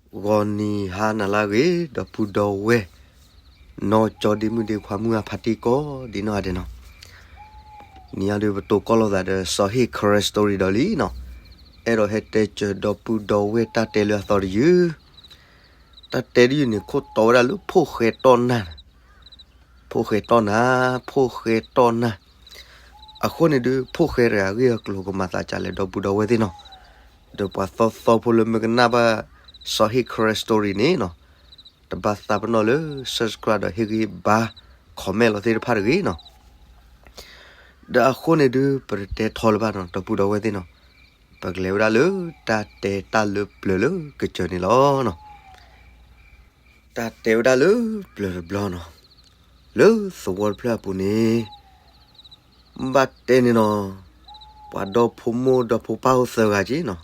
ဂီၤနံၤဟါနၤလၢအဂ့ၤ ဒီပုၢ်ဒီဝဲၢ် နီၢ်ကၠီဒ့မုၣ်ဒ့ခွါမုၣ်အဖါတံၢ်ကိးဒံနီၢ်ဂၤဒဲးနီၤ, နံၤအံၤဒုးပတိၤကီၢ်လိာ်သးဒီးစီၤဟ့ၣ် Karen Story ဒီးလံနီၤ, အဲၣ်ဒိးဟဲတဲစၢၤဒီပုၢ်ဒီဝဲၢ်တၢ်တဲလၢအသီတယုၢ်, တၢ်တဲတယုၢ်န့ၣ် ခိၣ်တီဝဲဒၣ်လၢဖိၣ်ဃဲတီၢ်နၢ် ဖိၣ်ဃဲတီၢ်နၢ်, ဖိၣ်ဃဲတီၢ်နၢ်, အဃိန့ၣ်ဒုး ဖိၣ်ဃဲတဂၤအဂ့ၢ်အကျိၤကမၤသးဒ်လဲၣ် ဒီပုၢ်ဒီဝဲၢ်သ့ၣ်နီၤ, ဒီးပှၤသီသီဖိလၢမ့ၢ်ကနၣ်ဘၣ် စီၤဟ့ၣ် Karen Story န့ၣ်နီၤ, တဘၣ်သးပ့ၤနီၣ်လၢ subscribe ဒီးဟ့ၣ်ဂံၢ်ဘါ comment လီၤသ့ၣ်တဖၣ်တဂ့ၤနီၤ, ဒီးအဃိန့ၣ်ဒုး ပတတဲထီလၢၤဘၣ်နီၤ ဒီပုၢ်ဒီဝဲၢ်သ့ၣ်နီၤ, ပကလဲၤဝဲဒၣ်လၢတၢ်တဲတၢ်လၢပျၢၤလၢကစၢၤန့ၣ်လီၤနီၤ. တၢ်တဲဝဲဒၣ်လၢပျၢၤတဘျီနီၤ, လၢသဝီတဖျၢၣ်အပူၤန့ၣ်, မ့ၢ်ဘၣ်တဲန့ၣ်နီၤ, ပှၤဒီဖိမိၢ်ဒီဖိပၢ်အိၣ်သၢဂၤက့နီၤ,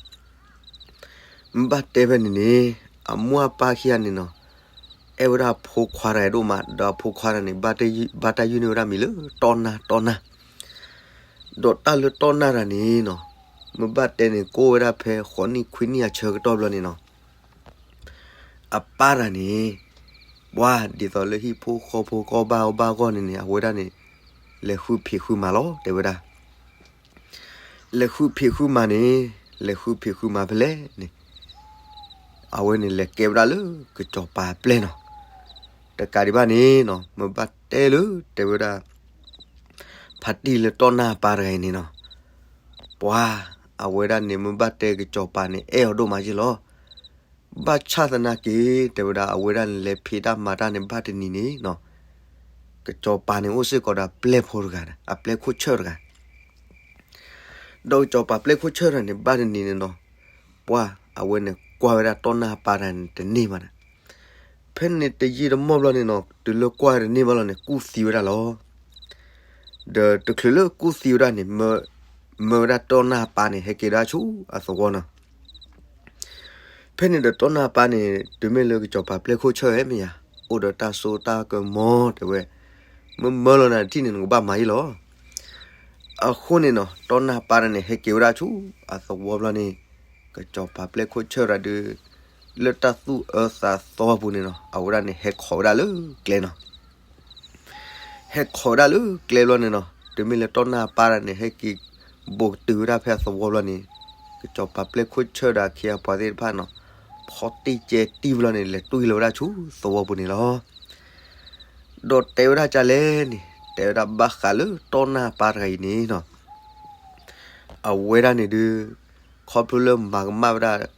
မ့ၢ်ဘၣ်တဲဖဲန့ၣ်န့ၣ်, အမိၢ်အပၢ်ခံဂၤန့ၣ်နီၤ, အဲၣ်ဝဲဒၣ်အဖိခွါတဂၤဒိၣ်မး ဒီးအဖိခွါတဂၤန့ၣ် ဘၣ်တၢ်ယုၢ်န့ၢ်ဝဲဒၣ်မံၤလၢတီၢ်နၢ်တီၢ်နၢ်, ဒီးတၢ်လၢတီၢ်နၢ်တဂၤန့ၣ်နီၤ, မ့ၢ်ဘၣ်တဲန့ၣ် ကအိၣ်ဝဲဒၣ်ဖဲဃိးနံၣ်ခွံနံၣ်အဆၢကတီၢ်ဘျီန့ၣ်နီၤ အပၢ်တဂၤန့ၣ်, ပှၤဒ်သိးလၢဟံၣ်ဖိဃီဖိကီၢ်ဘၣ်အီၣ်ဘၣ်အဂီၢ်န့ၣ်န့ၣ် အဝဲဒၣ်န့ၣ်, လဲၤဃုဖံးဃုမၤလီၤ တဲဝဲဒၣ်, လဲၤဃုဖံးဃုမၤန့ၣ်, လဲၤဃုဖံးဃုမၤဖဲလဲၣ်န့ၣ်, အဝဲန့ၣ်လဲၤကဲဝဲဒၣ်လၢကစီၤပၤအပျဲၢ်နီၤ, တကးဒံးဘၣ်န့ၣ်နီၤ မ့ၢ်ဘၣ်တဲလၢတဲဝဲဒၣ် ဖါတံၢ်လၢတီၢ်နၢ်အပၢ်တဂၤအံၤန့ၣ်နီၤ, ပှၤ, အဝဲဒၣ်န့ၣ်မ့ၢ်ဘၣ်တဲကစီၤပၤန့ၣ် အဲၣ်အီၤဒိၣ်မးက့လီၤ, ဘၣ်ဆၣ်သနာ်က့ တဲဝဲဒၣ် အဝဲဒၣ်န့ၣ်လဲၤဖံးတၢ်မၤတၢ်န့ၣ် ဘၣ်တနံၤန့ၣ်နီၤ, ကစီၤပၤန့ၣ်အိၣ်စ့ၢ်ကီးဒီးအပျဲၢ်ဖိတဂၤ, အပျဲၢ်ခိၣ်ဆၢၣ်တဂၤ ဒီးကစီၤပၤပျဲၢ်ခိၣ်ဆၢၣ်တဂၤန့ၣ် ဘၣ်တနံၤန့ၣ်နီၤ, ပှၤ, အဝဲန့ၣ်ကွၢ်ဝဲဒၣ်တီၢ်နၢ်အပၢ်တဂၤန့ၣ် တန့ၢ်ဘၣ်န့ၣ်, ဖဲန့ၣ်တယံာ်တမီၢ်ဘျီန့ၣ်နီၤ တုၤလၢကွၢ်တန့ၢ်ဘၣ်လီၤန့ၣ် ကူၣ်သံဝဲဒၣ်လီၤ, ဒီးတချုးလၢကူၣ်သံဝဲဒၣ်န့ၣ် မၢဝဲဒၣ်တီၢ်နၢ်အပၢ်န့ၣ် ဟဲက့ၤဒၣ်ဆူအသဝီနီၤ ဖဲန့ၣ်ဒီးတီၢ်နၢ်အပၢ်န့ၣ် တုၤမ့ၢ်လၢကစီၤပၤပျဲၢ်ခိၣ်ဆၢၣ်ဧါမ့ၢ်ယၤ, အိၣ်ဒီးတၢ်စိတၢ်ကမီၤတဲဝဲ, မ့ၢ်မၢလီၤနၤတထံၣ်န့ၣ် နကဘၣ်မၤအံၤလီၤ. အဃိန့ၣ်နီၤ တီၢ်နၢ်အပၢ်တဂၤန့ၣ် ဟဲက့ၤဝဲဒၣ်ဆူအသဝီဘျီန့ၣ်, ကစီၤပၤပျဲၢ်ခိၣ်ဆၢၣ်တဂၤဒုး လၢတၢ်သူၣ်အၢသးသီအပူၤန့ၣ်နီၤ အဝဲဒၣ်န့ၣ် ဟဲခိးဝဲဒၣ်လၢကျဲနီၤ ဟဲခိးဝဲဒၣ်လၢကျဲဘျီန့ၣ်နီၤ တုၤမ့ၢ်လၢတီၢ်နၢ်အပၢ်တဂၤန့ၣ် ဟဲက့ၤဘူးကတုၤဝဲဒၣ်ဖဲအသဝီဘျီန့ၣ်, ကစီၤပၤပျဲၢ်ခိၣ်ဆၢၣ်ဒီးအခ့အပှၤသ့ၣ်တဖၣ်နီၤ, ဖီတံၢ်ကဲတံၢ်ဘျီန့ၣ် လဲၤတွံၢ်လီၤဝဲဒၣ်ဆူသဝီပူၤန့ၣ်လီၤ. ဒီးတဲဝဲဒၣ်ဒ်လဲၣ်န့ၣ် တဲဝဲဒၣ်ဘၣ်ဃးလၢတီၢ်နၢ်အပၢ်တဂၤအံၤန့ၣ်နီၤ အဝဲဒၣ်န့ၣ်ဒုး ခီဖျိလၢမၤကမၣ်ဝဲဒၣ်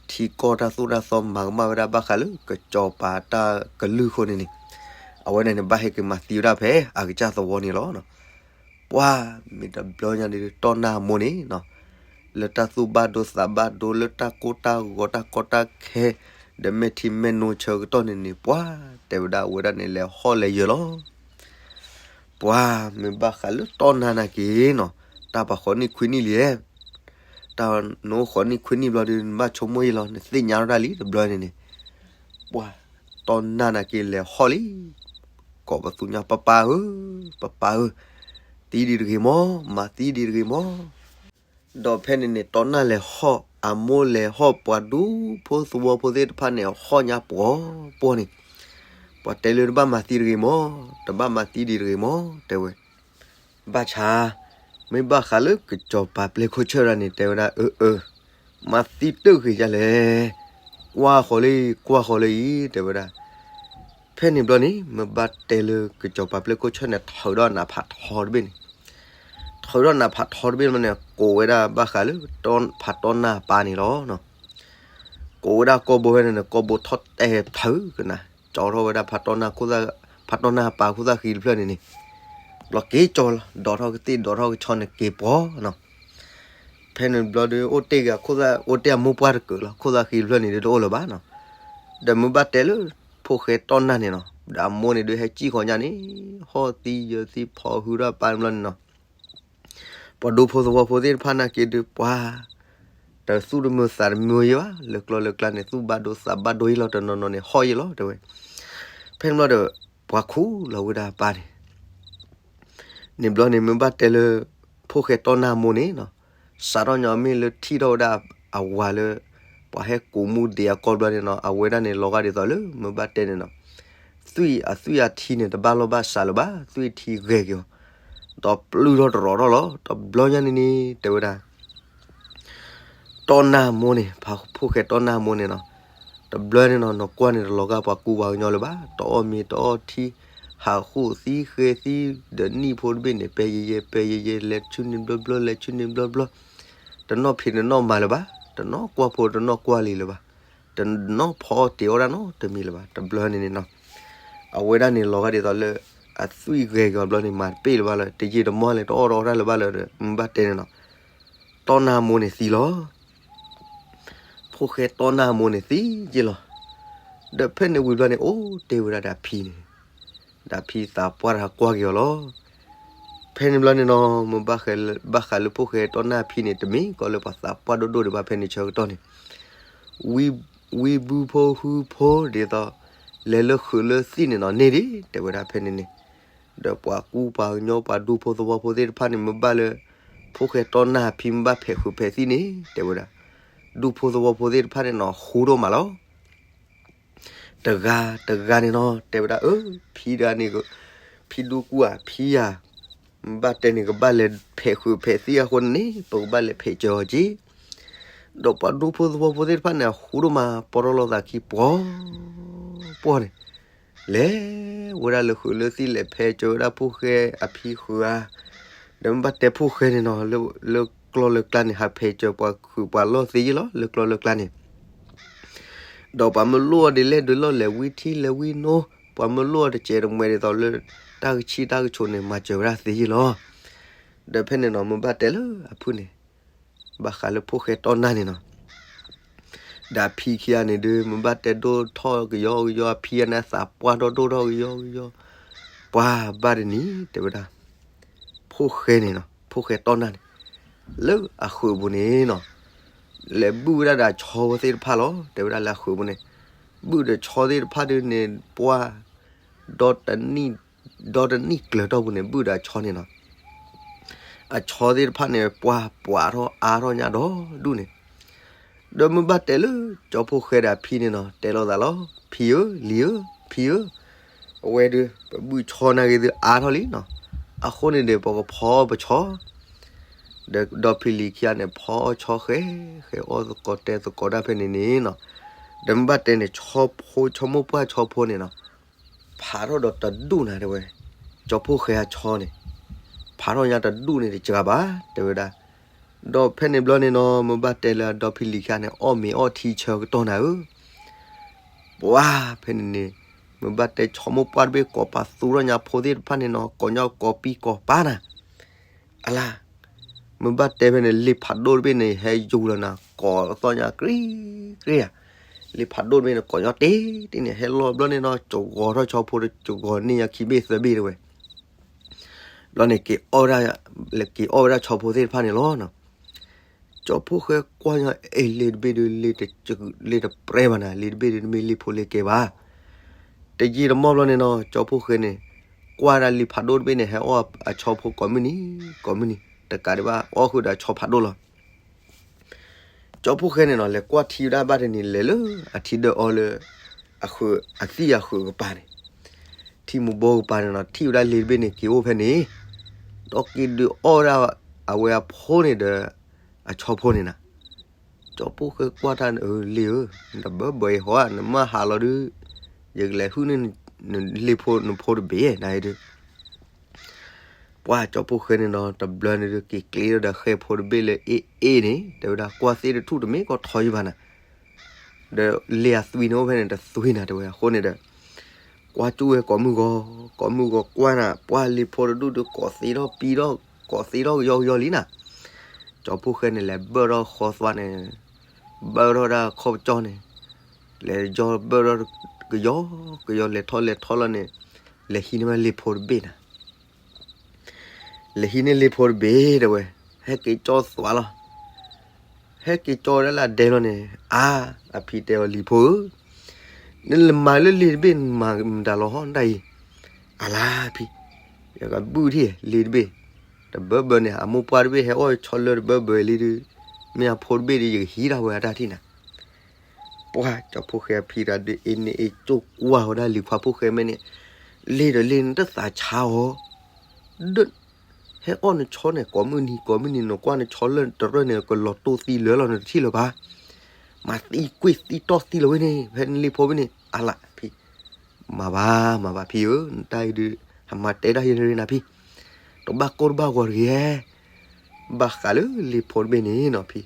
ထံကီၢ်တၢ်သိၣ်တၢ်သီ မၤကမၣ်ဝဲဒၣ်ဘၣ်ဃးလၢကစီၤပၤတၢ်ကလုၢ်အဃိန့ၣ်န့ၣ်, အဝဲန့ၣ်န့ၣ် ဘၣ်ဟဲက့ၤမၤသံဝဲဒၣ်ဖဲအကစၢ်သဝီန့ၣ်လီၤ. ပှၤ, မ့ၢ်တဘျီညါန့ၣ်ဒုး တီၢ်နၢ်အမိၢ်န့ၣ်နီၤ, လၢတၢ်သူၣ်ဘၣ်ဒိသးဘၣ်ဒိ လၢတၢ်ကိၢ်တၢ်ဂီၤတၢ်ကီတၢ်ခဲ ဒီးမဲာ်ထံမဲာ်နိဆၢကတီၢ်န့ၣ်န့ၣ် ပှၤ, တဲဝဲဒၣ်အဝဲဒၣ်န့ၣ် လဲၤဟီၣ်လဲၤယၢၤလီၤ. ပှၤ, မ့ၢ်ဘၣ်ဃးလၢတီၢ်နၢ်နာ်က့ၤနီၤ, တၢ်ပာ်ဃိးနံၣ်ခွံနံၣ်လံ, တၢ်နအိၣ်ဃိးနံၣ်ခွံနံၣ်ဘျီဒုး နဘၣ်ဆိကမိၣ်အံၤလီၤ, နသ့ၣ်ညါထီၣ်တၢ်လံတဘျီန့ၣ်န့ၣ်, ပှၤ, တီၢ်နၢ်နာ်က့ၤလဲၤဟီၣ်လံ, ကိးပသူညါ ပၢ်ပၢ်ဧၢ, ပၢ်ပၢ်ဧၢ, သံဒံးတဂ့ၤမီၢ်, မၤသံဒံးတဂ့ၤမီၢ်. ဒီးဖဲန့ၣ်န့ၣ် တီၢ်နၢ်လဲၤဟီၣ်, အမိၢ်လဲၤဟီၣ်, ပှၤဒူဖိသဝီဖိသ့ၣ်တဖၣ်န့ၣ် ဟီၣ်ညါပှီၤပှီၤန့ၣ်, ပှၤတဲလၢတဘၣ်မၤသံတဂ့ၤမီၢ်, တဘၣ်မၤသံဒံးတဂ့ၤမီၢ်, တဲဝဲ. ဘၣ်ဆၣ်, မ့ၢ်ဘၣ်ဃးလၢကစီၤပၤပျဲၢ်ခိၣ်ဆၢၣ်တဂၤန့ၣ် တဲဝဲဒၣ် အၢ အၢ, မၤသံတဂ့ၤဒ်လဲၣ်, ကွၢ်ဃီၤလၢအံၤ ကွၢ်ဃီၤလၢအံၤ တဲဝဲဒၣ်. ဖဲန့ၣ်ဘျီန့ၣ် မ့ၢ်ဘၣ်တဲလၢကစီၤပၤပျဲၢ်ခိၣ်ဆၢၣ်န့ၣ် ထုးထီၣ်နးဖးထီတဘ့ၣ်န့ၣ်, ထုးထီၣ်နးဖးထီတဘ့ၣ်န့ၣ် ကိးဝဲဒၣ်ဘၣ်ဃးလၢ ဖးတီၢ်နၢ်အပၢ်န့ၣ်လီၤ. ကိးဝဲဒၣ်ကိာ်ဘိဖဲန့ၣ်န့ၣ် ကိာ်ဘိထီၣ်တဲာ်ဖုးကနၤ, ကၠီထီၣ်ဝဲဒၣ် ဖးတီၢ်နၢ်အပၢ်ခိၣ်သၣ်ဃံတဖျၢၣ်န့ၣ်န့ၣ်, ဘျီက့ၤကၠီလီၤ, ဒိးထီၣ်ကသ့ၣ် ဒိးထီၣ်ကဆီန့ၣ်က့ၤပှီၤနီၤ. ဖဲန့ၣ်ဘျီဒီး အိၣ်တ့ၢ်ဂ့ၤခိၣ်သၣ် အိၣ်တ့ၢ်အမိၢ်ပှၢ်တကၢးလီၤ, ခိၣ်သၣ်ဃံတဖျၢၣ်န့ၣ်ဒုးတအိၣ်လၢၤဘၣ်နီၤ. ဒီးမ့ၢ်ဘၣ်တဲလၢ ဖိၣ်ဃဲတီၢ်နၢ်န့ၣ်နီၤ, ဒီးအမိၢ်န့ၣ်ဒုးဟဲစံၣ်ဃီညါန့ၣ်, ဟီၣ်သံယၢၤသံဖီဟုထီၣ်ပၢ်န့ၣ်ဘျီန့ၣ်နီၤ, ပှၤဒူဖိသဝီဖိသ့ၣ်တဖၣ်နာ်က့ဒုးပှၤ, တသူၣ်တမုာ်သးတမုာ်ယဲဘၣ်, လၢကျီလၢကျါန့ၣ် သူၣ်ဘၣ်ဒိသးဘၣ်ဒိယဲလီၤ, တနီၤနီၤန့ၣ်ဟီၣ်ယဲလီၤ တဲဝဲ. ဖဲန့ၣ်ဘျီဒီး ပှၤခူၣ်လီၤဝဲဒၣ်အပၢ်န့ၣ် န့ၣ်ဘျီန့ၣ် မ့ၢ်ဘၣ်တဲလၢ ဖိၣ်ဃဲတီၢ်နၢ်အမိၢ်န့ၣ်နီၤ, စးထီၣ်ညီမ့ၢ်လၢထံၣ်ထီၣ်ဝဲဒၣ်အဝၤလၢ ပှၤဟဲကူးမူဒံးအကီၢ်ဘျီန့ၣ်နီၤ အဝဲဒၣ်န့ၣ်လီၤဂာ်ဒ်သိးလၢ မ့ၢ်ဘၣ်တဲန့ၣ်နီၤ, သွံၣ်အသွံၣ်အထံန့ၣ် တဘၣ်လီၢ်ဘၣ်စးလၢၤဘၣ်, သွံၣ်ထံဂဲၤက့ၤအီၤ, ဒီးပျုၢ်ထီၣ်တရီၤထီၣ်လီၤ. တဘျီညါန့ၣ်န့ၣ် တဲဝဲဒၣ် တီၢ်နၢ်မိၢ်န့ၣ် ဖးဖိၣ်ဃဲတီၢ်နၢ်မိၢ်န့ၣ်နီၤ, တဘျီန့ၣ်နီၤ နကွၢ်န့ၣ်တလီၤဂာ်ပှၤကူပှၤကညီလၢၤဘၣ်, တအီၣ်မ့ၤတအီၣ်ထံ, ဟးဃုာ်သံဃဲသံ, ဒီးနံၣ်ဖိတဘ့ၣ်န့ၣ် ပဲယဲယဲ ပဲယဲယဲ လဲၤဆူန့ၣ်ဘျီဘျီ လဲၤဆူန့ၣ်ဘျီဘျီ, တနီၣ်ဖံးတနီၣ်မၤလၢၤဘၣ်, တနီၣ်ကွၢ်ဖိတနီၣ်ကွၢ်လံၤလၢၤဘၣ်, တနီၣ်ဖီအီၣ်တ့ၤအီၣ်တၢ်နီတမံၤလၢၤဘၣ်, တဘျီန့ၣ်န့ၣ်နီၤ အဝဲဒၣ်န့ၣ်လီၤဂာ်ဒ်သိးလၢ အသွံၣ်ဂဲၤက့ၤအီၤဘျီန့ၣ် မၤတပ့ၢ်လၢၤဘၣ်လၢ တယံာ်တမီၢ်လဲၣ် တအီၣ်တ့ၤအီၣ်တၢ်လၢၤဘၣ်လၢၤဒီး မ့ၢ်ဘၣ်တဲန့ၣ်နီၤ, တီၢ်နၢ်မိၢ်န့ၣ်သံလီၤ. ဖိၣ်ဃဲတီၢ်နၢ်မိၢ်န့ၣ်သံယ့ၢ်လီၤ. ဒီးဖဲန့ၣ်ဝံၤဘျီန့ၣ် အိၣ်တ့ၢ်ဝဲဒၣ်ဒီးအဖံန့ၣ်, ဒီးအဖံသးပှၢ်တဟးကွၢ်က့ၤအီၤလီၤ. ဖဲန့ၣ်ဘျီန့ၣ်နီၤ မ့ၢ်ဘၣ်ဃးလၢ ဘၣ်ဃးလၢဖိၣ်ဃဲတီၢ်နၢ်အဖံန့ၣ် တမ့ၢ်ကီးလၢပှၤသးပှၢ်ဒိၣ်ဒိၣ်ဒံးဘၣ်ဖဲန့ၣ်ဆၢကတီၢ်န့ၣ် ဝံဘုဖိဟုဖိဒ်သိး လဲၤလၢဃုာ်လၢသံၣ်န့ၣ်နီၤန့ၢ်ဒံး တဲဝဲဒၣ်ဖဲန့ၣ်န့ၣ်, ဒီးပှၤကူပှၤကညီပှၤဒူဖိသဝီဖိသ့ၣ်တဖၣ်န့ၣ် မ့ၢ်ဘၣ်လၢ ဖိၣ်ဃဲတီၢ်နၢ်အဖံမ့ၢ်ဘၣ်ဖဲးဃုာ်ဖဲးသံၣ်န့ၣ် တဲဝဲဒၣ် ဒူဖိသဝီဖိသ့ၣ်တဖၣ်န့ၣ်နီၤ ဃူဒိၣ်မးလီၤ. တဂၤတဂၤန့ၣ်နီၤ တဲဝဲဒၣ် အၢ ဖံတဂၤန့ၣ် ဖံဒူကူဧါ ဖံဧါ, မ့ၢ်ဘၣ်တဲန့ၣ် ကဘၣ်လဲၤဖဲးဃုာ်ဖဲးသံၣ်အဃိန့ၣ် ပကဘၣ်လဲၤဖဲးစၢၤအီၤက့ၤ, ဒီးပှၤဒူဖိသဝီဖိသ့ၣ်တဖၣ်န့ၣ် အဃူဒိၣ်မး ပီၢ်ထီၣ်လိာ်သးခံပှီၤပှီၢ်န့ၣ် လဲၤဝဲဒၣ်လၢဃုာ်လၢသံၣ် လဲၤဖဲးစၢၤဝဲဒၣ်ဖိၣ်ဃဲအဖံဃုာ်ဧါ, ဒီးမ့ၢ်ဘၣ်တဲဖိၣ်ဃဲန့ၣ်နီၤ လၢကျီၢ်လၢကျါန့ၣ် ဟးဖဲးစၢၤပှၤဃုာ်ပှၤလီၢ်သ့ယ့ၢ်လီၤ လၢကျီၢ်လၢကျါန့ၣ် ဒီးပှၤမၢလိၣ်အီၤဒ်လဲၣ်ဒ်လဲၣ် လဲၤဝံထံလဲၤဝံနိ, ပှၤမၢလိၣ်အီၤတစဲးတမှဲးဒ်သိးလၢ တၢ်ကဆံၣ်တၢ်ကဆိးန့ၣ် မၤစၢၤဝဲဒၣ်သ့ယ့ၢ်လီၤ. ဒီးဖဲန့ၣ်နီၤ မ့ၢ်ဘၣ်တဲလၢအဖုၣ်န့ၣ် ဘၣ်ဃးလၢဖိၣ်ဃဲတီၢ်နၢ်န့ၣ်နီၤ ဒီးအဖံခံဂၤန့ၣ်ဒုး မ့ၢ်ဘၣ်တဲဒိၣ်ထီၣ်ကယီကယီ အဖံအန့ၣ်သးပှၢ်ထီၣ်ဒိၣ်ထီၣ်ကယီကယီ, ပှၤဘၣ်တနံၤ တဲဝဲဒၣ် ဖိၣ်ဃဲန့ၣ်နီၤ ဖိၣ်ဃဲတီၢ်နၢ်န့ၣ် လၢအဃုာ်ပူၤန့ၣ်နီၤ လဲၤဘုၣ်ဝဲဒၣ်ဒီးဆီဖိသ့ၣ်တဖၣ်လီၤ တဲဝဲဒၣ်လၢအဃုာ်ပူၤန့ၣ်, ဘုၣ်ဒီးဆီသ့ၣ်တဖၣ်ဒုးန့ၣ် ပှၢ် ဒီတနံၣ် ဒီတနံၣ်ကျၢၤတီၢ်ပူၤန့ၣ် ဘုၣ်ဒီးအဆီန့ၣ်နီၤ အဆီသ့ၣ်တဖၣ်န့ၣ် ပှၢ်ပှၢ်ထီၣ်အါထီၣ်ညါဒီးဒူၣ်န့ၣ်, ဒီးမ့ၢ်ဘၣ်တဲလၢ ကၠီဖိၣ်ဃဲဒီးအဖံန့ၣ်နီၤ တဲလိာ်သးလီၤ ဖံဧၢ လံၤဧၢ ဖံဧၢ, အဝဲဒုး ပဘုၣ်ဆီနာ်က့ၤဒုးအါထီၣ်လံနီၤ, အဃိန့ၣ်ဒီး ပကဖီပဆီ ဒီးဒီဖံလံၤခံဂၤန့ၣ် ဖီအီၣ်ဆီဃဲ ဃဲအီၣ်သကိးတဲသကိးတၢ်ဖဲန့ၣ်န့ၣ်နီၤ, ဒီးမ့ၢ်ဘၣ်တဲန့ၣ် ဆီဖိ ဆီမိၢ်ပှၢ်ဆီဖိန့ၣ်နီၤ ဖးထီၣ်ဒီးတဒူၣ်နၤတဲဝဲ, ကၠီဖိၣ်ဃဲအဆီန့ၣ် ဖးထီၣ်ညါတဒူၣ်န့ၣ်တစှၤဘၣ် တဲဝဲဒၣ်, ဒီးဖဲန့ၣ်ဘျီန့ၣ်နီၤ မ့ၢ်ဘၣ်တဲလၢအဒီဖံလံၤခံဂၤန့ၣ် အီၣ်မ့ၤအီၣ်ထံဆၢကတီၢ်နၤဧၢ ပှၤဖဲန့ၣ်န့ၣ် မ့ၢ်ဘၣ်တဲဆီမိၢ်ပှၢ်တဘ့ၣ်ကိးပသူထီၣ်ညါဖိသ့ၣ်တဖၣ်န့ၣ်နီၤ ကိးညီကိးပံၤကိးပၤနၤ, အလါ, မ့ၢ်ဘၣ်တဲဖဲန့ၣ် လံာ်ဖးဒိၣ်တဘ့ၣ်န့ၣ် ဟဲယူၤလီၤနၤ ကိးသီၣ်ညါကြံကြံဧါ, လံာ်ဖးဒိၣ်တဘ့ၣ်န့ၣ် ကိးညီတ့ၢ်တ့ၢ်န့ၣ် ဟဲလီၤဘျီန့ၣ်နီၤ ကဂီၤထီၣ်ဆီဖိ ကဂီၤန့ၢ်ညါခံဘ့ၣ်သၢဘ့ၣ်တဲဝဲ, ဘျီန့ၣ် က့ၤအီၣ်ဝဲဒၣ် လဲၤက့ၤအီၣ်ဝဲဒၣ်ဆီဖိသ့ၣ်တဖၣ်န့ၣ်လီၤနီၤ ကၠီဖိၣ်ဃဲကွၢ်ညီ အ့ၣ် လံာ်တဘ့ၣ်ဒုး လံာ်တ လံာ်တပြဲဘၣ်နၤ လံာ်တဘ့ၣ်ဒုး တမ့ၢ်လံာ်ဖိလံာ်ကဲဘၣ်, တယံာ်တမီၢ်ဘျီန့ၣ်နီၤ ကၠီဖိၣ်ဃဲန့ၣ် ကွၢ်ဒၣ်လံာ်ဖးဒိၣ်တဘ့ၣ်န့ၣ် ဟဲအီၣ်အဆီဖိကိးမုၢ်နံၤ ကိးမုၢ်နံၤ တကးဒံးဘၣ်အီၣ်ဃုာ်ဒီးဆီဖးဒိၣ်လီၤ ကၠီဖိၣ်ဃဲန့ၣ်နီၤ လဲၤကွၢ်ထံဝဲဒၣ်ဘၣ်တနံၤ လဲၤလၢအထံဒၢအီၤလၢ အဃုာ် အသံၣ်အဃုာ်ကပၤန့ၣ်, ထံမူဘိကပၤန့ၣ်နီၤ ထံၣ်ဝဲဒၣ်လံာ်တဘ့ၣ်န့ၣ် က့ၤအိၣ်ဖဲန့ၣ်, ဒီးက့ၤဒုးအီၣ်ဝဲဒၣ် အဝဲအဖိန့ၣ်ဒီး အဆီဖိန့ၣ်နၤ, ကၠီဖိၣ်ဃဲကွၢ်တၢ် အၢ လံာ်ဧၢ, နတဘၢဘၢအံၤဟီဧါ, နမ့ၢ်ဟးလီၤဒုး ယကလဲၤဟုၣ်န့ၢ်နလံာ်ဖိနဖိတဘ့ၣ်နၤအံၤဒုး ပှၤကၠီဖိၣ်ဃဲန့ၣ်နီၤ တဘျီန့ၣ်ဒုး က့ၤကျ့ထီၣ်ဒီးဃဲဖိတဘ့ၣ်လၢအ့ၣ်အ့ၣ်န့ၣ် တဲဝဲဒၣ် ကွၢ်သ့ၣ်တထူၣ်တမ့ၢ်ကီးထီယံၤဘၣ်နၤ, ဒီးလံာ်အသွံန့ၣ်အိၣ်ဖဲန့ၣ် တသွံနၤတဲဝဲ အဃိန့ၣ်ဒီး ကွၢ်ကၠူၣ်ဝဲကိးမုၢ်ဂီၤ ကိးမုၢ်ဂီၤကွၢ်နၤ ပှၢ်လံာ်ဖိတဒူၣ်ဒုး ကိးသ့ထီၣ်ပံထီၣ် ကိးသ့ထီၣ်ကယီကယီလံနၤ, ကၠီဖိၣ်ဃဲန့ၣ် လဲၤဘၢၣ်ထီၣ်ဃီသွါန့ၣ် ဘၢၣ်ထီၣ်ဒၣ်ခီၣ်ပကၠီန့ၣ် လဲၤယီဘၢၣ်ထီၣ်ကယီကယီ လဲၤထီၣ်လဲၤထီၣ်လီၤန့ၣ် လဲၤဟံးန့ၢ်ဝဲလံာ်ဖိတဘ့ၣ်နၤ လဲၤဟံးန့ၢ်လံာ်ဖိတဘ့ၣ်တဲဝဲ, ဟဲက့ၤကၠီသွါလီၤ. ဟဲက့ၤကၠီဝဲဒၣ်လၢအဒဲလီၤန့ၣ် အါ, အဖံတဲအီၤ လံာ်ဖိဧၢ, နလဲၤမၤလၢလံာ်တဘ့ၣ် နမၤမတၤလီၤဟီဒၣ်အံၤ, အလါဖံ, ယကဘုၣ်ထံၣ်လံာ်တဘ့ၣ်, တဘၢဘၢန့ၣ် အမိၢ်ပှၢ်တဘ့ၣ်ဟဲအီၣ်ဆီလၢတဘၢဘၢလံဒုး, မ့ၢ်အဖိတဘ့ၣ်ဒီး ယကဟံးဒၣ်ဝဲအတၢ်ထံၣ်နၤ ပှၢ်ကၠီဖှိၣ်ဃဲအဖံတဂၤဒုး အ့န့ၣ်အ့ကၠိၣ်ကွၢ်ဝဲဒၣ်လံၤခွါဖှိၣ်ဃဲမဲာ်န့ၣ်, လ့ၤဒီးလ့ၤန့ၣ်တသးဆါအီၤ, ဒၢး, ဟဲအီၣ်နဆီန့ၣ် ကိးမုၢ်နံၤကိးမုၢ်နံၤ နကွၢ်နဆီလၢတရၢၢ်န့ၣ် ကလီၤတိၢ်သံလၢာ်လီၤ နတထံၣ်လၢၤဘၣ်, မၤသံကွံာ်သံတီၢ်သံလီၤဝဲန့ၣ် ဖဲန့ၣ်လ့ၤဖိတဘ့ၣ်န့ၣ် အါလၢ်ဖံ မၤဘၣ် မၤဘၣ်ဖံဧၢ, နတၢ်အံၤဒုး ဟးမၤတဲတၢ်ယဲၢ်ရ့နၤဖံ, တဘၣ်ကိၢ်တဘၣ်ဂီၤတဂ့ၤ, ဘၣ်ဃးလၢလ့ၤဖိတဘ့ၣ်န့ၣ်နီၤဖံ,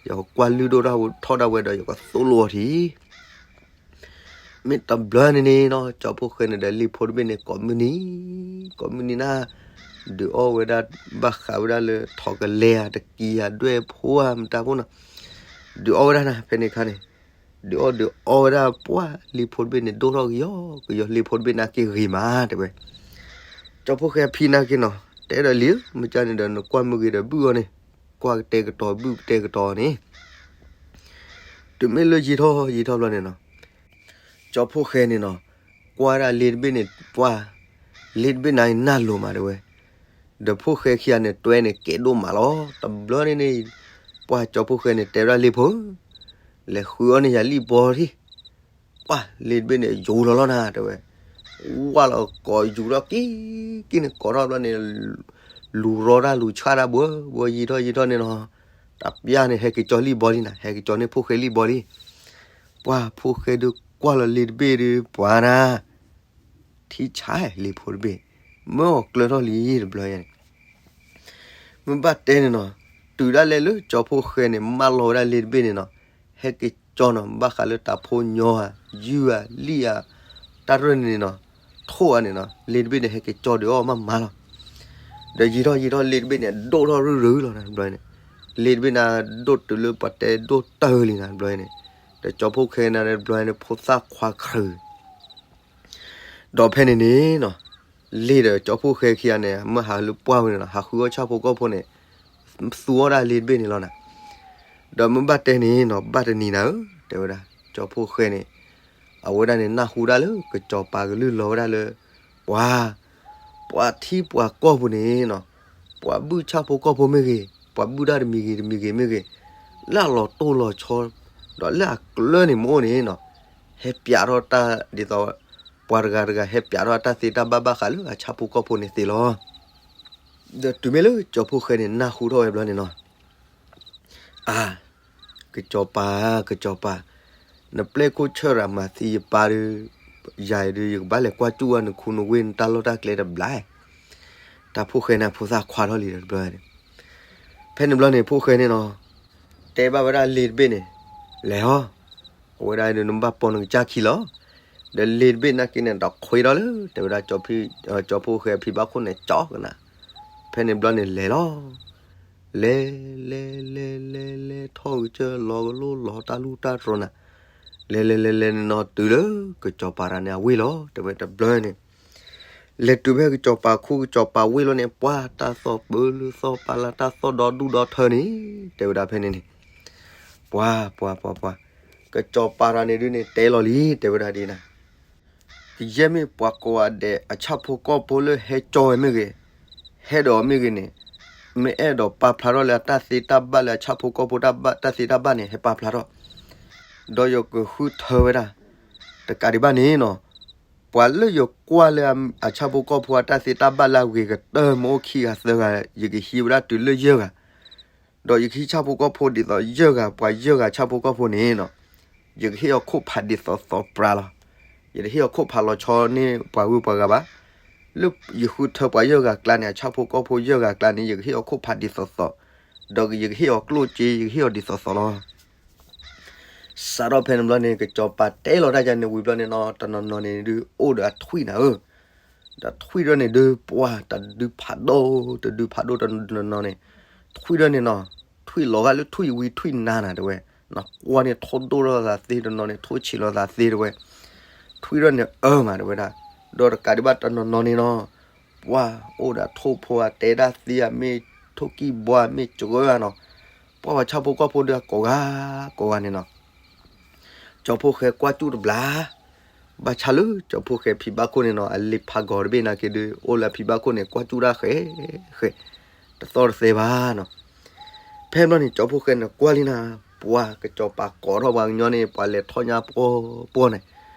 ယကကွၢ်လုၢ်ဒိၣ်ထီၣ်ဝဲဒီး ယကသိၣ်လိအီၤထံ မ့ၢ်တဘျီန့ၣ်န့ၣ်နီၤ ကၠီဖှိၣ်ဃဲန့ၣ်ဒီးလ့ၤဖိတဘ့ၣ်န့ၣ် ကိးမုၢ်နံၤ, ကိးမုၢ်နံၤနၤ, ဒုးအီၣ်ဝဲဒၣ် ဘၣ်ဃးဝဲဒၣ်လၢ ထိးကလဲၤဧါ တကံၤဧါ ဒွဲၣ်ဖိဧါ မတၤဖိနီၤ, ဒုးအီၣ်ဝဲဒၣ်နၤ ဖဲန့ၣ်အခါန့ၣ်, ဒုးအီၣ်ဒုးအီဝဲဒၣ် ပှၢ်လ့ၤဖိတဘ့ၣ်န့ၣ် ဒိၣ်ထီၣ်ကယီကယီ လ့ၤဖိတဘ့ၣ်န့ၣ်က့ၤဂ့ၤမး တဲဝဲ, ကၠီဖှိၣ်ဃဲအဖံန့ၣ်က့ၤနီၤ တဲဒီးလံၤဧၢ မ့ၢ်ကန့ၣ်ဒီး နကွၢ်မုၢ်ဂ့ၤဒီးဘုၣ်အီၤန့ၣ်, ကွၢ်ကတဲာ်ကတီၤဘုၣ်ကတဲာ်ကတီၤန့ၣ် တုၤမ့ၢ်လၢယံာ်ထီၣ်ယံာ်ထီၣ်ဘျီန့ၣ်နီၤ, ကၠီဖှိၣ်ဃဲန့ၣ်နီၤ, ကွၢ်ဒၣ်လ့ၤတဘ့ၣ်န့ၣ် ပှၢ်, လ့ၤတဘ့ၣ်န့ၣ်နၢ်လိၤမးတဲဝဲ, ဒီးဖှိၣ်ဃဲခံဂၤန့ၣ် တွဲန့ၣ်ကဲးဒိၣ်မးလီၤ. တဘျီန့ၣ်န့ၣ်, ပှၢ်ကၠီဖှိၣ်ဃဲန့ၣ် တဲဝဲဒၣ်လ့ၤဖိဧၢ, လဲၤဃုအီၣ်န့ၢ်ယၤလံၣ်ဘီထံၣ်, ပှၢ်လ့ၤတဘ့ၣ်န့ၣ် ယူၤလီၤလီၤနၤတဲဝဲ, ဝၢ်လီၤကိးယူၤထီၣ်ကံကံန့ၣ် ကိးထီၣ်ဘျီန့ၣ် လူၤရီတၢ်လူၤဆှၣ်တၢ်ဘှီဘှီ ယံာ်ထီၣ်ယံာ်ထီၣ်န့ၣ်နီၤ, တပျၢ်န့ၣ် ဟဲက့ၤကၠီလံၣ်ဘီလံနၤ, ဟဲက့ၤကၠီန့ၢ်ဖှိၣ်ဃဲလံၣ်ဘီလံ. ပှၢ်ဖှိၣ်ဃဲဒုးကွၢ်လီၤလ့ၤတဘ့ၣ်ဒုး ပှၢ်နၤ, ထံဆါလ့ၤဖိတဘ့ၣ်, မၢအီၤကျၢၤထီၣ်လံတဘျီယဲန့ၣ်, မ့ၢ်ဘၣ်တဲန့ၣ်နီၤ, တုၤဒၣ်လဲာ်လၢကၠီဖှိၣ်ဃဲန့ၣ် မၢလီၤဝဲဒၣ်လ့ၤတဘ့ၣ်န့ၣ်နီၤ, ဟဲက့ၤကၠီနီၤ ဘၣ်ဃးလၢတၢ်ဖိညီဧါ, ယုၢ်ဧါ, လံၣ်ဧါ, တၢ်ရၢၢ်န့ၣ်နီၤ, ထိၣ်ဧါန့ၣ်နီၤ, လ့ၤတဘ့ၣ်န့ၣ် ဟဲက့ၤကၠီဒုးအီၣ်မးမးလီၤ. ဒီးယံာ်ထီၣ်ယံာ်ထီၣ်လ့ၤတဘ့ၣ်န့ၣ် ဒိၣ်ထီၣ်ရုၢ်ရုၢ်လီၤနၤတဘျီန့ၣ်, လ့ၤတဘ့ၣ်န့ၣ် ဒိၣ်တုၤလၢပှၤတဲဒိၣ်တၢၢ်လံနၤတဘျီန့ၣ်, ဒီးကၠီဖှိၣ်ဃဲန့ၣ်တဘျီန့ၣ် ဖိသၣ်ခွါခရၢၣ် ဒီးဖဲန့ၣ်န့ၣ်နီၤ, လ့ၤဒီးကၠီဖှိၣ်ဃဲခံဂၤန့ၣ် မၢဟးလၢပှၢ်ဝဲန့ၣ်နီၤ, ဟးဃုအီၣ်ဆၣ်ဖိကီၢ်ဖိန့ၣ်, သူအီၣ်ဒၣ်လ့ၤတဘ့ၣ်န့ၣ်လီၤနၤ. ဒီးမ့ၢ်ဘၣ်တဲန့ၣ်နီၤ, ဘၣ်တနံၤနၤဧၢ, တဲဝဲဒၣ် ကၠီဖှိၣ်ဃဲန့ၣ်, အဝဲဒၣ်န့ၣ် နၢ်ဟူဒၣ်လၢ ကစီၤပၤကလုၢ်လီၤဝဲဒၣ်လၢ ပှၤ, ပှၤထံပှၤကီၢ်ဖိန့ၣ်နီၤ, ပှၤဘုၣ်ဆၣ်ဖိကီၢ်ဖိမ့ၢ်ဂ့ၤ, ပှၤဘုၣ်တၢ်တမံၤဂ့ၤတမံၤဂ့ၤမ့ၢ်ဂ့ၤ, လၢအလီၤတိၢ်လီၤဆီ, ဒီးလၢအကျၢၤန့ၣ်မ့ၢ်အိၣ်န့ၣ်နီၤ, ဟဲပျးထီၣ်တၢ်ဒ်သိး, ပှၤတဂၤတဂၤဟဲပျးထီၣ်အတၢ်သ့တၢ်ဘၣ်ဘၣ်ဃးလၢအဆၣ်ဖိကီၢ်ဖိန့ၣ်သ့လီၤ. ဒီးတုၤမ့ၢ်လၢကၠီဖှိၣ်ဃဲန့ၣ် နၢ်ဟူထီၣ်ဝဲဘျီန့ၣ်နီၤ, အါ, ကစီၤပၤ, ကစီၤပၤ, နပျဲၢ်ခိၣ်ဆၢၣ်ရၤမၤသံယပၢ်ဒီး, ယၤအံၤဒီး ယကဘၣ်လဲၤကွၢ်ကၠူၣ်ဝဲနခူနဝ့ၢ်နတၢ်လီၢ်တၢ်ကျဲတဘျီ, တၢ်ဖှိၣ်ဃဲန့ၣ် ဖိသၣ်ခွါထီၣ်လံဒီးတဘျီန့ၣ်, ဖဲန့ၣ်ဘျီန့ၣ် ဖှိၣ်ဃဲန့ၣ်နီၤ, တဲဘၣ်ဝဲဒၣ်လ့ၤတဘ့ၣ်န့ၣ်, လဲၤအီၤ, အဝဲဒၣ်ဒီးနဘၣ်ပိာ်နကစၢ်ခံလီၤ. ဒီးလ့ၤတဘ့ၣ်နာ်က့န့ၣ် ဒီးခွ့ထီၣ်လၢ တဲဝဲဒၣ် ကၠီဖှိၣ်ဃဲအဖံဘၣ်ခိၣ်န့ၣ် ကၠီကနၤ, ဖဲန့ၣ်ဘျီန့ၣ်လဲၤလီၤ. လဲၤ, လဲၤ, လဲၤ, လဲၤ, လဲၤထီၣ်ကစၢၢ်လီၤကလိလီၤတၢ်လူၢ်တၢ်တြီၤနၤ, လဲၤလဲၤလဲၤလဲၤန့ၣ်နီၤ တုၤလၢကစီၤပၤတဂၤန့ၣ် အဝ့ၢ်လီၤ တဲဝဲတဘျီန့ၣ်, လဲၤတုၤဖဲကစီၤပၤခူ ကစီၤပၤဝ့ၢ်လီၤန့ၣ် ပှၤတၢ်သီၣ်ပၢလၢသီၣ်ပာ်လၢတၢ်သီၣ်ဒီဒူၣ်ဒီထၢန့ၣ်, တဲဝဲဒၣ်ဖဲန့ၣ်န့ၣ်, ပှၤ, ပှၤ, ပှၤ, ပှၤ, ကစီၤပၤတဂၤန့ၣ်ဒုးန့ၣ် တဲလီၤလံ တဲဝဲဒၣ်ဒ်နၤ ကယဲၢ်မ့ၢ်ပှၤကိးဂၤဒဲး အဆၣ်ဖိကီၢ်ဖိလၢဟဲကၠီဝဲမ့ၢ်ဂ့ၤ, ဟဲဒီးမ့ၢ်ဂ့ၤန့ၣ်, မ့ၢ်အဲၣ်ဒိးပာ်ဖျါထီၣ်လၢအတၢ်သ့တၢ်ဘၣ်လၢအဆၣ်ဖိကီၢ်ဖိတၢ်သ့တၢ်ဘၣ်န့ၣ် ဟဲပာ်ဖျါထီၣ်, ဒီးယကဃုထၢဝဲဒၣ်, တကးဒံးဘၣ်န့ၣ်နီၤ, ပှၤလၢယကွၢ်လၢအဆၣ်ဖိကီၢ်ဖိအတၢ်သ့တၢ်ဘၣ်လၢအဂ့ၤကတၢၢ်မ့ၢ်အိၣ်ခံဂၤသၢဂၤ ယကဟံးဝဲဒၣ်တုၤလၢယဲၢ်ဂၤ ဒီးယကဟံးဆၣ်ဖိကီၢ်ဖိဒ်သိးယဲၢ်ဂၤ ပှၤယဲၢ်ဂၤဆၣ်ဖိကီၢ်ဖိန့ၣ်နီၤ, ယကဟ့ၣ်အီၤခိၣ်ဖးဒ်သိးသိးပြးလီၤ. ယတဟ့ၣ်အီၤခိၣ်ဖးလီၤဆီန့ၢ်ပှၤဂုၤပှၤဂၤဘၣ်. လၢယဃုထၢပှၤယဲၢ်ဂၤကျါန့ၣ် အဆၣ်ဖိကီၢ်ဖိယဲၢ်ဂၤကျါန့ၣ် ယကဟ့ၣ်အီၤခိၣ်ဖးဒ်သိးသိး, ဒီးယကဟ့ၣ်အီၤကျိၣ်စ့ ယကဟ့ၣ်အီၤဒ်သိးသိးလီၤ. စးထီၣ်ဖဲန့ၣ်ဘျီန့ၣ် ကစီၤပၤတဲလီၤတၢ်ယါန့ၣ်ဝံၤဘျီန့ၣ်နီၤ တနီၤနီၤန့ၣ်ဒုးအိၣ်ဒီးအထွံၣ်နၤဧၢ ဒီးထွံၣ်ဒၢန့ၣ်ဒုး ပှၤတဒုဖးဒိၣ် တဒုဖးဒိၣ်တနီၤနီၤန့ၣ်, ထွံၣ်ဒၢန့ၣ်နီၤ, ထွံၣ်လီၤဂာ်လၢထွံၣ်ဝံထွံၣ်နါနၤတဲဝဲ, နကွၢ်န့ၣ်ထိၣ်ဒိၣ်လိာ်သးသ့ တနီၤန့ၣ်ထိၣ်ဆံးလိာ်သးသ့တဲဝဲ, ထွံၣ်ဒၢန့ၣ်အၢမးတဲဝဲဒၣ်, ဒီးတကးဒံးဘၣ်တနီၤနီၤန့ၣ်နီၤ, ပှၤအိၣ်ဒီးထိၣ်ဖိအတဲဒၣ်သ့ဧါ မ့ၢ်ထိၣ်ကံၢ်ဘှါမ့ၢ်စှၢၤဧါနီၤ, ပှၤပှၤဆၣ်ဖိကီၢ်ဖိဒုးကိးဂၤ ကိးဂၤန့ၣ်နီၤ ကၠီဖှိၣ်ဃဲကွၢ်ကၠူၣ်တဘျီ, ဘၣ်ဆၣ်လၢကၠီဖှိၣ်ဃဲဖံးဘၣ်ခိၣ်န့ၣ်နီၤ အလံာ်ဖးဂီၤတဘ့ၣ်နာ်က့ဒုး အိၣ်လၢအဖံးဘၣ်ခိၣ်န့ၣ် ကွၢ်ကၠူၣ်တၢ်ဃဲဃဲ, တသီၣ်တသဲဘၣ်နီၤ. ဖဲဘျီန့ၣ် ကၠီဖှိၣ်ဃဲန့ၣ်ကွၢ်လံနၤ, ပှၤကစီၤပၤကိးထီၣ်ပှၤကညီန့ၣ် ပှၤလဲၤထီၣ်ညါပှီၢ်ပှီၢ်န့ၣ်,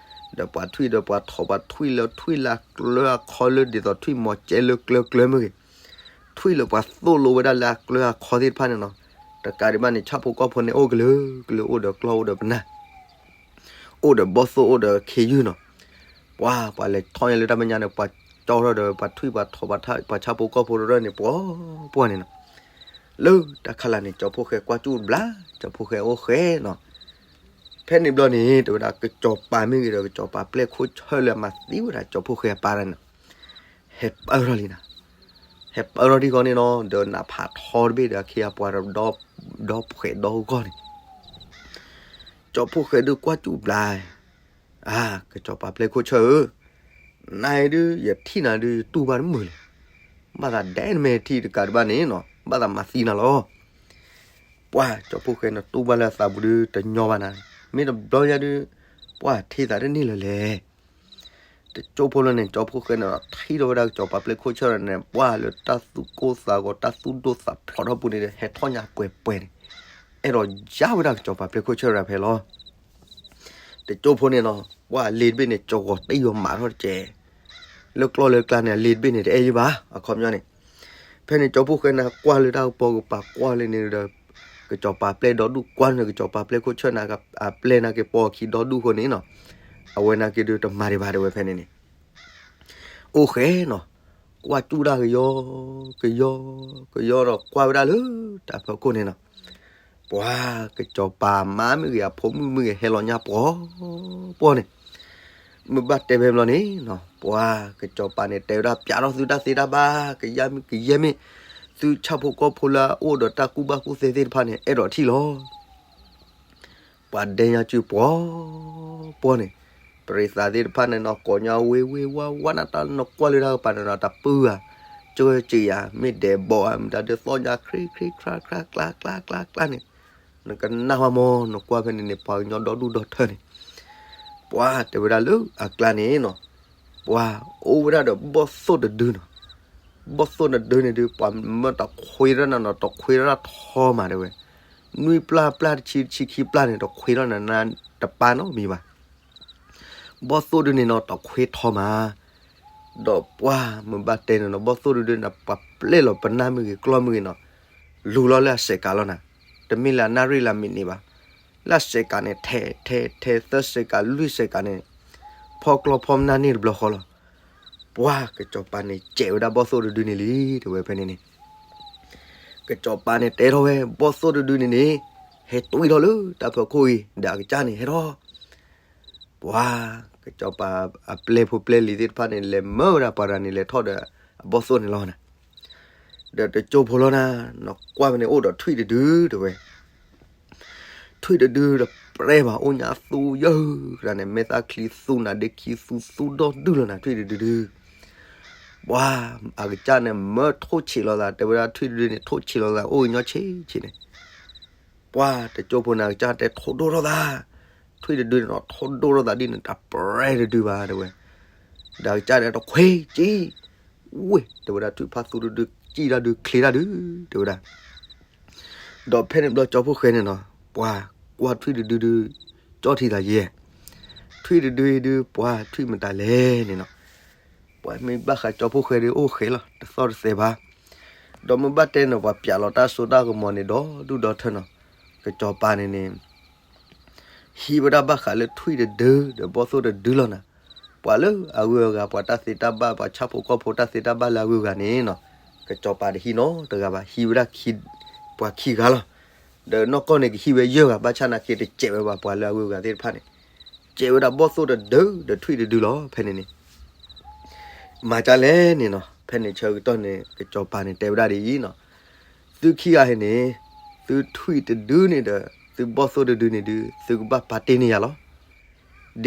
ဒီးပှၤထွံၣ်ဒီးပှၤထိး ပှၤထွံၣ်လၢထွံၣ်လၢအကျၢၤအခီလၢ ဒ်သိးထွံၣ်မီၤကဲလၢကျၢၤကျၢၤမ့ၢ်ဂ့ၤ, ထွံၣ်လၢပှၤသိၣ်လိဝဲဒၣ်လၢအကျၢၤအခီသ့ၣ်တဖၣ်န့ၣ်နီၤ, တကးဒံးဘၣ်န့ၣ် ဆၣ်ဖိကီၢ်ဖိန့ၣ်အိၣ်ကလုာ်ကလုာ် အိၣ်ဒီးကျီၢ် အိၣ်ဒီးပနၢ် အိၣ်ဒီးဘီၣ်သိၣ်အိၣ်ဒီးခ့ယုၢ်နီၤ, ပှၤ ပှၤလဲၤထီၣ်ညါလၢတၢ်မဲာ်ညါန့ၣ် ပှၤကၠီထီၣ်ဒီးပှၤထွံၣ်ပှၤထိး ပှၤဆၣ်ဖိကီၢ်ဖိတရၢၢ်န့ၣ် ပှီၢ်ပှီၢ်န့ၣ်နီၤ, လၢတၢ်ခါလာ်န့ၣ် ကၠီဖိၣ်ဃဲကွၢ်စူၣ်ဘျါ, ကၠီဖိၣ်ဃဲအိၣ်ဃဲနီၤ, ဖဲန့ၣ်ဘျီန့ၣ် တဲဝဲဒၣ်ကစီၤပၤမ့ၢ်ဂ့ၤဒီး ကစီၤပၤပျဲၢ်ခိၣ်ဆၢၣ်လၢအမၤသံဝဲဒၣ်ကၠီဖိၣ်ဃဲအပၢ်တၢ်န့ၣ် ဟဲပၢၢ်ထီၣ်လံနၤ, ဟဲပၢၢ်ထီၣ်ထံဃီန့ၣ်နီၤ ဒီးနးဖးထီတဘ့ၣ်ဒီးအခ့အပှၤဒီး ဒီဖှဲးဒီဂီၢ်န့ၣ် ကၠီဖိၣ်ဃဲဒုးကွၢ်စူၣ်ဘျါ, အါ ကစီၤပၤပျဲၢ်ခိၣ်ဆၢၣ်ဧၢ, နၤအံၤဒုး ယထံၣ်နၤဒုး ယတူၢ်ဘၣ်တမုာ်လၢၤ, ဘၣ်သးဒဲနမဲာ်ထံတကးဒံးဘၣ်န့ၣ်နီၤ ဘၣ်သးမၤသံနၤလီၤ, ပှၤကၠီဖိၣ်ဃဲန့ၣ်တူၢ်ဘၣ်လၢအသးပူၤဒုးတညီဘၣ်နၤ, မ့ၢ်တဘျီညါဒုး ပှၤထံၣ်သးတန့ၢ်လၢၤလဲၣ် တကၠိဖိလၢန့ၣ် ကၠီဖိၣ်ဃဲန့ၣ်ဒီး ထံၣ်ထီၣ်ဝဲဒၣ်ကစီၤပၤပျဲၢ်ခိၣ်ဆၢၣ်န့ၣ် ပှၤလၢတၢ်သူၣ်ကိၢ်သးဂီၤ တၢ်သူၣ်ဒိၣ်သးဖျိးထီၣ်ပူၤန့ၣ်ဒီး ဟဲထီၣ်ညါပှဲၤပှဲၤန့ၣ်, အဲၣ်ဒိးယါဝဲဒၣ်ကစီၤပၤပျဲၢ်ခိၣ်ဆၢၣ်ရၤဖဲလီၤ. တကၠိဖိန့ၣ်နီၤ ပှၤအလ့တဘ့ၣ်န့ၣ် ကၠီဂီၤတ့ၢ်ယီၤမးထီၣ်တကဲး, လၢကျီၢ်လၢကျါန့ၣ် အလ့တဘ့ၣ်န့ၣ် တအဲၣ်ယံၣ်ဘၣ် အခီပညီန့ၣ် ဖဲန့ၣ် ကၠီဖိၣ်ဃဲန့ၣ် ကွၢ်လၢတၢ်ကပီၤကပၤကွၢ်လၢန့ၣ်ဒီး ကစီၤပၤပျဲၢ်ဒီဒူၣ်ကွၢ်န့ၣ် ကစီၤပၤပျဲၢ်ခိၣ်ဆၢၣ်န့ၣ် အပျဲၢ်န့ၣ်က့ၤပိာ်အခံဒီဒူၣ်အဃိန့ၣ်နီၤ, အဝဲန့ၣ်က့ၤဒုးတမၤဒံးဘၣ်တဲဝဲဖဲန့ၣ်န့ၣ် အိၣ်ဃဲနီၤ, ကွၢ်စူၣ်ဒၣ်ကယီ ကယီ ကယီဒီးကွၢ်ဝဲဒၣ်လၢတၢ်ဖီခိၣ်န့ၣ်နီၤ, ပှၤကစီၤပၤမါမ့ၢ်ဂ့ၤ အဖိမုၣ်မ့ၢ်ဂ့ၤ ဟဲလီၤညါပှီၢ်ပှီၢ်န့ၣ်, မ့ၢ်ဘၣ်တဲဖဲဘျီန့ၣ်နီၤ ပှၤကစီၤပၤန့ၣ် တဲဝဲဒၣ်ပျးထီၣ်သုတၢ်သ့တၢ်ဘၣ် ကယဲၢ်မ့ၢ် ကယဲၢ်မ့ၢ် သုဆၣ်ဖိကီၢ်ဖိလၢအအိၣ်ဒီးတၢ်ကူၣ်ဘၣ်ကူၣ်သ့သ့ၣ်တဖၣ်န့ၣ် အဲၣ်ဒိးထံၣ်လီၤ ပှၤဒဲညါစုပှီၢ်ပှီၢ်န့ၣ်, ပရံးသးသ့ၣ်တဖၣ်န့ၣ်နီၤ ကိးညါဝ့ၤဝ့ၤဝါဝါနၤ တၢ်နကွၢ်လၢတၢ်ကပၤန့ၣ်နီၤ တၢ်ပုၢ်ဧါ, ကၢစံးယၤ မ့ၢ်ဒဲးဘီဧါ မတၤဒုးသီၣ်ညါ ခရံခရံခရါခရါ ကျါကျါကျါကျါန့ၣ်, နကနၣ်ဝဲမီၤ နကွၢ်ဖဲန့ၣ်န့ၣ် ပှၤကညီဒီဒူၣ်ဒီထၢန့ၣ်, ပှၤတဲဝဲဒၣ်လၢအကျါန့ၣ်နီၤ, ပှၤအိၣ်ဝဲဒၣ်ဒီးဘီၣ်သိၣ်တဒုနီၤ, ဘီၣ်သိၣ်တဒုန့ၣ်ဒုး ပှၤမၢတခွ့ထီၣ်နၤနီၤ တခွ့ထီၣ်ထီမးတဲဝဲ, နွံပျၢ်ပျၢ်တဆံတဆံခံပျၢ်န့ၣ် တခွ့ထီၣ်နၤနၤတပၢ်နီတမံၤဘၣ်, ဘီၣ်သိၣ်ဒုန့ၣ်နီၤ တခွ့ထီမး, ဒီးပှၤမ့ၢ်ဘၣ်တဲန့ၣ်နီၤ ဘီၣ်သိၣ်ဒုဒုန့ၣ် ပှၤပျဲၢ်လီၤပနၢ်မ့ၢ်ဂ့ၤ ကျီၢ်မ့ၢ်ဂ့ၤနီၤ, လူၤလီၤလၢအစဲးကးလီၤနၤ, တမ့ၢ်လၢအနၣ်ရံၣ်လၢအမံးနံးဘၣ်, လၢအစဲးကးန့ၣ် ထဲထဲထဲသၢစဲးကး လွံၢ်စဲးကးန့ၣ်, ဖီကျီၢ်ဖီမနၢ်န့ၢ်တဘျီဃီလီၤ. ပှၤကစီၤပၤန့ၣ် စဲးဝဲဒၣ်ဘီၣ်သိၣ်တဒုန့ၣ်လံ တဲဝဲဖဲန့ၣ်န့ၣ် ကစီၤပၤန့ၣ်တဲထီၣ်ဝဲ ဘီၣ်သိၣ်တဒုန့ၣ်န့ၣ် ဟဲတွံၢ်ထီၣ်လၢတၢ်ဖီခိၣ်အံၤ ဒီးအကစၢ်န့ၣ်ဟဲထီၣ်, ပှၤကစီၤပၤအပျဲၢ်ဖိပျဲၢ်လံၤသ့ၣ်တဖၣ်န့ၣ် လဲၤမၢဝဲဒၣ်ပှၤတဂၤန့ၣ် လဲၤထီၣ်ဒီးအဘီၣ်သိၣ်န့ၣ်လီၤနၤ, ဒီးတကၠိဖိလီၤနၤ, နကွၢ်ဖဲန့ၣ်အိၣ်ဒီးထွံၣ်တဒုတဲဝဲ ထွံၣ်တဒုတပြဲၢ်ဘၣ် အိၣ်ညါသူယၢၢ်ကဒါန့ၣ် မဲာ်သၣ်ချံသူနၤဒ့ခံသူသူဒီဒူၣ်လီၤနၤ ထွံၣ်တဒုဒု, ပှၤအကစၢ်န့ၣ် မၢထိၣ်ဆံးလိာ်သး တဲဝဲဒၣ်ထွံၣ်တဒုန့ၣ် ထိၣ်ဆံးလိာ်သး အိၣ်ကညီဆံးဆံးန့ၣ်, ပှၤတကၠိဖိန့ၣ် အကစၢ်တဲထိၣ်ဒိၣ်ထီၣ်သး, ထွံၣ်တဒုန့ၣ်နီၤ ထိၣ်ဒိၣ်ထီၣ်သးဒ်န့ၣ် တပြဲၢ်တဒုဘၣ်တဲဝဲ, ဒီးအကစၢ်န့ၣ်တခွ့ကံ ဝ့ၢ် တဲဝဲဒၣ်ထွံၣ်ဖးသူတဒု ကံၣ်တၢ်ဒု ချ့တၢ်ဒု တဲဝဲဒၣ်, ဒီးဖဲန့ၣ်ဘျီကၠီဖိဃဲန့ၣ်နီၤ ပှၤကွၢ်ထွံၣ်တဒုဒု ကၠီထံသးယဲၢ်, ထွံၣ်တဒုဒု ပှၤထွံၣ်မတၤလဲၣ်န့ၣ်နီၤ, ပှၤမ့ၢ်ဘၣ်ဃးကၠီဖိဃဲဒု အိၣ်ဃဲလီၤ တသီၣ်တသဲဘၣ်, ဒီးမ့ၢ်ဘၣ်တဲန့ၣ် ပှၤပျးလီၤတၢ်စိတၢ်ကမီၤန့ၣ် ဒီဒူၣ်ဒီထၢနီၤ, ကစီၤပၤန့ၣ်န့ၣ် ဟံးဝဲဒၣ်ဘၣ်ဃးလၢထွံၣ်တဒု ဒီးဘီၣ်သိၣ်တဒုလီၤနၤ, ပှၤလၢအဂုၤအဂၤ ပှၤတၢ်သ့တၢ်ဘၣ် ပှၤဆၣ်ဖိကီၢ်ဖိတၢ်သ့တၢ်ဘၣ်လၢအဂုၤအဂၤန့ၣ်နီၤ, ကစီၤပၤတဟံးနီတဂၤဘၣ် ဟံးဝဲဒၣ်ခံ ပှၤခံဂၤလီၤ, ဒီးနီၢ်ကီၢ်န့ၣ် ကဟံးဝဲယဲၢ်ဂၤ ဘၣ်ဆၣ်နာ်က့တစဲးဝဲဘၣ် ပှၤလၢအဂုၤအဂၤသ့ၣ်တဖၣ်န့ၣ်, စဲးဝဲဒၣ်ဘီၣ်သိၣ်တဒု ဒီးထွံၣ်တဒုလီၤ ဖဲန့ၣ်န့ၣ် မၤဒ်လဲၣ်န့ၣ်နီၤ, ဖဲန့ၣ်ဆၢကတီၢ်န့ၣ် ကစီၤပၤန့ၣ် တဲဝဲဒၣ်ဒ်အံၤနီၤ, သုခံဂၤအံၤန့ၣ် သုထွံၣ်တဒုန့ၣ်ဒီး သုဘီၣ်သိၣ်တဒုန့ၣ်ဒုး သုကဘၣ်ပာ်တ့ၢ်န့ၢ်ယၤလ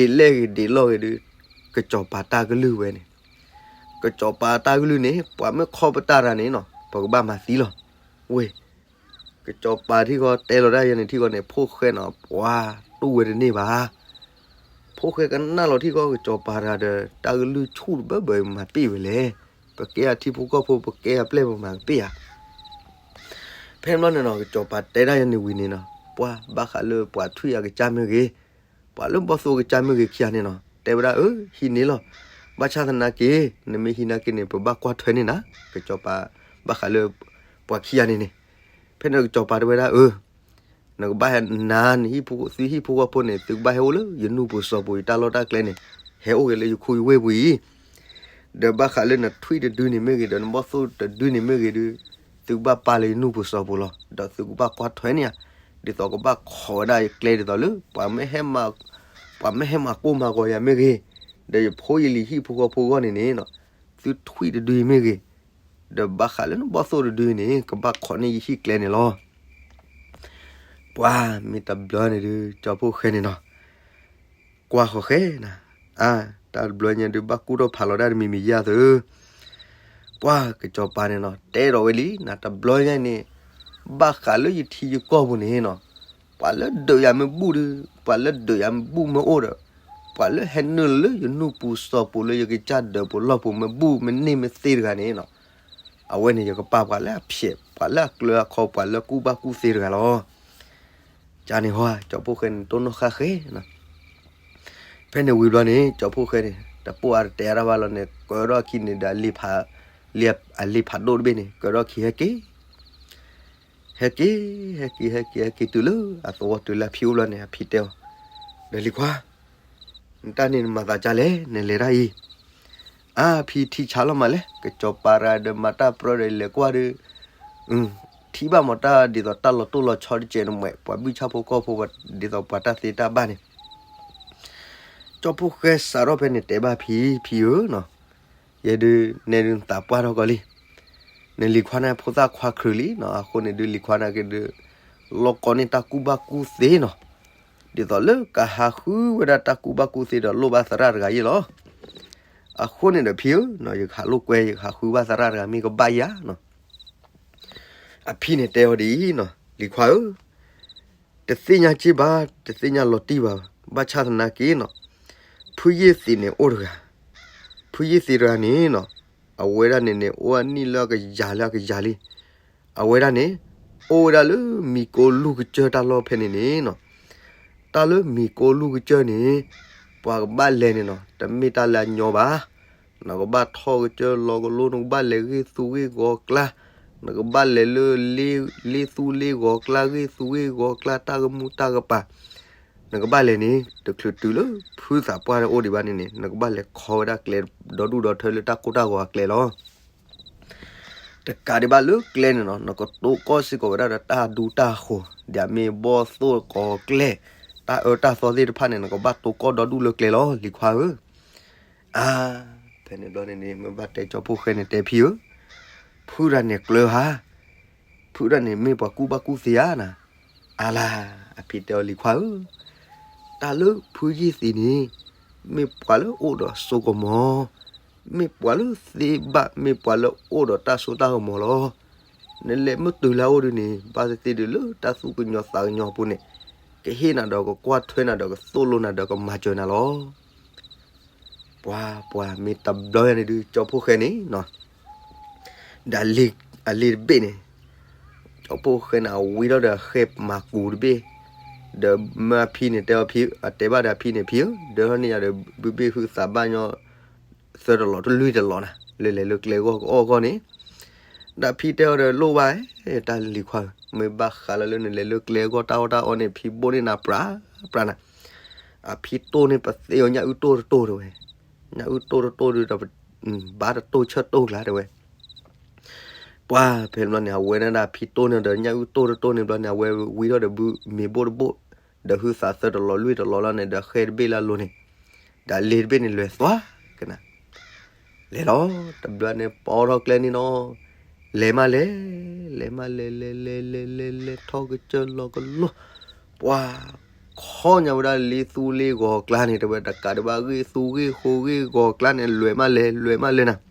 ီၤ. ဒ်လဲၣ်ဂ့ၤဒ်လဲၣ်ဂ့ၤဒုး ကစီၤပၤတၢ်ကလုၢ်ဝဲန့ၣ်, ကစီၤပၤတၢ်ကလုၢ်န့ၣ် ပှၤမ့ၢ်ခီပတာ်တၢ်န့ၣ်နီၤ ပကဘၣ်မၤသံလီၤ. ဝ့ၢ် ကစီၤပၤထံၣ်ဃီတဲလီၤတၢ်ယဲန့ၣ်ထံၣ်ဃီန့ၣ် ဖိၣ်ဃဲနီၤ ပှၤတူၢ်ဝဲတန့ၢ်ဘၣ်. ဖိၣ်ဃဲကနၣ်လီၤထံၣ်ဃီ ကစီၤပၤတဂၤဒီး တၢ်ကလုၢ်ဆူၣ်တဘၢဘၢမၤပ့ၢ်ဝဲလဲၣ်. ပကဲအထံဖိကီၢ်ဖိ ပကဲအပျဲၢ်ပမၤကပ့ၢ်ဧါ. ဖဲန့ၣ်ဘျီန့ၣ်နီၤ ကစီၤပၤတဲဒၣ်ယဲန့ၣ်ဝံၤန့ၣ်နီၤ, ပှၤဘၣ်ဃးလၢပှၤထွံၣ်အကစၢ်မ့ၢ်ဂ့ၤ, ပှၤလၢဘီၣ်သိၣ်အကစၢ်မ့ၢ်ဂ့ၤခံဂၤန့ၣ်နီၤ, တဲဝဲဒၣ်အၢ ဟံးန့ၢ်လီၤ. ဘၣ်ဆၣ်သနာ်က့ နမ့ၢ်ဟံးနာ်က့န့ၣ် ပဘၣ်ကွၢ်ထွဲန့ၢ်နၤ, ကစီၤပၤဘၣ်ဃးလၢပှၤခံဂၤန့ၣ်န့ၣ်, ဖဲန့ၣ်ကစီၤပၤတဲဝဲဒၣ်အၢ နကဘၣ်ဟဲနၤ နဟံၣ်ဖိ သုဟံၣ်ဖိဃီဖိန့ၣ် သုကဘၣ်ဟဲအိၣ်လၢယနူၢ်ပူၤစီၤပူၤ ယတၢ်လီၢ်တၢ်ကျဲန့ၣ် ဟဲအိၣ်ဂ့ၤလၢယခူယဝ့ၢ်ပူၤအံၤ, ဒီးဘၣ်ဃးလၢနထွံၣ်တဒုန့ၣ်မ့ၢ်ဂ့ၤ ဒီးနဘီၣ်သိၣ်တဒုန့ၣ်မ့ၢ်ဂ့ၤဒီး သုကဘၣ်ပာ်လၢယနူၢ်ပူၤစီၤပူၤလီၤ. ဒီးသုကဘၣ်ကွၢ်ထွဲန့ၢ်ဧါ, ဒ်သိးကဘၣ်ခိးဝဲဒၣ်ယကျဲဒ်သိးလၢ ပှၤမ့ၢ်ဟဲမၤ ပှၤမ့ၢ်ဟဲမၤကိၢ်မၤဂီၤယၤမ့ၢ်ဂ့ၤ, ဒီးယဖိယလံၤဟံၣ်ဖိဃီဖိအဂီၢ်န့ၣ်န့ၣ်နီၤ, သုထွံၣ်တဒုအံၤမ့ၢ်ဂ့ၤ, ဒီးဘၣ်ဃးလၢနဘီၣ်သိၣ်တဒုန့ၣ် ကဘၣ်ခိးန့ၢ်ယဟံၣ်ကျဲန့ၣ်လီၤ. ပှၤမ့ၢ်တဘျီန့ၣ်ဒုး ကၠီဖိၣ်ဃဲန့ၣ်နီၤ, ကွၢ်ဃီဃဲနၤ, အါ တၢ်တဘျီညါဒုး ဘၣ်ကူၣ်ထီၣ်ဖးလီၤဒၣ်တမံၤမံၤယါသု, ပှၤကစီၤပၤန့ၣ်နီၤ တဲဒီးဝဲလံ နတဘျီညါန့ၣ် ဘၣ်ဃးလၢယထံယကီၢ်ပူၤန့ၣ်နီၤ, ပှၤလၢဒုးယၤမ့ၢ်ဘူၣ်ဒုး ပှၤလၢဒုးယၤမ့ၢ်ဘူၣ်မ့ၢ်အိၣ်ဒီး ပှၤလၢဟဲနုာ်လၢယနူၢ်ပူၤစီၤပူၤလၢယကစၢ်ဒၢးပူၤလီၢ်ပူၤမ့ၢ်ဘူၣ်မ့ၢ်န့ၢ်မ့ၢ်သ့တဂၤန့ၣ်နီၤ, အဝဲန့ၣ်ယကပာ်ပှၤလၢအဖျဲး ပှၤလၢအကျၢၤအခီ ပှၤလၢကူၣ်ဘၣ်ကူၣ်သ့တဂၤလီၤ. ကန့ၣ်ဟီ ကၠီဖိၣ်ဃဲန့ၣ် တိၢ်နီၣ်ဃၣ်ဃဲနီၤ, ဖဲန့ၣ်ဝံၤဘျီန့ၣ် ကၠီဖိၣ်ဃဲန့ၣ် တပိၢ်အါတတဲအါတၢ်ဘၣ်လီၤန့ၣ် ကၢထီၣ်အခံန့ၣ်ဒီး အလ့ၤဖးဒိၣ်တဘ့ၣ်န့ၣ် ကၢထီၣ်ခံဟဲက့ၤ ဟဲက့ၤ ဟဲက့ၤ ဟဲက့ၤ ဟဲက့ၤတုၤလၢအသဝီတုၤလၢအဖံအိၣ်ဘျီန့ၣ် အဖံတဲအီၤ, ဒီးလံၤခွါ နတၢ်န့ၣ်နမၤသးဒ်လဲၣ် နလဲၤတၢ်အံၤ, အါဖံထံဆါလီၤမးလဲၣ် ကစီၤပၤတဂၤဒီးမၤတၢ်ပြၢဒီးလဲၤကွၢ်ဒီး ထံၣ်ဘၣ်မၤတၢ်ဒ်သိးတၢ်လီၤတိၢ်လီၤဆီတကဲးန့ၣ်မး ပှၤဘုၣ်ဆၣ်ဖိကီၢ်ဖိ ဒ်သိးပှၤတၢ်သ့တၢ်ဘၣ်န့ၣ်, ကၠီဖိၣ်ဃဲစးထီၣ်ဖဲန့ၣ်တဲဘၣ်ဖံ ဖံဧၢနီၤ, ယဲဒုးနဲဒုးနသးပှၢ်ထီၣ်ကီးလံ, နလံၤခွါန့ၣ်ဖိသၣ်ခွါခရံာ်လံနီၤ, အဃိန့ၣ်ဒုးလံၤခွါန့ၣ်က့ၤဒုး လီၤကီန့ၢ်တၢ်ကူၣ်ဘၣ်ကူၣ်သ့နီၤ, ဒ်သိးလၢကဟးဃုဝဲဒၣ်တၢ်ကူၣ်ဘၣ်ကူၣ်သ့ဒီးလိၣ်ဘၣ်သရၣ်တဂၤယ့ၣ်လီၤ. အဃိန့ၣ်ဒီးဖံဧၢ, ယကဟးလိာ်ကွဲ ယကဟးဃုဘၣ်သရၣ်တဂၤမ့ၢ်ကဘၣ်ယၤနီၤ, အဖံန့ၣ်တဲအီၤဒ်အံၤနီၤ, လံၤခွါဧၢ, တသ့ၣ်ညါက့ဘၣ်, တသ့ၣ်ညါလီၤတံၢ်ဘၣ်, ဘၣ်ဆၣ်သနာ်က့နီၤ, ဖုယ့ၢ်သံးန့ၣ်အိၣ်တဂၤ, ဖုယ့ၢ်သံးတဂၤန့ၣ်နီၤ, အဝဲဒၣ်န့ၣ်န့ၣ် အိၣ်အနံၣ်လၢအကယၤလၢအကယၤလံ, အဝဲဒၣ်န့ၣ် အိၣ်ဝဲဒၣ်လၢမံၤကိလူၢ်ကစၢၢ်တၢ်လီၢ်ဖဲန့ၣ်န့ၣ်နီၤ, တၢ်လၢမံၤကိလူၢ်ကစၢၢ်န့ၣ် ပှၤကဘၣ်လဲၤန့ၣ်နီၤ တမ့ၢ်တၢ်လၢအညီဘၣ်, နကဘၣ်ထီၣ်ကစၢၢ်လီၤကလိ နကဘၣ်လဲၤဂ့ၢ်သူဂ့ၢ်ဂီၤကျါ, နကဘၣ်လဲၤလၢ လ့သူလ့ဂီၤကျါ ဂ့ၢ်သူဂ့ၢ်ဂီၤကျါ တၢ်ကမူတၢ်ကပၤ, နကဘၣ်လဲၤန့ၣ် တချုးတုၤလၢဖုသးပှၢ်အိၣ်ဒံးဘၣ်န့ၣ်န့ၣ် နကဘၣ်လဲၤခီဝဲဒၣ်ကျဲဒီဒူၣ်ဒီထၢလၢတၢ်ကိၢ်တၢ်ဂီၤအကျဲလီၤ. တကးဒံးဘၣ်လၢကျဲန့ၣ်နီၤ နကတိကီၢ်စ့ၢ်ကီးဝဲဒၣ်ဒီးတၢ်ဒူတၢ်ဃိၤ, ဒ်အမ့ၢ်ဘီၣ်သိၣ်ကိးကျဲ, တၢ်အၢတၢ်သီသ့ၣ်တဖၣ်န့ၣ် နကဘၣ်တိကီၢ်ဒီဒူၣ်လၢကျဲလီၤ လံၤခွါဧၢ. အါ, ဖဲန့ၣ်ဘျီန့ၣ်န့ၣ် မ့ၢ်ဘၣ်တဲကၠီဖိၣ်ဃဲန့ၣ်တဲဖံဧၢ, ဖုတဂၤန့ၣ်ကျၢၤဧါ, ဖုတဂၤန့ၣ်မ့ၢ်ပှၤကူၣ်ဘၣ်ကူၣ်သ့ဧါနၤ, အါလါ, အဖံတဲအီၤလံၤခွါဧၢ, တၢ်လၢဖုယ့ၢ်သံးန့ၣ် မ့ၢ်ပှၤလၢအိၣ်ဒီးစိကမီၤ, မ့ၢ်ပှၤလၢသ့ဘၣ် မ့ၢ်ပှၤလၢအိၣ်ဒီးတၢ်စိတၢ်ကမီၤလီၤ. နလဲၤမ့ၢ်တုၤလၢအအိၣ်ဒုန့ၣ် ဘၣ်သ့ၣ်သ့ၣ်ဒုးလၢတၢ်သူၣ်ကညီၤသးကညီၤအပူၤန့ၣ် ကဟ့ၣ်နၤဒီးကကွၢ်ထွဲနၤဒီးကသိၣ်လိနၤဒီးကမၤစၢၤနၤလီၤ. ပှၤ ပှၤမ့ၢ်တဘျီယၤန့ၣ်ဒုး ကၠီဖိၣ်ဃဲန့ၣ်နီၤ, ဒီးအလ့ၤတဘ့ၣ်န့ၣ် ကၠီဖိၣ်ဃဲန့ၣ် အဝံထီၣ်ဒီးအဃဲမၤကူးတဘ့ၣ်, ဒီးမၢအဖံန့ၣ်တဲအီၤဖံ အတဲဘၣ်ဒီးအဖံန့ၣ်ဖံဧၢ, ဒီးဟီန့ၣ်ယၤဒီး ဘုဘ့ၣ်ဟုသးဘၣ်ညီ သၢတလီၤတလွံၢ်တလီၤနၤ လၢလဲၤလၢကျဲအဂီၢ်ကအီၣ်အဂီၢ်န့ၣ်, ဒီးဖံတဲအီၤဒီးလိၣ်ဘၣ်, တၢ်လံၤခွါဧၢ, မ့ၢ်ဘၣ်ဃးလၢလၢနလဲၤလၢကျဲအဂီၢ်တၢ်အီၣ်တၢ်အီန့ၣ် ဖံဘိၣ်န့ၢ်နၤပြးပြးနၤ, အဖံတိၢ်န့ၢ်ပသ့အီၤညၣ်အုၣ်တိၢ်တတိၢ်တဲဝဲ, ညၣ်အုၣ်တိၢ်တတိၢ်ဒုးဒီး ဘၣ်တတိၢ်ဆၢတိၢ်ကျါတဲဝဲ ပှၤဖဲန့ၣ်ဘျီန့ၣ် အဝဲဒၣ်ဖံတိၢ်န့ၢ်ဒီးညၣ်အုၣ်တိၢ်တတိၢ်န့ၣ်ဘျီန့ၣ် အဝဲဝံထီၣ်ဒီးဘုမ့ၤဘိၣ်တဘိၣ်, ဒီးဟုသးသၢတလီၤလွံၢ်တလီၤလီၤန့ၣ် ဒီးဃဲတဘ့ၣ်လၢအလိၤန့ၣ်, ဒီးလ့ၤတဘ့ၣ်န့ၣ်လဲၤသွါကနၤ, လဲၤလီၤ, တဘျီန့ၣ်ပိာ်ထီၣ်ကျဲန့ၣ်နီၤ, လဲၤမးလဲၤ, လဲၤမးလဲၤ လဲၤလဲၤလဲၤလဲၤလဲၤ ထီၣ်ကစၢၢ်လီၤကလိ, ပှၤ ခီညါဝဲဒၣ်လ့သူလ့ဂီၤကျါန့ၣ် တဲဝဲတကးဒံးဘၣ် ဂ့ၢ်သူဂ့ၢ်ဃိဂ့ၢ်ဂီၤကျါန့ၣ် လဲၤမးလဲၤ လဲၤမးလဲၤနၤ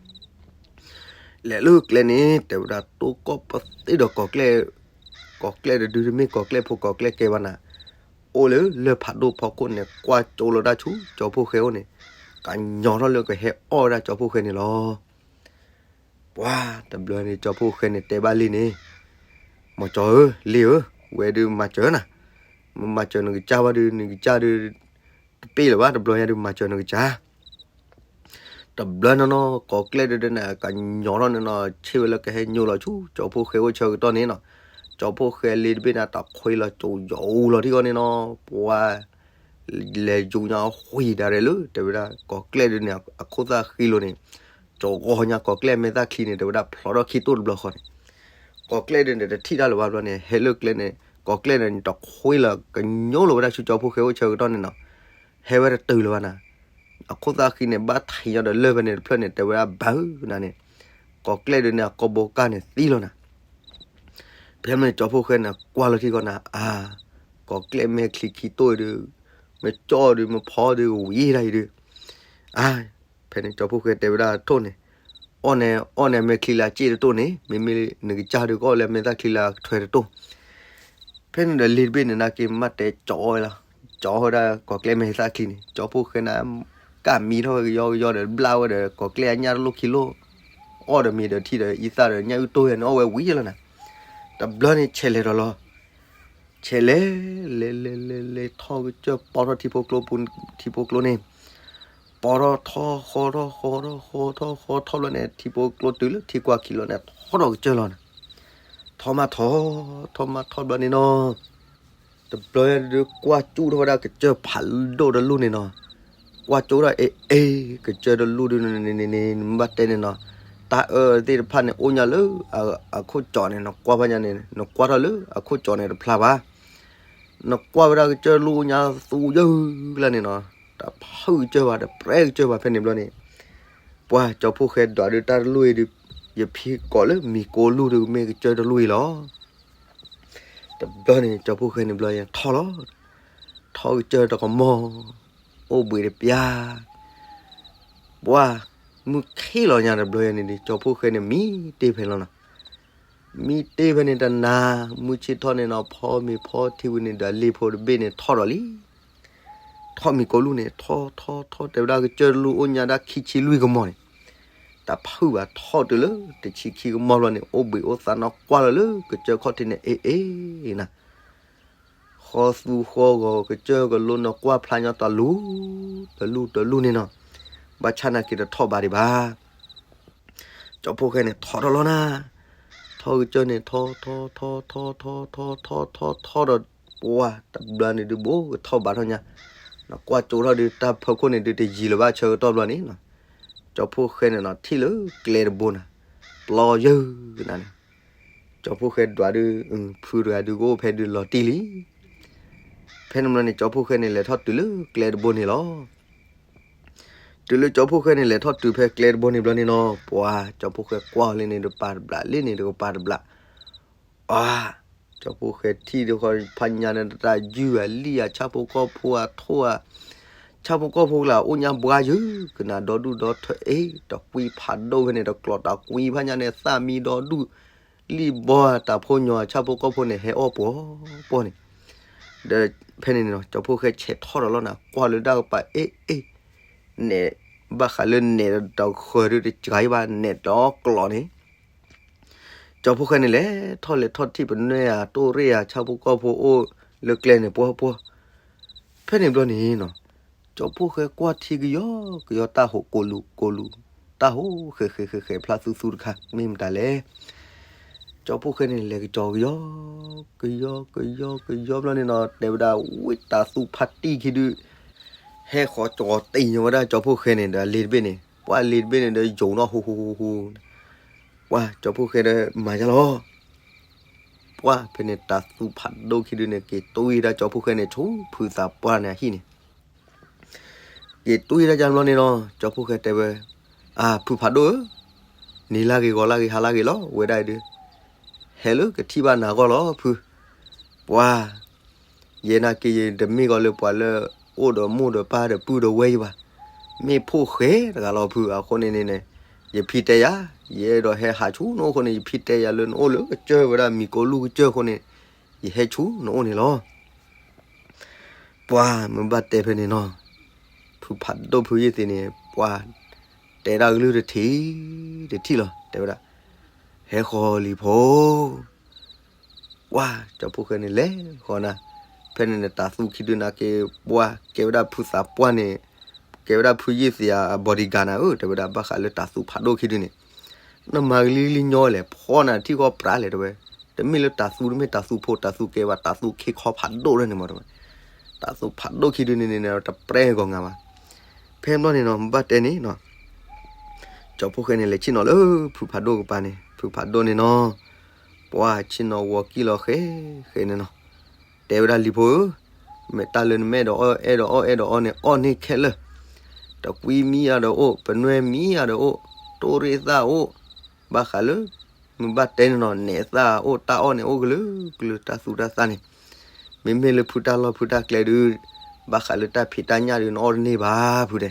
လဲၤလၢကျဲန့ၣ် တဲဝဲဒၣ်တိၢ်ကီၢ်ပသ့ဒီးကီၢ်ကျဲၢ်, ကီၢ်ကျဲၢ်တဒုတမ့ၢ်ကီၢ်ကျဲၢ်ဖိကီၢ်ကျဲၢ်ကဲဘၣ်နၤ, အိၣ်လၢလၢၢ်ဖးဒိၣ်ဖီခိၣ်န့ၣ် ကွၢ်ကၠိလီၤတၢ်ဆူကၠီဖိၣ်ဃဲအိၣ်န့ၣ်, ကညီထီၣ်လၢကဟဲအီၣ်ဝဲဒၣ်ကၠီဖိၣ်ဃဲန့ၣ်လီၤ. ပှၤတဘျီန့ၣ် ကၠီဖိၣ်ဃဲန့ၣ် တဲဘၣ်လ့ၣ်န့ၣ်, မီၤကၠီဧၢ, လ့ၣ်ဧၢ, ဝဲဒုးမၤစၢၤနၤ မ့ၢ်မၤစၢၤနကစၢ်ဘၣ်ဒီး နကစၢ်ဒီး တပ့ၢ်လၢၤဘၣ် တဘျီညါဒီး မၤစၢၤနကစၢ်. တဘျီနီၢ်နီၢ် ကိးကျဲၣ်ဒုန့ၣ် ကညီထီၣ်န့ၣ်နီၢ် ဆ့ၣ်ဝဲလၢကဟဲညိလီၤဆူ ကၠီဖှိၣ်ဃဲအိၣ်ဆၢကတီၢ်န့ၣ်နီၢ်, ကၠီဖှိၣ်ဃဲလ့တဘ့ၣ်န့ၣ် တခွ့လီၤ ကၠိယိၤလီၤထံဂီၢ်န့ၣ်နီၢ်, ပှၤ လဲၤယူၤညါဃံၤဒၣ်ရဲၣ်လၢ တဲဝဲဒၣ် ကိးကျဲၣ်ဒုန့ၣ် အခိၣ်သၣ်ဃံလိၤန့ၣ်, ကၠိဂီၤညါ ကိးကျဲၣ်မဲာ်သၣ်ချံန့ၣ် တဲဝဲဒၣ် ဖျိးထီၣ်ခံတိၢ်တဘျီဃီန့ၣ်, ကိးကျဲၣ်ဒုန့ၣ် တထံၣ်တၢ်လၢၤဘၣ်ဘျီန့ၣ် ဟဲလၢကျဲန့ၣ် ကိးကျဲၣ်န့ၣ် တခွ့လီၤ ကညီလီၤဝဲဒၣ်ဆူကၠီဖှိၣ်ဃဲအိၣ်ဆၢကတီၢ်န့ၣ်နီၢ်, ဟဲဝဲတတုၤလၢၤဘၣ်နၤ, အခိၣ်သၣ်ဃံန့ၣ် ဘၣ်ထံးညီဒီးလၢၢ်ဖဲန့ၣ်တဖျၢၣ်န့ၣ် တဲဝဲဒၣ်ဘၣ်နၤန့ၣ်, ကိးကျဲၣ်ဒုန့ၣ် အကိာ်ဘိကၢ်န့ၣ်သံလီၤနၤ. ဖဲမ့ၢ်ကၠီဖှိၣ်ဃဲန့ၣ် ကွၢ်လီၤထံဂီၢ်နၤ အါ, ကိးကျဲၣ်မဲာ်ချံခံတိၢ်အံၤဒု, မ့ၢ်ကၠီဒု မ့ၢ်ဖီဒု ကဝံၤဒၣ်အံၤဒု, အါ, ဖဲန့ၣ်ကၠီဖှိၣ်ဃဲတဲဝဲဒၣ်ထိၣ်န့ၣ်, အီၣ်န့ၣ် အီၣ်န့ၣ်မဲာ်ချံလၢအစ့ၣ်တတိၢ်န့ၣ် မ့မ့ၢ်နကစၢ်ဒု ကအီၣ်လၢမဲာ်သၣ်ချံလၢအထွဲတတိၢ်. ဖဲန့ၣ်ဒီးလ့တဘ့ၣ်န့ၣ် နာ်က့မ့ၢ်တဲကၠီဝဲလီၤ, ကၠီဝဲဒၣ်ကိးကျဲၣ်မဲာ်သၣ်ချံန့ၣ် ကၠီဖှိၣ်ဃဲန့ၣ် ကၢ်မံထီၣ်ဝဲကယီကယီဒီး ဘျၣ်ဝဲဒီး ကိးကျဲၣ်အညၣ်တလိၣ်ခံလိၣ်, အီၣ်ဒီးမ့ၤဒီးထံဒီး အံသၣ်ဒီး ညၣ်အုၣ်တိၢ်ဝဲန့ၣ် အီၣ်ဝဲဝံၤလီၤနၤ. တဘျီန့ၣ် ဆဲးလဲၤဒီးလီၤ. ဆဲးလဲၤ လဲၤလဲၤလဲၤလဲၤ ထီၣ်ကစၢၢ်ပီထီၣ်ထံဖိကျိပူၤ, ထံဖိကျိန့ၣ် ပီထီၣ်ထီၣ်ဃီထီၣ်ဃီထီၣ်ဃီထီၣ်ဃီထီၣ်ထီၣ်ဘျီန့ၣ် ထံဖိကျိတုၤလၢထံကွၢ်ခံလီၤန့ၣ် ထီၣ်ဒီးကစၢၢ်လီၤနၤ. ထီၣ်မးထီၣ်, ထီၣ်မးထီၣ်ဘျီန့ၣ်နီၢ်, တဘျီဒုးကွၢ်ကၠူၣ်ထီၣ်ဝဲဒၣ်ကစၢၢ်ဖးဒိၣ်တလူၢ်န့ၣ်နီၢ်, ကွၢ်ကၠူၣ်ထီၣ်အ့ၣ်အ့ၣ် ကစၢၢ်တလူၢ်ဒုးန့ၣ်န့ၣ်န့ၣ် နဘၣ်တဲန့ၣ်နီၢ်, တၢ်အၢသ့ၣ်တဖၣ်န့ၣ် အိၣ်ညါလၢအခိၣ်ကၠီန့ၣ် နကွၢ်ဖဲညါန့ၣ် နကွၢ်ထီၣ်လၢအခိၣ်ကၠီန့ၣ်တဖျါဘၣ်. နကွၢ်ဝဲဒၣ်ကစၢၢ်တလူၢ်အိၣ်ညါသူယုၢ်ကျါန့ၣ်နီၢ်, တဖုၣ်ကစၢၢ်ဘၣ် တပြဲကစၢၢ်ဘၣ်ဖဲန့ၣ်ဘျီန့ၣ်, ပှၤကၠီဖှိၣ်ဃဲဒွးဒုးတၢ်တလူၢ်အံၤဒုး, ယဖံးကိးလၢမံၤကိလူၢ်ဒုးမ့ၢ်ကစၢၢ်တလူၢ်အံၤလီၤ. တဘျီန့ၣ် ကၠီဖှိၣ်ဃဲန့ၣ်ဘျီ ထီၣ်လီၤ, ထီၣ်ကစၢၢ်တကမီၤ, အိၣ်ဘှံးတပျၢ်, ပှၤမုၢ်ခ့လီၤညါတဘျီယၤန့ၣ်ဒီး ကၠီဖှိၣ်ဃဲန့ၣ် မံတ့ၢ်ဖဲလီၤနီၤ. မံတ့ၢ်ဖဲန့ၣ်တနၤ, မုၢ်ဆ့ၣ်ထီၣ်န့ၣ်နီၤ ဖီမ့ၤဖီထံဝံၤန့ၣ်ဒီး လ့ဖိတဘ့ၣ်န့ၣ်ထီၣ်ဒီးလံ. ထီၣ်မံၤကိးလူၢ်န့ၣ် ထီၣ်ထီၣ်ထီၣ် တဲဝဲဒၣ်ကစၢၢ်တလူၢ်အိၣ်ညါဒၣ်ခံဆံလွံၢ်ကမီၤန့ၣ်, တၢ်ဖုၣ်ဘၣ်ထီၣ်တုၤလၢတဆံခံကမီၤဘျီန့ၣ် အိၣ်ဘှံးအိၣ်သါနီၢ်ကွၢ်လီၤလၢကစၢၢ်ခီၣ်ထံးန့ၣ် အ့ၣ်အ့ၣ်နၤ ဃီသူဃီဂီၤ ကစၢၢ်ကလိနီၤ ကွၢ်ဖျါညီတလူၢ် တလူၢ်တလူၢ်န့ၣ်နီၤ, ဘၣ်ဆၣ်နာ်က့ၤတထီၣ်ဘးဒံးဘၣ်. ကၠီဖှိၣ်ဃဲန့ၣ် ထီၣ်ထီၣ်လီၤနၤ, ထီၣ်ကစၢၢ်န့ၣ် ထီၣ်ထီၣ်ထီၣ်ထီၣ်ထီၣ်ထီၣ်ထီၣ်ထီၣ်ထီၣ်ဒီး ပှၤတဘျီန့ၣ်ဒုး ဘူးကထီၣ်ဘးထီၣ်ညါ, နကွၢ်ကၠိထီၣ်ဒုး တၢ်ဖီခိၣ်န့ၣ်ဒုး တယံၤလၢၤဘၣ်ဆၢကတီၢ်ဘျီန့ၣ်နီၤ, ကၠီဖှိၣ်ဃဲန့ၣ်နီၤ ထံၣ်လၢကျဲတဘိနၤ, ပျီယၢၢ်နၤန့ၣ် ကၠီဖှိၣ်ဃဲဒွးဒုး ဖုတဂၤဒုးကအိၣ်ဖဲဒုးလီၤတံၢ်လံ. ဖဲန့ၣ်ဘျီန့ၣ် ကၠီဖှိၣ်ဃဲန့ၣ် လဲၤထီၣ်တုၤလၢကျဲတဘိန့ၣ်လီၤ. တုၤလၢကၠီဖှိၣ်ဃဲန့ၣ် လဲၤထီၣ်တုၤဖဲကျဲတဘိန့ၣ်ဘျီန့ၣ်နီၤ, ပှၤကၠီဖှိၣ်ဃဲကွၢ်လံန့ၣ် တပၤတဘျးလံန့ၣ် တကပၤတဘျး အါ, ကၠီဖှိၣ်ဃဲထံၣ်ဒီးဃီဖးညါန့ၣ် တၢ်ယုၢ်ဧါလံၣ်ဧါ ဆၣ်ဖိကီၢ်ဖိဧါထိၣ်ဧါ, ဆၣ်ဖိကီၢ်ဖိကျါ အိၣ်ညါဘှါယုၢ် ကနၣ်ဒီဒူၣ်ဒီထၢအ့ၣ် တကွံဖးဒိၣ်ဖဲန့ၣ် တကျိးတၢ်ကွံဖးညါန့ၣ် သၣ်မံဒီဒူၣ် လံၣ်ဘီဧါ တၢ်ဖိညီဧါ ဆၣ်ဖိကီၢ်ဖိန့ၣ် ဟဲအီၣ်ပှီၤပှီၢ်န့ၣ်, ဒီးဖဲန့ၣ်န့ၣ်နီၤ ကၠီဖှိၣ်ဃဲဆဲးထီၣ်ဒီးလီၤနၤ ကွၢ်လၢတၢ်ကပၤအ့ၣ်အ့ၣ်, နဲၣ်ဘၣ်ဃးလၢနဲၣ်တဃၢၤဒုးတစှၤအံၤဘၣ် နဲၣ်ဒီကျိးန့ၣ် ကၠီဖှိၣ်ဃဲန့ၣ် လဲၤထီၣ်လဲၤထီၣ်ထံၣ်ပနွဲၢ်ဧါ တိၢ်ရ့ၣ်ဧါ ဆၣ်ဖိကီၢ်ဖိအိၣ်လၢကျဲန့ၣ်ပှီၢ်ပှီၢ်, ဖဲန့ၣ်ဘျီန့ၣ်နီၤ ကၠီဖှိၣ်ဃဲကွၢ်ထံကယီကယီ တၢ်ဟိးကိးလူၤကိးလူၤ တၢ်ဟိးဃဲးဃဲးဃဲးဃဲးဖျါသူသူတခါ မ့ၢ်မတၤလဲၣ်, ကၠီဖှိၣ်ဃဲန့ၣ် လဲၤကစီၤကယီ ကယီကယီကယီဘျီန့ၣ်နီၤ တဲဝဲဒၣ်ဝံတၢ်သူဖးတံၢ်ခံဒုး ဟဲဃီၤကီၤတံၢ်ညီဝဲဒၣ်ကၠီဖှိၣ်ဃဲန့ၣ်ဒီးလ့တဘ့ၣ်န့ၣ် ပှၤလ့တဘ့ၣ်န့ၣ်ဒီးယိာ်နီၣ်ဟူးဟူးဟူးဟူး, ပှၤကၠီဖှိၣ်ဃဲဒီးမၤယါလီၤ, ပှၤဖဲန့ၣ်တၢ်သူဖးဒိၣ်ခံဒုးန့ၣ် က့ၤတွံၢ်ဒၣ်ကၠီဖှိၣ်ဃဲန့ၣ် ဆူဖုသးပှၢ်န့ၣ်အဟံၣ်န့ၣ် က့ၤတွံၢ်ဒၣ်ကၠီဘျီန့ၣ်နီၤ ကၠီဖှိၣ်ဃဲတဲဝဲ, အါ ဖုဖးဒိၣ်ဧၢ, နံၤလၢဂ့ၤဂီၤလၢဂ့ၤဟါလၢဂ့ၤလီၤ ဝဲဒၣ်အံၤဒုး, ဟဲလၢကထံၣ်ဘၣ်နၤဂီၢ်လီၤဖု, ပှၤ ယဲနာ်က့ၤယတမ့ၢ်ဂီၤလၢပှၤလၢ အိၣ်ဒီးမိၢ်ဒီးပၢ်ဒီးပုၢ်ဒီးဝဲၢ်ယဘၣ်, မ့ၢ်ဖိၣ်ဃဲတဂၤလီၤဖု, အဃိန့ၣ်န့ၣ်န့ၣ် ယဖံတဲယၤ, ယအဲၣ်ဒိးဟဲဟးဆူနအိၣ်အဃိန့ၣ် ယဖံတဲယၤလၢနအိၣ်လၢကစၢၢ်ဝဲဒၣ်မံၤကိးလူၢ်ကစၢၢ်အဃိန့ၣ် ယဟဲဆူနအိၣ်န့ၣ်လီၤ. ပှၤမ့ၢ်ဘၣ်တဲဖဲန့ၣ်နီၤ, ဖုဖးဒိၣ်ဖုယ့ၢ်သ့ၣ်န့ၣ် ပှၤတဲတၢ်ကလုၢ်တထံၣ်တထံၣ်လီၤ, တဲဝဲဒၣ်, ဟဲဃီၤလံဖိ ပှၤကၠီဖှိၣ်ဃဲန့ၣ် လဲၤဃီၤနၤ, ဖဲန့ၣ်န့ၣ် တၤသူခံဒုန့ၣ်က့ၤ ပှၢ်ကဲဝဲဒၣ်ဖုသးပှၢ်န့ၣ်, ကဲဝဲဒၣ်ဖုယ့ၢ်သ့ၣ်အ bodyguard နၤဧၢ, တဲဝဲဒၣ်ဘၣ်ဃးလၢတၤသူဖးဒိၣ်ခံဒုန့ၣ်, နမၤကလံၤကလံၤညီလဲၣ်, ဖီနၤထံၣ်ဃီပြးလဲၣ် တဲဝဲ, တမ့ၢ်လၢတၤသူ တမ့ၢ်တၤသူဖိ တၤသူကဲဘၣ် တၤသူခ့ခီဖးဒိၣ်ဒၣ်န့ၣ်မး တဲဝဲ, တၤသူဖးဒိၣ်ခံဒုန့ၣ်န့ၣ် တပြဲဂီၤငါဘၣ်. ဖဲဘျီန့ၣ်နီၤ မ့ၢ်ဘၣ်တဲန့ၣ်နီၤ ကၠီဖီၣ်ဃဲန့ၣ် လဲၤဆ့ၣ်နီၤလၢဖုဖးဒိၣ်ကပၤန့ၣ်, ဖုဖးဒိၣ်န့ၣ်နီၤ, ပှၢ်ဆ့ၣ်နီၤဝီၤကံၣ်လီၤဃဲဃဲန့ၣ်နီၤ, တဲဝဲဒၣ်လံၤဖိဧၢ, မ့ၢ်တၢ်လၢနမ့ၢ်အဲၣ်ဒိးအီၣ် အဲၣ်ဒိးအီၣ် အဲၣ်ဒိးအီၣ်န့ၣ် အီၣ်န့ၢ်ခဲလၢာ်, တကွံမံအါဒီးအိၣ်, ပနွဲမံအါဒီးအိၣ်, တိၢ်ရ့ၣ်သၣ်အိၣ်, ဘၣ်ဃးလၢ မ့ၢ်ဘၣ်တဲန့ၣ်နီၤ နဲးသၣ်အိၣ် တၢ်အီၣ်န့ၣ်အိၣ်ကလုာ်ကလုာ် တၢ်သူတၢ်သၣ်န့ၣ်, မ့မ့ၢ်လၢဖုတၢ်လီၢ်ဖုတၢ်ကျဲဒုး, ဘၣ်ဃးလၢတၢ်ဖံးတၢ်ညၣ်ဒုး နအီၣ်တန့ၢ်ဘၣ်ဖုတဲ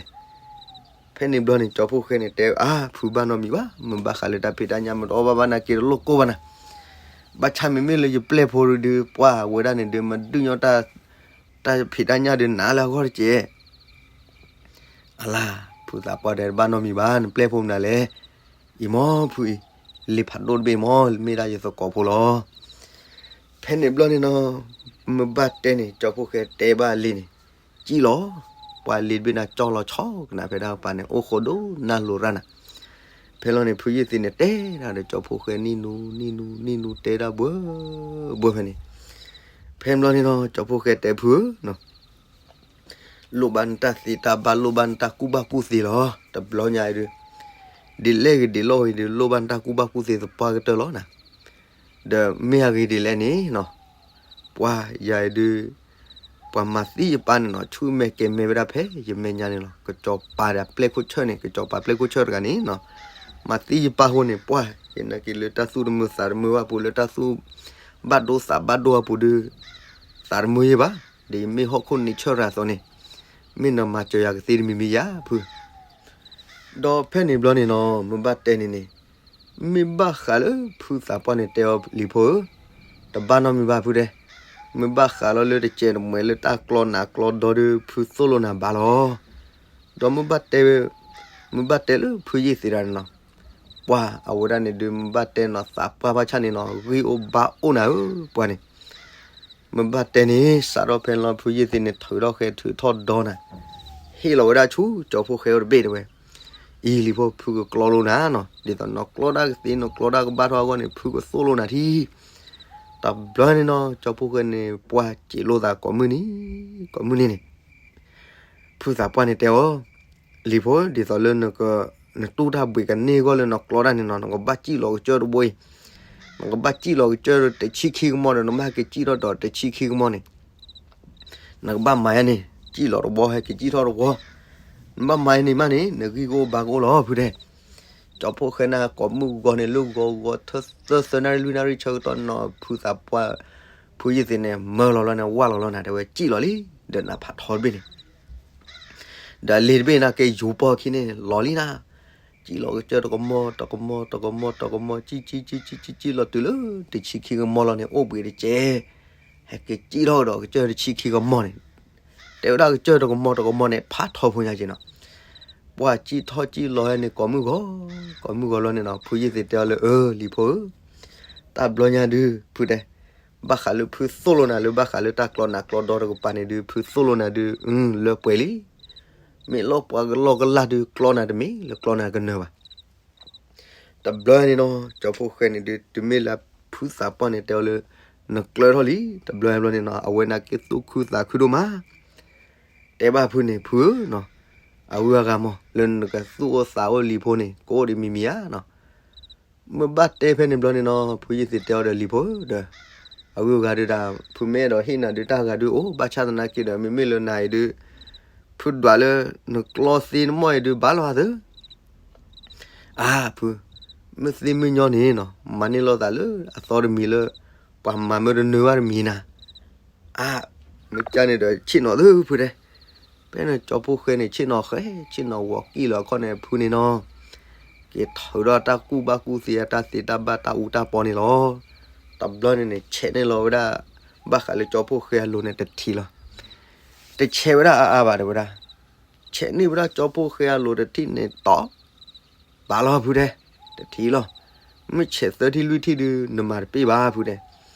ဖဲန့ၣ်ဘျီန့ၣ် ကၠီဖီၣ်ဃဲန့ၣ်တဲအါ ဖုဘၣ်နီတမံၤဘၣ်, မ့ၢ်ဘၣ်ဃးလၢတၢ်ဖံးတၢ်ညၣ် မ့ၢ်တအီၣ်ဘၣ်ဘၣ်နာ်က့တလိၣ်ကိၢ်ဘၣ်နၤ, ဘၣ်ဆၣ်မ့မ့ၢ်လၢယပျဲၢ်ဖိဒုး ပှၢ်ဝဲဒၣ်န့ၣ်ဒုး မဒုးညီတၢ်, တၢ်ဖံးတၢ်ညၣ်ဒုး နၤလၢအဂီၢ်တက့ၢ်. အလါ, ဖုသးပှၢ်တဲတဘၣ်နီတမံၤဘၣ်, နပျဲၢ်ဖိမနုၤလဲၣ်, အံၤမ့ၢ်ဖုအံၤ, လံၤဖးဒိၣ်တဘ့ၣ်မ့ၢ် မ့ၢ်ဒၣ်ယသကိးဖိလီၤ. ဖဲန့ၣ်ဘျီန့ၣ်နီၤ, မ့ၢ်ဘၣ်တဲန့ၣ် ကၠီဖီၣ်ဃဲတဲဘၣ်လံၤန့ၣ်, ကံၣ်လီၤ, ပှၤလ့ၤတဘ့ၣ်န့ၣ်ကၠီလီၤဆီကနၣ်ဖဲဒၣ်ပှၤန့ၣ် အိၣ်ဃိဒိၣ်နၢ်လိၤရၣ်နၤ. ဖဲလီၤန့ၣ် ဖုယ့ၢ်သ့ၣ်န့ၣ်တဲဒၣ်ဒီးကၠီဖီၣ်ဃဲနံၣ်နူနံၣ်နူနံၣ်နူတဲဒၣ်ဘှၢဘှၢဖဲန့ၣ်, ဖဲန့ၣ်ဘျီန့ၣ်နီၤ ကၠီဖီၣ်ဃဲတဲဖုဧၢ လိၣ်ဘၣ်နတၢ်သ့တၢ်ဘၣ် လိၣ်ဘၣ်နတၢ်ကူၣ်ဘၣ်ကူၣ်သ့လီၤ. တဘျီညါအံၤဒုး, ဒ်လဲၣ်ဂ့ၤဒ်လဲၣ်ဂ့ၤဒုး လိၣ်ဘၣ်နတၢ်ကူၣ်ဘၣ်ကူၣ်သ့သပှၢ်ကတၢၢ်လီၤနၤ. ဒီးမ့ၢ်အဂ့ၤဒ်လဲၣ်န့ၣ်နီၤ, ပှၤယၤအံၤဒုး, ပှၤမၤသံယပၢ်န့ၣ်နီၤ ဆူမဲာ်ကဲၤမဲာ်ဝဲဒၣ်ဖဲယမဲာ်ညါန့ၣ်လီၤ. ကစီၤပၤဒီးပျဲၢ်ခိၣ်ဆၢၣ်န့ၣ် ကစီၤပၤပျဲၢ်ခိၣ်ဆၢၣ်တဂၤန့ၣ်နီၤ, မၤသံယပၢ်အဃိန့ၣ် ပှၢ်ယနာ်က့ၤလၢတၢ်သူၣ်တမုာ်သးတမုာ်ဘၣ်ပူၤ လၢတၢ်သူၣ်ဘၣ်ဒိသးဘၣ်ဒိအပူၤဒုး, သးတမုာ်ယဲဘၣ်, ဒီးယမ့ၢ်ဟီၣ်ခိၣ်န့ၣ်ဆၢၣ်တဂၤအသိးန့ၣ်, မ့ၢ်နမၤစၢၤယၤကသ့တမံၤမံၤယၤဖု ဒီးဖဲန့ၣ်ဘျီန့ၣ်နီၤ မ့ၢ်ဘၣ်တဲန့ၣ်န့ၣ်, မ့ၢ်ဘၣ်ဃးလၢဖုသးပှၢ်န့ၣ်တဲအီၤလံၤဖိဧၢ, တဘၣ်နီတမံၤဘၣ်ဖုတဲ, မ့ၢ်ဘၣ်ဃးလီၤလၢတစဲးတမှဲးလၢတၢ်ကျီနးကျီဒီဒုး ဖုသိၣ်လိနၤဘၣ်လီၤ. ဒီးမ့ၢ်ဘၣ်တဲ, မ့ၢ်ဘၣ်တဲလၢဖုယ့ၢ်သ့တဂၤန့ၣ်နီၤ, ပှၢ်အဝဲဒၣ်န့ၣ်ဒုး မ့ၢ်ဘၣ်တဲနီၤ သးပှၢ်ဘၣ်ဆၣ်န့ၣ်နီၤ ဂံၢ်အိၣ်ဘါအိၣ်နၤဧၢ ပှၢ်န့ၣ် မ့ၢ်ဘၣ်တဲန့ၣ် စးထီၣ်ဖဲန့ၣ်လီၤ ဖုယ့ၢ်သ့ၣ်န့ၣ် ထုးထီၣ်ဃဲထုးထီၣ်ဒီနၤ, ဟ့ၣ်လီၤဝဲဒၣ်ဆူကၠီဖီၣ်ဃဲအိၣ်တဘ့ၣ်တဲဝဲ, အံၤလံၤဖိ ဖုကကျီလိနၤနီၤ, ဒ်သိးနကျီတၢ်ကသ့ နကျီတၢ်ကဘၣ်ထီၣ်အဂီၢ်န့ၣ် ဖုကသိၣ်လိနၤထံ တဘျီန့ၣ်နီၤ ကၠီဖီၣ်ဃဲန့ၣ် ပှၢ်စံးလိာ်သးကိးမုၢ်နံၤ, ကိးမုၢ်နံၤန့ၣ် ဖုသးပှၢ်န့ၣ်တဲအီၤ, လံၤဖိ ဒ်သိးလၢ နတူၢ်တၢ်ဘှံးကန့ၢ်အဂီၢ်လၢနကျီတၢ်န့ၣ်နီၤ နကဘၣ်စံၣ်လီၤကစၢၢ်တဘိအံၤ, နကဘၣ်စံၣ်လီၤကစၢၢ်တဆံခံကမီၢ်ဒီး နဘၣ်ဟဲက့ၤစံၣ်ထီၣ်ဒီးတဆံခံကမီၢ်န့ၣ် နကဘၣ်မၤယါန့ၣ် စံၣ်လီၤတဝီ ဟဲက့ၤစံၣ်ထီၣ်တဝီ, နဘၣ်မၤယါန့ၣ်မးန့ၣ် နဂံၢ်ကအိၣ်ဘါကအိၣ်လီၤ ဖုတဲ. ကၠီဖီၣ်ဃဲန့ၣ် ကိးမုၢ်ဂီၤန့ၣ် လၢဂီၤဂီၤထၢသၢသၢနၣ်ရံၣ်လွံၢ်နၣ်ရံၣ်ဆၢကတီၢ်နီၤ ဖုသးပှၢ် ဖုယ့ၢ်သ့ၣ်န့ၣ် မၢလီၤလီၤန့ၣ် ဝၢ်လီၤလီၤနၤ တဲဝဲ စံၣ်လီၤလံ, ဒီးနဖးထီတဘ့ၣ်န့ၣ် ဒီးလ့ၤတဘ့ၣ်န့ၣ် ကဲယူၤပီၢ်ခံန့ၣ် လီၤလံနၤ, စံၣ်လီၤကစၢၢ်တကမီၢ် တကမီၢ် တကမီၢ် တကမီၢ် စံၣ် စံၣ် စံၣ် စံၣ် စံၣ် စံၣ်လီၤတုၤလၢ တဆံခံကမီၢ်လီၤန့ၣ် အိၣ်ဘှံးတကဲ, ဟဲက့ၤစံၣ်ထီၣ်ကဒီးကစၢၢ်တဆံခံကမီၢ်န့ၣ်, တဲဝဲဒၣ်ကစၢၢ်တကမီၢ် တကမီၢ်န့ၣ် ဖးထီဖိညါက့ၤနီၤ, ပှၢ်စံၣ်ထီၣ်စံၣ်လီၤဟဲန့ၣ် ကိးမုၢ်ဂီၤ, ကိးမုၢ်ဂီၤလီၤန့ၣ်နီၤ ဖုယ့ၢ်သ့ၣ်တဲအီၤလၢ အၢ လံၤဖိဧၢ, တၢ်ဘျီညါဒုး ဖုတဲ ဘၣ်ဃးလၢဖုသိၣ်လိနၤလၢ ဘၣ်ဃးလၢတၢ်ကျီနးကျီဒီတကပၤန့ၣ်ဒုး ဖုသိၣ်လိနၤဒုး လၢပှဲၤလံ, မ့ၢ်လီၤပှၤကလီကလၢ်ဒုး ကျီနၤတမ့ၢ်လၢကျီနၤကနၢၤဘၣ်. တဘျီန့ၣ်နီၤ ကၠီဖီၣ်ဃဲန့ၣ်ဒုး တုၤမ့ၢ်လၢဖုသးပှၢ်န့ၣ်တဲအီၤလၢ နကျၢၤထီၣ်လံ, တဘျီဘျီန့ၣ်နီၤ အဝဲန့ၣ်က့ၤသူၣ်ခုသးခုဒိၣ်မး တဲဘၣ်ဖုန့ၣ် ဖုဧၢနီၤ, အဂုၤအဂၤမး လၢနကသူၣ်အိၣ်သးအိၣ်လံၤဖိန့ၣ် ကအိၣ်ဒံးမံၤမံၤဧါနီၤ. မ့ၢ်ဘၣ်တဲဖဲန့ၣ်ဘျီန့ၣ်နီၤ ဖုယ့ၢ်သ့ၣ်တဲအီၤဒီးလံၤဖိဒီး အဂုၤအဂၤဒုးဒၣ် ဖုမ့ၢ်အဲၣ်ဒိးဟ့ၣ်နၤဒုးတၢ်ဂၤဒုးအိၣ် ဘၣ်ဆၣ်သနာ်က့ဒီး မ့မ့ၢ်လၢနၤအံၤဒုး ဖုဒွးလၢနကျီသ့နမီၢ်အံၤဒုးဘၣ်လီၤသၢ အါဖု, မ့ၢ်သ့မုၢ်ညီန့ၣ်နီၤ မၤန့ၢ်လိာ်သးလၢအသီတမံၤလၢ ပှၤမၤမ့ၢ်တနၢၤဘၣ်တမံၤနၤ, အါ, မ့ၢ်ကန့ၣ်ဒီးဆ့ၣ်နီၤသုဖုတဲ, ဖဲန့ၣ်ကၠီဖီၣ်ဃဲန့ၣ် ဆ့ၣ်နီၤဃဲ ဆ့ၣ်နီၤဂီၤကံၣ်လီၤအခီၣ်န့ၣ်ဖုန့ၣ်နီၤ, က့ၤထုးဒီးတၢ်ကူၣ်ဘၣ်ကူၣ်သ့အတၢ်သ့တၢ်ဘၣ်တၢ်အူတၢ်ပီန့ၣ်လီၤ. တဘျီန့ၣ်န့ၣ် ဆဲးန့ၢ်လီၤဝဲဒၣ် ဘၣ်ဃးလၢကၠီဖီၣ်ဃဲအလိၤန့ၣ်တထံးလီၤ. တဆဲးဝဲဒၣ်အါအါဘၣ်တဲဝဲဒၣ် ဆဲးန့ၢ်ဝဲဒၣ်ကၠီဖီၣ်ဃဲအလိၤတထံၣ်န့ၣ်တီ ဘၣ်လီၤဖုတဲ, တထံၣ်လီၤ. မ့ၢ်ဆဲးသၢထံၣ်လွံၢ်ထံၣ်ဒုး နမၤတပ့ၢ်ဘၣ်ဖုတဲ,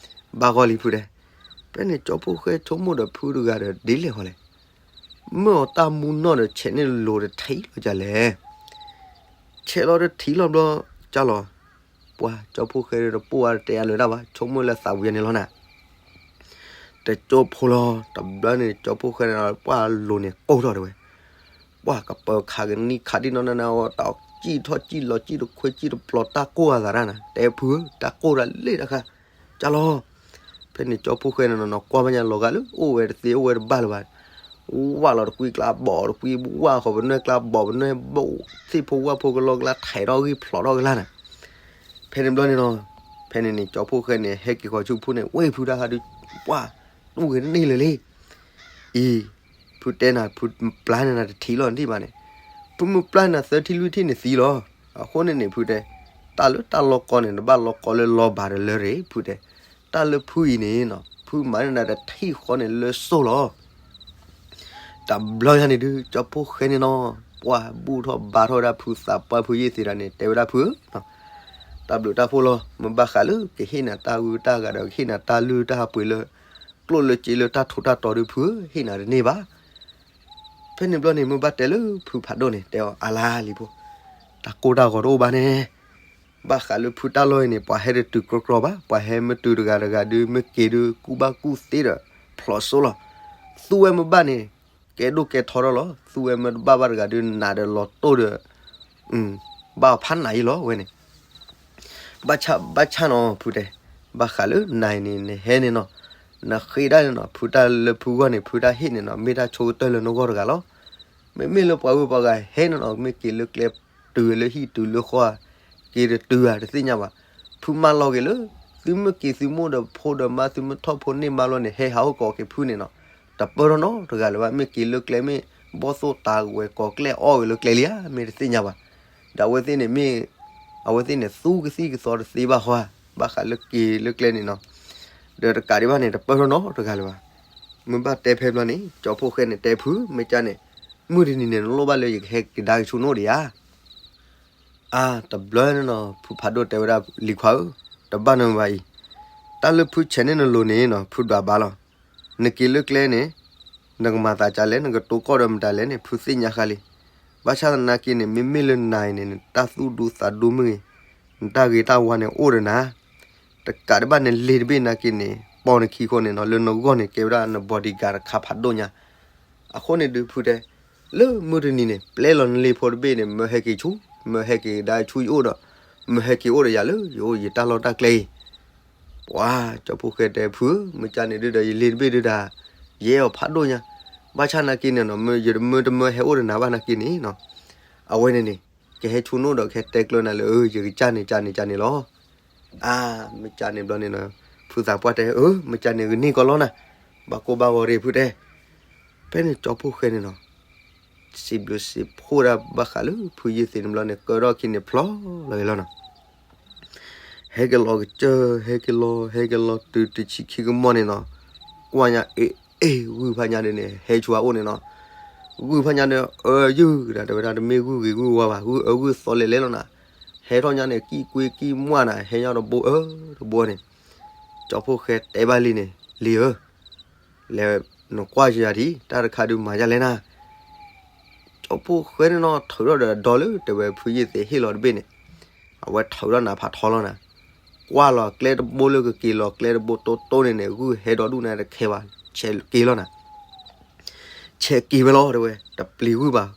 ဘၣ်ဂီၢ်လံဖုတဲ. ဖဲန့ၣ်ကၠီဖီၣ်ဃဲဆိကမိၣ်ဒီးဖုတဂၤဒီးဒ်လဲၣ်ဃီလဲၣ်, မၢအီၤတၢ်မူနီၢ်ဒီးဆဲးန့ၢ်လိၤတထံးလီၤဒ်လဲၣ်. ဆဲးလီၤတထံးလီၤဘျီ, ကၢ်လီၤ, ပှၤကၠီဖီၣ်ဃဲဒီးတပိၢ်အါတတဲအါလၢၤတၢ်ဘၣ်, ဆိကမိၣ်လၢသးဝံၤန့ၣ်လီၤနၤ. တကၠိဖိလီၤ, တဘျီန့ၣ် ကၠီဖီၣ်ဃဲန့ၣ်ဒီး ပှၤလိၤန့ၣ်ကိၢ်ထီၣ်တဲဝဲ, ပှၤကပၢၤခးကနံၣ်ခးဒံၣ်နီၢ်နၤနၤအီၤ တၢ်စံၣ်ထီၣ်စံၣ်လီၤစံၣ်တခွဲစံၣ်တပျီၤတၢ်ကိၢ်အသးဒၣ်နၤ, တဲဖုဧၢ တၢ်ကိၢ်တၢ်လ့ၣ်တခါ, ကၢ်လီၤ. ဖဲန့ၣ်ကၠီဖီၣ်ဃဲန့ၣ်နီၤ ကွၢ်ဘၣ်ညါလီၤဂာ်လၢအိၣ်ဝဲတသ့အိၣ်ဝဲတဘၣ်လၢၤဘၣ်, ဝၢ်လီၤတကွံကျါဘီးတကွံ, ဝၢ်ဃီၤပနွဲၣ်ကျါဘီးပနွဲၣ်ဘီး, သ့ၣ်ဖိဝၣ်ဖိကလီကလါ ထဲးထီၣ်ဂံၢ်ဖျိးထီၣ်ကလါနၤ. ဖဲန့ၣ်ဘျီန့ၣ်နီၤ, ဖဲန့ၣ်န့ၣ် ကၠီဖီၣ်ဃဲန့ၣ် ဟဲက့ၤဃီၤဆူဖုန့ၣ် ဝဲဖုတၢ်ဟးဒုး, ပှၤတူၢ်ဂ့ၤန့ၢ်လၢၤလံ. အံၤ, ဖုတဲနၤ ဖုပျၢ်န့ၢ်နၤတထံးလီၤနထံၣ်ဘၣ်န့ၣ်, ဖုမ့ၢ်ပျၢ်န့ၢ်နၤသၢထံၣ်လွံၢ်ထံၣ်န့ၣ်သံလီၤ. အဃိန့ၣ်န့ၣ် ဖုတဲ, တၢ်လၢတၢ်လီၤကီန့ၣ် တဘၣ်လီၤကီလၢလီၤဘၣ်ဒီးလၢရ့ၣ် ဖုတဲ, တၢ်လၢဖုအံၤန့ၣ်နီၤ ဖုမၤန့ၢ်နၤတထံၣ်ဃီန့ၣ်လၢစိၢ်လီၤ. တဘျီညါန့ၣ်ဒုး ကၠီဖီၣ်ဃဲန့ၣ်နီၤ, ပှၤဘူၣ်ထီၣ်ဘါထီၣ်ဝဲဒၣ်ဖုသးပှၢ်ဖုယ့ၢ်သ့တၢ်န့ၣ် တဲဝဲဒၣ်ဖုဧၢ, တၢ်ဘျုးတၢ်ဖှိၣ်လီၤ, မ့ၢ်ဘၣ်ဃးလၢကဟ့ၣ်နၤတၢ်ဂုၤတၢ်ဂၤဒီး ကဟ့ၣ်နၤတၢ်လုၢ်တၢ်ပှ့ၤလၢ ကျိၣ်လၢစ့လၢတၢ်ထူးတၢ်တီၤဒုးဖုဧၢ ဟ့ၣ်နၤတန့ၢ်ဘၣ်. ဖဲန့ၣ်ဘျီန့ၣ် မ့ၢ်ဘၣ်တဲလၢဖုဖးဒိၣ်န့ၣ် တဲအီၤအါလါလံဖိ, တၢ်ကိၢ်တၢ်ဂီၤတအိၣ်ဘၣ်န့ၣ်, ဘၣ်ဃးလၢဖုတၢ်လီၢ်အံၤန့ၣ် ပှၤဟဲတတုၤကြီကြီဘၣ်, ပှၤဟဲမ့ၢ်တုၤတဂၤတဂၤဒုး မ့ၢ်က့ၤဒုးကူၣ်ဘၣ်ကူၣ်သ့ဒီး ဖျိးစိလီၤ. သူဝဲမ့ၢ်ဘၣ်န့ၣ် ကဲဒိၣ်ကဲထီထီၣ်လီၤ, သူဝဲမ့ၢ်တဘၣ်ဘၣ်တဂၤဒုး နးဒီးလီၤတိၢ်ဒီး ဘၣ်အီၤဖးနးအံၤလီၤဝဲန့ၣ်. ဘၣ်ဆၣ် ဘၣ်ဆၣ်နီၤ ဖုတဲ, ဘၣ်ဃးလၢနၤအံၤန့ၣ် နဟဲန့ၣ်နီၤ, နဃ့ဒၣ်န့ၣ်နီၤ ဖုတၢ်လၢဖုဂီၢ်န့ၣ် ဖုတၢ်ဟ့ၣ်န့ၣ်နီၤ မ့ၢ်တၢ်ဆိကတၢၢ်လၢနဂီၢ်တဂၤလီၤ. မ့မ့ၢ်လၢပှၤဂုၤပှၤဂၤဟဲန့ၣ်နီၤ မ့ၢ်က့ၤလၢကျဲတုၤလၢဟံၣ်တုၤလၢဃီဧါ, က့ၤတတုၤဧါ တသ့ၣ်ညါဘၣ်. ဖုမၤလီၤက့ၤလၢ သုမ့ၢ်က့ၤသုမိၢ်ဒီးဖိဒီးမါသုမ့ၢ်ထီၣ်ဖိန့ၢ်မါလီၤန့ၣ် ဟဲဟးအိၣ်ကိးက့ၤဖုန့ၣ်နီၤ, တပၢၢ်ထီၣ်နီတဂၤလၢၤဘၣ်. မ့ၢ်က့ၤလၢကျဲမ့ၢ် ဘီၣ်သိၣ်တၤဝဲကိးကျဲအီၣ်ဂ့ၤလၢကျဲလံဧါ မ့ၢ်တသ့ၣ်ညါဘၣ်. ဒီးအဝဲသ့ၣ်န့ၣ်မ့ၢ် အဝဲသ့ၣ်န့ၣ် သူကသံၣ်ကသီတသ့ဘၣ်ဃီဧါ, ဘၣ်ဃးလၢက့ၤလၢကျဲန့ၣ်နီၤ, ဒီးတကးဒံးဘၣ်န့ၣ် တပၢၢ်ထီၣ်နီတဂၤလၢၤဘၣ်. မ့ၢ်ဘၣ်တဲဖဲဘျီန့ၣ် ကၠီဖီၣ်ဃဲန့ၣ်တဲဖု မ့ၢ်ကၢ်န့ၣ် မုၢ်တနံၤန့ၣ် နလိၣ်ဘၣ်လၢယကဟဲက့ၤဒါက့ၤဆူနအိၣ်ဒံးဧါ. အါ တဘျီန့ၣ်နီၤ ဖုဖးဒိၣ်တဲဝဲဒၣ် လံၤခွါဧၢ, တဘၣ်နဘၣ်အံၤ, တၢ်လၢဖုဆဲးန့ၢ်နလိၤန့ၣ်နီၤ ဖုဒွးဘၣ်လီၤ. နက့ၤလၢကျဲန့ၣ် နကမၤသးကၢ်လဲၣ် နကတိၤကီၢ်ဒီးမတၤလဲၣ်န့ၣ် ဖုသ့ၣ်ညါဃါလံ. ဘၣ်ဆၣ်သနာ်က့န့ၣ် မ့မ့ၢ်လၢနၤအံၤန့ၣ် နတၢ်သူၣ်ဒူသးဒူမ့ၢ်ဂ့ၤ, နတၢ်ဂ့ၤတၢ်ဝါန့ၣ်အိၣ်ဒီးနၤ, တကးဒံးဘၣ်နလ့ၤတဘ့ၣ်နာ်က့န့ၣ် ပိာ်နခံဃိန့ၣ်နီၤ လၢနဂီၢ်န့ၣ် ကဲဝဲဒၣ်န bodyguard တခါဖးဒိၣ်ညါ. အဃိန့ၣ်ဒုးဖုတဲ လၢမုၢ်တနံၤန့ၣ် ပျဲလီၤနလ့ၤဖိတဘ့ၣ်န့ၣ် မၢဟဲက့ၤဆူ, မၢဟဲက့ၤဒါဆူယအိၣ်ဒီး မၢဟဲက့ၤအိၣ်ဒီးယၤလၢယအိၣ်ယတၢ်လီၢ်တၢ်ကျဲအံၤ. ပှၤကၠီဖီၣ်ဃဲတဲဖုဧၢ, မ့ၢ်ကၢ်န့ၣ်ဒုးဒီး ယလ့ၤတဘ့ၣ်ဒုးဒၣ် ယအဲၣ်အီၤဖးဒိၣ်ညါ. ဘၣ်ဆၣ်နာ်က့န့ၣ်နီၤ ယတမၢတမၢဟဲအိၣ်ဒီးနၤဘၣ်နာ်က့န့ၣ်နီၤ, အဝဲန့ၣ်န့ၣ် ကဟဲဆူနအိၣ်ဒီးကဟဲတဲကျၢၤနၤလၢ ယကစၢ်န့ၣ် ကၢ်န့ၣ် ကၢ်န့ၣ်လီၤ. အါ မ့ၢ်ကၢ်န့ၣ်ဘျီန့ၣ်နီၤ ဖုသးပှၢ်တဲ အၢ မ့ၢ်ကၢ်န့ၣ် ဂ့ၤန့ၢ်ကီးလီၤနၤ, ဘၣ်ကိၢ်ဘၣ်ဂီၤရ့ၣ်ဖုတဲ. ဖဲန့ၣ်ကၠီဖီၣ်ဃဲန့ၣ်နီၤ စံးဘျုးစံးဖှိၣ်ဒၣ်ဘၣ်ဃးလၢဖုယ့ၢ်သ့ၣ်န့ၣ်ဘျီန့ၣ် ကၢထီၣ်ခံန့ၣ်ဖျိးလီၤဂ့ၤလီၤနီၤ. ဟဲက့ၤလီၤကစၢၢ် ဟဲက့ၤလီၤ ဟဲက့ၤလီၤတုၤတဆံခံကမီၢ်န့ၣ်နီၤ, ကွၢ်ညါအ့ၣ်အ့ၣ်ဂုၢ်ဖးညါဒုးန့ၣ် ဟဲဆူအအိၣ်န့ၣ်နီၤ. ဂုၢ်ဖးညါဒုး အၢယုၢ်ဒၣ်တဲဝဲဒၣ် တမ့ၢ်ဂုၢ်ဂ့ၤဂုၢ်ဝါဘၣ် ဂုၢ်အၢဂုၢ်သီလဲၤလဲၤလီၤနၤ. ဟဲထီၣ်ညါန့ၣ် ကံၣ်ကွ့ကံၣ်မွၢ်နၤ ဟဲညါတဘိအၢတဘိန့ၣ် ကၠီဖီၣ်ဃဲတဲဘၣ်လံန့ၣ် လံၤဧၢ လဲၤနကွၢ်ယၤဒံး တၢ်တခါဒုးမၤယၤလဲၣ်နၤ. ကၠီဖီၣ်ဃဲန့ၣ်နီၤ ထုးထီၣ်ဒီးဒီလၢတဲဝဲဖုယ့ၢ်သ့ၣ်ဟ့ၣ်လီၤတဘ့ၣ်န့ၣ် အဝဲထုးထီၣ်နၤဖးထီလီၤနၤ. ကွၢ်လီၤကျဲတဘိလၢကက့ၤလီၤကျဲတဘိတိတိန့ၣ်န့ၣ် ဂုၢ်ဟဲဒီဒူၣ်န့ၣ်တခဲဘၣ် ဆဲးက့ၤလီၤနၤ. ဆဲးက့ၤဝဲလီၤတဲဝဲ တပျံၤဂုၢ်ဘၣ်.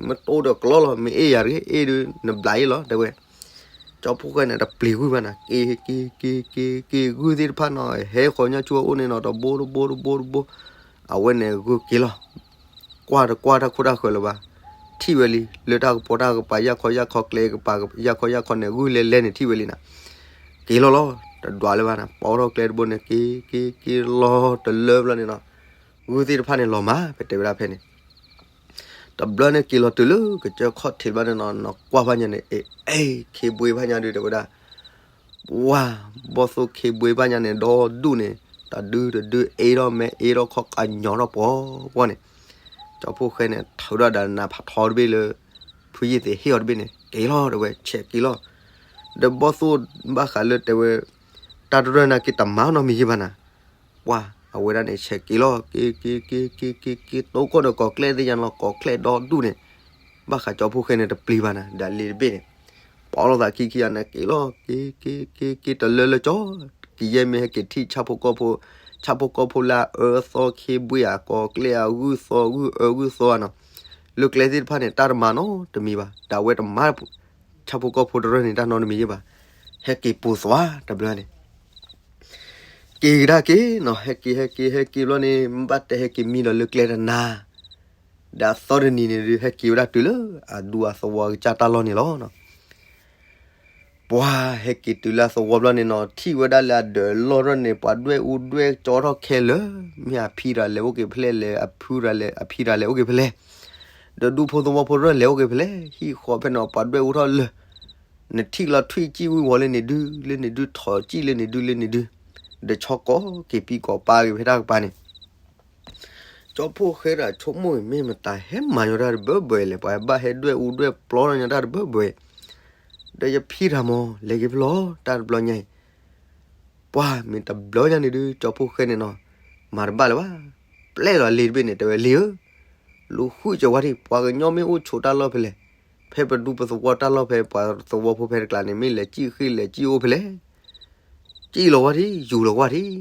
မ့ၢ်တိဒီးကျီလီၤ မ့ၢ်အ့ၣ်ယၤတဂ့ၤ အ့ၣ်ဒုးနဘျးအ့ၣ်လီၤတဲဝဲ. ကၠီဖီၣ်ဃဲန့ၣ် တပျံၤဂုၢ်ဘၣ်နၤ က့ၤက့ၤက့ၤက့ၤက့ၤ ဂုၢ်သ့ၣ်တဖၣ်နီၤ ဟဲဃီၤညါဆူအအိၣ်န့ၣ်နီၤ တဘိတဘိတဘိတဘိ အဝဲန့ၣ်ဂုၢ်က့ၤလီၤ. ကွၢ်တကွၢ်တၢ်ခိၣ်တၢ်ဃၢၤလၢၤဘၣ် ထံၣ်ဝဲလံ လၢတၢ်ကပီၤတၢ်ကပၤ ယၢ်ခီယၢ်ခီကျဲကပၤ ယၢ်ခီယၢ်ခီန့ၣ် ဂုၢ်လဲၤလဲၤန့ၣ်ထံၣ်ဝဲလံနၤ. က့ၤလီၤလီၤ တဒွးလၢၤဘၣ်နၤ ပိာ်ထီၣ်ကျဲတဘိန့ၣ် က့ၤက့ၤက့ၤလီၤတလၢဘျီန့ၣ်နီၤ ဂုၢ်သ့ၣ်တဖၣ်န့ၣ်လီၤမၢ် ပတဲဝဲဒၣ်ဖဲန့ၣ် တဘျီန့ၣ်က့ၤလီၤတုၤလၢကစၢၢ်ခီၣ်ထံးဘျီန့ၣ်နီၤ နကွၢ်ဖးညါန့ၣ် အ့ၣ် ခ့ဘှ့ဖးညါဒုးတဲဝဲဒၣ် ဝါ ဘီၣ်သိၣ်ခ့ဘှ့ဖးညါန့ၣ် ဒီဒူၣ်န့ၣ် တဒုတဒုအ့ၣ်ထီၣ်မဲအ့ၣ်ထီၣ်ခီၣ်ကညီထီၣ်ပှီၤပှီၤန့ၣ် ကၠီဖီၣ်ဃဲန့ၣ် ထုးထီၣ်ဒီးနၤဖးထီတဘ့ၣ်လၢ ဖုယ့ၢ်သ့ၣ်ဟ့ၣ်အီၤတဘ့ၣ်န့ၣ် က့ၤလီၤတဲဝဲ ဆဲးက့ၤလီၤ. ဒီးဘီၣ်သိၣ်ဘၣ်ဃးလၢတဲဝဲ တၢ်တရၢၢ်နာ်က့တမၤနီတမံၤယံၤဘၣ်နၤ ပှၤ အဝဲဒၣ်န့ၣ်ဆဲးက့ၤလီၤ က့ၤ က့ၤ က့ၤ က့ၤ က့ၤ က့ၤ တိကိၢ်ဒီးကီၢ်ကျဲသ့ၣ်ညါလီၤ ကီၢ်ကျဲဒီဒူၣ်န့ၣ်, ဘၣ်ဃးကၠီဖှိၣ်ဃဲန့ၣ်တပျံၤဘၣ်နၤ ဒီးလ့ၤတဘ့ၣ်န့ၣ်, ပီလီၤသးခံခံဂၤန့ၣ်က့ၤလီၤ က့ၤ က့ၤ က့ၤ က့ၤ တလၢလၢကၠီ, ကယဲၢ်မ့ၢ်ဟဲက့ၤထံၣ်ဆၣ်ဖိကီၢ်ဖိ, ဆၣ်ဖိကီၢ်ဖိလၢအအၢသီခ့ဘှ့ၣ်ဧါ ကီၢ်ကျဲအဂုၢ်သီဂုၢ်အၢဂုၢ်သီဧါနီၤ, လၢကျဲသ့ၣ်တဖၣ်န့ၣ် တၢ်တမၤနီတမံၤဘၣ် ဒီးအဝဲတမၤ ဆၣ်ဖိကီၢ်ဖိတရၢၢ်န့ၣ် တၢ်နီတမံၤယဲၢ်ဘၣ်, ဟဲက့ၤပိာ်သွါတဘျီန့ၣ် က့ၤကဒါက့ၤနီၤ ဟဲက့ၤ ဟဲက့ၤ ဟဲက့ၤဘျီန့ၣ် မ့ၢ်ဘၣ်တဲဟဲက့ၤမံဒီးလၢကျဲတနၤ, ဒီးအသီတနံၤန့ၣ်ဒုး ဟဲက့ၤဝဲဒၣ်တုၤလၢအဒူအသဝီကစၢ်တၢ်လီၢ်န့ၣ်လီၤ. ပှၤဟဲက့ၤတုၤလၢအသဝီဘျီန့ၣ်နီၤ ထံၣ်ဝဲဒၣ်လၢအဒၢးလီၢ်ထီၣ်န့ၣ် ပှၤဒွဲၣ်အူဒွဲၣ်ကၠီထီၣ်ခဲလၢာ်, မ့ၢ်အဖံတဂၤလဲၤအိၣ်က့ၤဖဲလဲၣ် အဖုတဂၤလဲၤ အဖံတဂၤလဲၤအိၣ်က့ၤဖဲလဲၣ်, ဒီးဒူဖိသဝီဖိတရၢၢ်လဲၤအိၣ်က့ၤဖဲလဲၣ်, ဟံၣ်ဃီဖဲန့ၣ် ပှၤဒွဲၣ်အူထီၣ်လၢာ် နထံၣ်လီၤထွံၣ်စံၣ်ဝံၤဝီၤလၢန့ၣ်ဒု လၢန့ၣ်ဒု ထိးစံၣ်လၢန့ၣ်ဒု လၢန့ၣ်ဒု, ဒီးဆီကီက့ၤပံကီပၤက့ၤဖဲတၢ်ကပၤန့ၣ်, ကၠီဖှိၣ်ဃဲဒီးဆိကမိၣ်အံၤ မ့ၢ်မတၤဟဲမၤညီတၢ်တဘၢဘၢလဲၣ်, ပှၤဘၣ်ဟဲဒွဲၣ်အူဒွဲၣ်ပျီထီၣ်ညီတၢ်တဘၢဘၢ, ဒီးယဖံတဂၤမး လဲၤက့ၤဖဲလဲၣ် တၢ်တဘျီညါအံၤ, ပှၤမ့ၢ်တဘျီညါန့ၣ်ဒု ကၠီဖှိၣ်ဃဲန့ၣ်နီၤ မၤတဘၣ်လၢၤဘၣ်, ပျဲလီၤလ့ၤတဘ့ၣ်န့ၣ် တဲဝဲလ့ၤဧၢ လူၤဃုကၢဝဲဒၣ် ပှၤကညီမ့ၢ်အိၣ်ဆိးတၢ်လီၢ်ဖဲလဲၣ်, ဖဲပဒူပသဝီတၢ်လီၢ်ဖဲပှၤသဝီဖိဖဲတကျါန့ၣ် မ့ၢ်လဲၤစံၣ်ဃ့ၢ်လဲၤစံၣ်အိၣ်ဖဲလဲၣ်, စံၣ်လီၤဝဲဒၣ် ယူၤလီၤဝဲဒၣ်,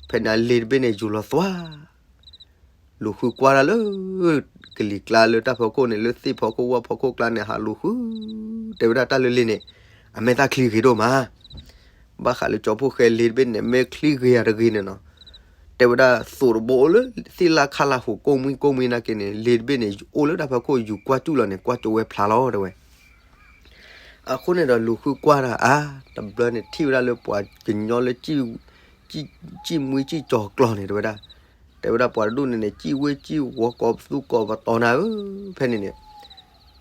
ဖဲန့ၣ်အလ့ၤတဘ့ၣ်န့ၣ် ယူၤလီၤသွါ လူၤဃုကွၢ်တၢ်လၢ ကလံၤကျါလၢတၢ်ဖီခိၣ်န့ၣ် လၢသ့ၣ်ဖီခိၣ်ဝၣ်ဖီခိၣ်ကျါန့ၣ် ဟးလူၤဃု, တဲဝဲဒၣ်တၢ်လၢလ့ၤန့ၣ် အမဲာ်သၣ်ချံဂ့ၤဒိၣ်မး, ဘၣ်ဃးလၢကၠီဖှိၣ်ဃဲလ့ၤတဘ့ၣ်န့ၣ် မဲာ်ချံဂ့ၤယၤတဂ့ၤန့ၣ်နီၤ, တဲဝဲဒၣ်သိးတဘိအိၣ်လၢသ့ၣ်လၢ်ခါလၢ်ဟူးကိၢ်မှံကိၢ်မှံနာ်က့န့ၣ် လ့ၤတဘ့ၣ်န့ၣ် အိၣ်လၢတၢ်ဖီခိၣ်ယူၤကွၢ်စူၣ်လီၤန့ၣ် ကွၢ်ကၠိဝဲဖျါလီၤတဲဝဲ အဃိန့ၣ်ဒီးလူၤဃုကွၢ်တၢ်အါ, တဘျီန့ၣ်ထံၣ်ဝဲဒၣ်လၢပှၤကညီလၢ စံၣ်မွံစံၣ်ကၠီၤကျီၤန့ၣ် တဲဝဲဒၣ်, တဲဝဲဒၣ်ပှၤတဒူၣ်န့ၣ်န့ၣ် စံၣ်ဝ့စံၣ်ဝီၤကိးပသူကိးပတီၤနၤဧၢ, ဖဲန့ၣ်န့ၣ်,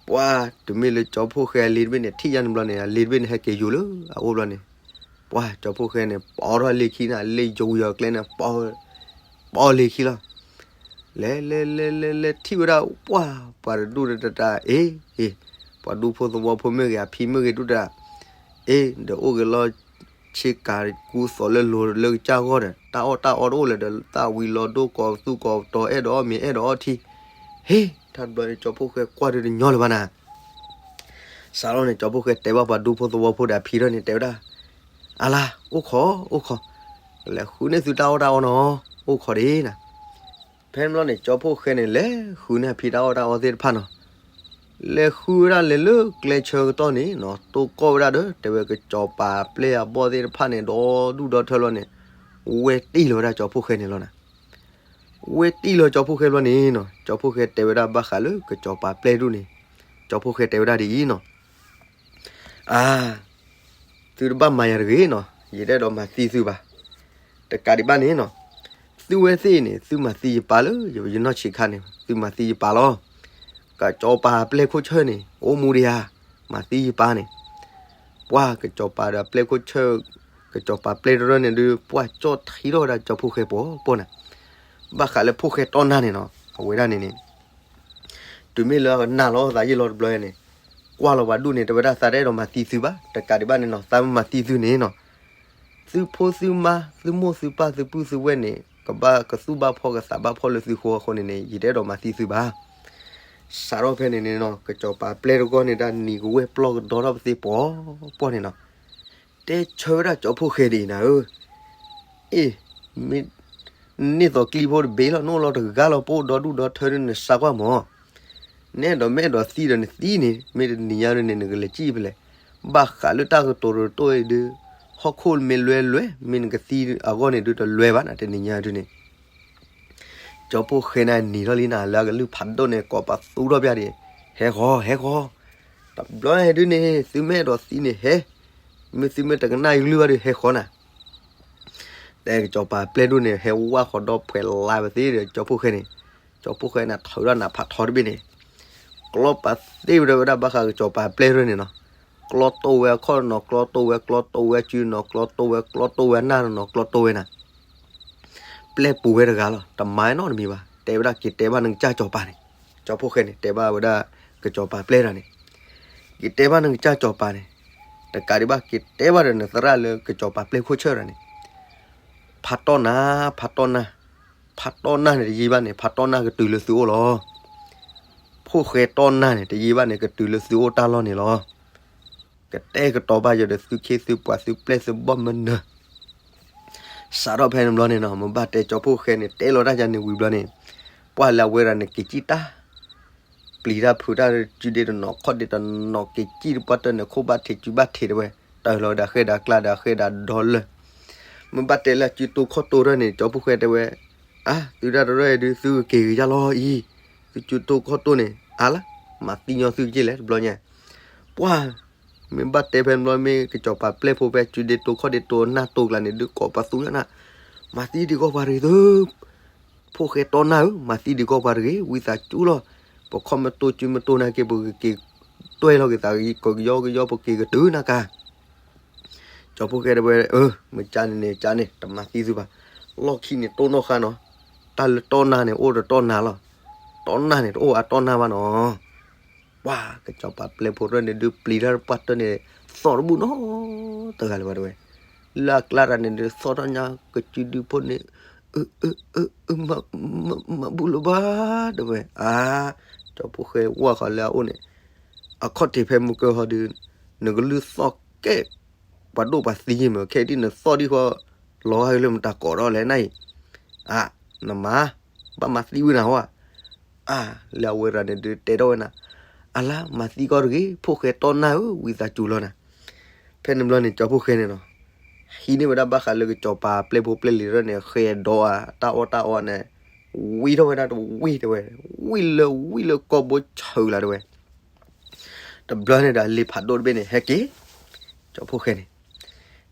ပှၤတမ့ၢ်လၢကၠီဖှိၣ်ဃဲအလ့ၤတဘ့ၣ်န့ၣ် ထံၣ်ယါန့ၣ်ဘျီန့ၣ် အလ့ၤတဘ့ၣ်န့ၣ်ဟဲက့ၤယူၤလၢအအိၣ်ဘျီန့ၣ်, ပှၤကၠီဖှိၣ်ဃဲန့ၣ် ပိာ်ထီၣ်လ့ၤခံန့ၣ် လ့ၤယိၤဝံၤအီၤကျဲန့ၣ် ပိာ်လ့ၤခံလီၤ လဲၤလဲၤလဲၤလဲၤလဲၤထံၣ်ဝဲဒၣ် ပှၤ ပှၤတဒူၣ်တတၢ် အ့ အ့ ပှၤဒူဖိသဝီဖိမ့ၢ်ဂ့ၤ အဖံမ့ၢ်ဂ့ၤဒူၣ်တၢ် အ့ ဒီးအိၣ်ဂ့ၤလီၤ ဆ့ကၤကူသိးလၢလိၤလၢကစၢ်ဂီၢ်ဒီး တၢ်အီၣ်တၢ်အီတအိၣ်လၢၤဒီး သၣ်ဝံၤလီၤဒိၣ်ကိးသူကိးတီၤ အဲၣ်ဒိးအီၣ်မ့ၤအဲၣ်ဒိးအီထံ ဟ့ တၢ်တဘျီန့ၣ် ကၠီဖှိၣ်ဃဲကွၢ်ဒုးတညီလၢၤဘၣ်နၤ စးထီၣ်န့ၣ် ကၠီဖှိၣ်ဃဲတဲဘၣ်ပှၤဒူဖိသဝီဖိဒီးအဖံထီၣ်န့ၣ် တဲဝဲဒၣ် အလါ အိၣ်ခိး အိၣ်ခိး လဲၤဃုန့ၢ်သုတၢ်အီၣ်တၢ်အီနီၤ အိၣ်ခိးဒံးနၤ ဖဲန့ၣ်ဘျီန့ၣ် ကၠီဖှိၣ်ဃဲန့ၣ် လဲၤဃုန့ၢ်အဖံတၢ်အီၣ်တၢ်အီသ့ၣ်တဖၣ်နီၤ လဲၤဃုဝဲဒၣ်လဲၤလၢကျဲဆၢကတီၢ်န့ၣ်နီၤ တိၢ်ကီၢ်ဝဲဒၣ်ဒီး တဲဝဲကစီၤပၤပျဲၢ်အဘီၣ်သ့ၣ်တဖၣ်န့ၣ် ဒီဒူၣ်ဒီထၢလီၤန့ၣ် ဝဲတံၢ်လီၤဝဲဒၣ်ကၠီဖှိၣ်ဃဲန့ၣ်လီၤနၤ ဝဲတံၢ်လီၤကၠီဖှိၣ်ဃဲဘျီန့ၣ်နီၤ ကၠီဖှိၣ်ဃဲတဲဝဲဒၣ်ဘၣ်ဃးလၢကစီၤပၤပျဲၢ်ဒူၣ်န့ၣ် ကၠီဖှိၣ်ဃဲတဲဝဲဒၣ်ဒ်အံၤနီၤ အါ သုတဘၣ်မၤယၤတဂ့ၤနီၤ ယတအဲၣ်ဒိးမၤသံသုဘၣ် တကးဒံးဘၣ်န့ၣ်နီၤ သုဝဲသ့ၣ်န့ၣ် သုမၤသံယပၢ်လၢယနီၢ်ဆံးခါန့ၣ် သုမၤသံယပၢ်လီၤ ကစီၤပၤပျဲၢ်ခိၣ်ဆၢၣ်န့ၣ် အိၣ်မူဒံးဧါ မၤသံယပၢ်န့ၣ် ပှၤကစီၤပၤဒီးပျဲၢ်ခိၣ်ဆၢၣ် ကစီၤပၤပျဲၢ်တရၢၢ်န့ၣ်ဒုး ပှၤကၠီၣ်ထံထီၣ်ဝဲဒၣ်ကၠီဖှိၣ်ဃဲပီၤပီၤန့ၣ် ဘၣ်ဃးလၢဖှိၣ်ဃဲတီၢ်နၢ်န့ၣ်နီၤ အဝဲဒၣ်န့ၣ်န့ၣ် တုၤမ့ၢ်လၢကနၣ်လီၤသးယံာ်လီၤတဘျီန့ၣ် ကွၢ်လီၤပှၤဒူၣ်န့ၣ် တဲဝဲဒၣ်သးတအဲၣ်ဒိးမၤသံသုဘၣ် တကးဒံးဘၣ်န့ၣ်နီၤ သးမ့ၢ်မၤသံသုန့ၣ်နီၤ သုဖိသုမါ သုမိၢ်သုပၢ်သုပုၢ်သုဝဲၢ်န့ၣ် ကဘၣ်ကသူၣ်ဘၣ်ဖှီၣ်ကသးဘၣ်ဖှီၣ်လၢသုဃိအဃိန့ၣ်န့ၣ် ယတအဲၣ်ဒိးမၤသံသုဘၣ် စးထီၣ်ဖဲန့ၣ်န့ၣ်နီၤ ကစီၤပၤပျဲၢ်တဂီၢ်န့ၣ်ဒၣ်နံၤကဝဲၢ်ပျီၢ်ကဒီထီၣ်ပသ့ၣ်ပီၤပီၢ်န့ၣ်နီၤ တဲဆၢဝဲဒၣ်ကၠီဖှိၣ်ဃဲဒ်အံၤနၤဧၢ အ့ၣ် မ့ၢ် နန့ၢ်သိးကျံဖိတဘ့ၣ်လီၤ နအိၣ်လီၤတဂၤလီၤ ပအိၣ်ဒီဒူၣ်ဒီထၢဒုးနစါကွၢ်မး နအဲၣ်ဒိးမ့ၢ်အဲၣ်ဒိးသံဒီးနသံန့ၣ် မ့ၢ်တနံၤညါဒုးန့ၣ် နကလဲၤစံၣ်ဖဲလဲၣ် ဘၣ်ဃးလၢတၢ်ကတိၤတတိၢ်အံၤဒုး ဟီၣ်ခိၣ်မ့ၢ်လွဲလွဲ မ့ၢ်နကသံအဂီၢ်န့ၣ်ဒုးတလွဲဘၣ်နၤ တနံၤညါဒုးန့ၣ် ကၠီဖှိၣ်ဃဲန့ၣ်နံၤထီၣ်လံနၤ လၢအကလုၢ်ဖးဒိၣ်န့ၣ် ကိးပသူထီၣ်ပျၢ်ဒံး ဟဲဃီၤ ဟဲဃီၤ တဘျီဟဲဒုးန့ၣ် သုမ့ၢ်အဲၣ်ဒိးသံန့ၣ်ဟဲ မ့ၢ်သုမ့ၢ်တကနၣ်ယကလုၢ်ဘၣ်ဒုး ဟဲဃီၤနၤ တဲကစီၤပၤပျဲၢ်ဒူၣ်န့ၣ် ဟဲဝါဃီၤဒီးဖှဲးလါဝဲသ့ၣ်ဒီး ကၠီဖှိၣ်ဃဲန့ၣ် ကၠီဖှိၣ်ဃဲန့ၣ် ထုးထီၣ်နးဖးထီတဘ့ၣ်န့ၣ် ကျီပာ်သ့ၣ်ဝဲဒၣ်ဝဲဒၣ်ဘၣ်ဃးကစီၤပၤပျဲၢ်ဒူၣ်န့ၣ်နီၤ ကျီတိၢ်ဝဲအခီၣ်နီၤ ကျီတိၢ်ဝဲ ကျီတိၢ်ဝဲအစုနီၤ ကျီတိၢ်ဝဲ ကျီတိၢ်ဝဲအနၢ်နီၤ ကျီတိၢ်ဝဲနၤ ပျဲၢ်ပူၤဝဲတဂၤလီၤ တမၤနီတမံၤဘၣ် တဲဝဲဒၣ်က့ၤတဲဘၣ်နကစၢ်စီၤပၤန့ၣ် ကၠီဖှိၣ်ဃဲန့ၣ် တဲဘၣ်ဝဲဒၣ် ကစီၤပၤပျဲၢ်တဂၤန့ၣ် က့ၤတဲဘၣ်နကစၢ်စီၤပၤန့ၣ် တကးဒံးဘၣ်က့ၤတဲဘၣ်ဒီးနသရၣ်လၢကစီၤပၤပျဲၢ်ခိၣ်ဆၢၣ်တဂၤန့ၣ် ဖးတီၢ်နၢ်, ဖးတီၢ်နၢ်, ဖးတီၢ်နၢ်န့ၣ်တယံာ်ဘၣ်န့ၣ် ဖးတီၢ်နၢ်ကတုၤလၢသုအိၣ်လီၤ. ဖိၣ်ဃဲတီၢ်နၢ်န့ၣ် တယံာ်ဘၣ်န့ၣ် ကတုၤလၢသုအိၣ်တၢ်လီၢ်န့ၣ်လီၤ. ကတဲာ်ကတီၤဘၣ်ယဒီးသုခ့သုပှၤသုပျဲၢ်သုဘီၣ်မနၢၤ စးထီၣ်ဖဲန့ၣ်ဘျီန့ၣ်နီၤ မ့ၢ်ဘၣ်တဲကၠီဖှိၣ်ဃဲန့ၣ် တဲလီၤတၢ်ယၤန့ၣ်ဝံၤဘျီန့ၣ်, ပှၢ်လၢအဝဲဒၣ်န့ၣ်က့ၤကံၣ်တၢ်, ပျံၤတၢ်ဖုးတၢ် စုဒ့တနီၤခီၣ်ဒ့တနီၤ က့ၤကံၣ်တပှၢ်တၢၢ်န့ၣ် ခိၣ်ဘၣ်ထံးစုဘၣ်ထံးတဝဲ, တၢ်လီၤဝဲဒၣ်ဃဲဒၣ်ကျါဒီးဃဲဒၣ်ဒီလၢ မ့ၢ်ဘၣ်တဲလၢစုတိၢ်ခီၣ်တိၢ်တၢ်န့ၣ် ကၠီဖှိၣ်ဃဲတဲဝဲ, အါ သုဒၣ်တရၢၢ်ဒုး သုကက့ၤကယါလီၤအံၤ, သုစုတိၢ်ခီၣ်တိၢ်န့ၣ် အါလၢ မၤသံညီသုက့ၤလဲၣ်တဘျီညါ, ပှၢ် မ့ၢ်ဘၣ်တဲဖဲန့ၣ်ဘျီ မ့ၢ်ကစီၤပၤပျဲၢ်ဖိဖဲစုဒ့တိၢ်ခီၣ်ဒ့တိၢ်နၢ်တိၢ်ကျါန့ၣ် ဒုးကိးပသူလၢနၤ, မၤသံဒံးကီးပှၤတဂ့ၤသု, ဖိၣ်ဃဲတီနၢ်ဧၢ, မၤသံဒံးကီးပှၤတဂ့ၤ, ဝံသးစူၤလီၤ, ပခီၣ်မတိၢ်စုမတိၢ်နၤက့ၤ ပကက့ၤတွဲၢ်လီၤက့ၤသးကယီကယီ ပက့ၤကတုၤနၤကါ ကၠီဖှိၣ်ဃဲတဲဝဲ, အၢ မ့ၢ်ကန့ၣ်န့ၣ် ကန့ၣ် တမၤသံသုဘၣ်, လီၢ်ခံန့ၣ်တိၢ်နီၣ်ဃာ်နီၤ, တၢ်လၢတီနၢ်န့ၣ် အိၣ်တတီနၢ်လီၤ, တီနၢ်န့ၣ် တအိၣ်အတီနၢ်ဘၣ်နီၤ, ပှၢ် ကစီၤပၤပျဲၢ်ဖိတရၢၢ်န့ၣ် ဒုးပျံၤတၢ်တပှၢ်တၢၢ်န့ၣ် သီၣ်တဘူၣ်နီတဂၤလၢၤဘၣ်တဲဝဲ, လၢအကျါတၢ်န့ၣ် ဒုးသီၣ်ထီၣ်ညါ ကစုဒုဖိန့ၣ်, အၢ အၢ အၢ မၤဘူၣ်လၢၤဘၣ် တဲဝဲ, အါ ကၠီဖှိၣ်ဃဲဝၢ်ဃီၤလၢအအိၣ်န့ၣ်, အခီၣ်ထံးဖဲမုၢ်ကၢဟီဒုး, နကလုၢ်သီၣ်ကဲ ပှၤဒိၣ်ပှၤသံယ့ၢ်မ့ၢ် ခဲဒ်နသီၣ်ဒံးဃီ, လီၤဂာ်လၢမတၤကိးထီၣ်လဲၣ်နၤအံၤ, အါ နမၤ, ဘၣ်မၤသံဝံၤနၤဟီဧါ, အါ လၢအဝဲရၤန့ၣ်ဒုးတဲထီၣ်ဝဲနၤ, အလါ မၤသံကီးတဂ့ၤ ဖိၣ်ဃဲတီနၢ်ဧၢ ဝံသးစူၤလီၤနၤ, ဖဲန့ၣ်ဘျီန့ၣ် ကၠီဖှိၣ်ဃဲန့ၣ်နီၤ, ဟံးန့ၢ်ဝဲဒၣ်ဘၣ်ဃးလၢကစီၤပၤပျဲၢ်ဖိပျဲၢ်လံၤတရၢၢ်န့ၣ် ဃဲဒီးအတၢ်အီၣ်တၢ်အီန့ၣ်, ဝံထီၣ်ဝဲဒၣ်တဝံၤတဲဝဲ, ဝံလၢဝံလၢကီၢ်ဘိဆၢၣ်လၢတဲဝဲ တဘျီန့ၣ်ဒီးလံာ်ဖးဒိၣ်တဘ့ၣ်န့ၣ် ဟဲက့ၤ, ကၠီဖှိၣ်ဃဲန့ၣ်,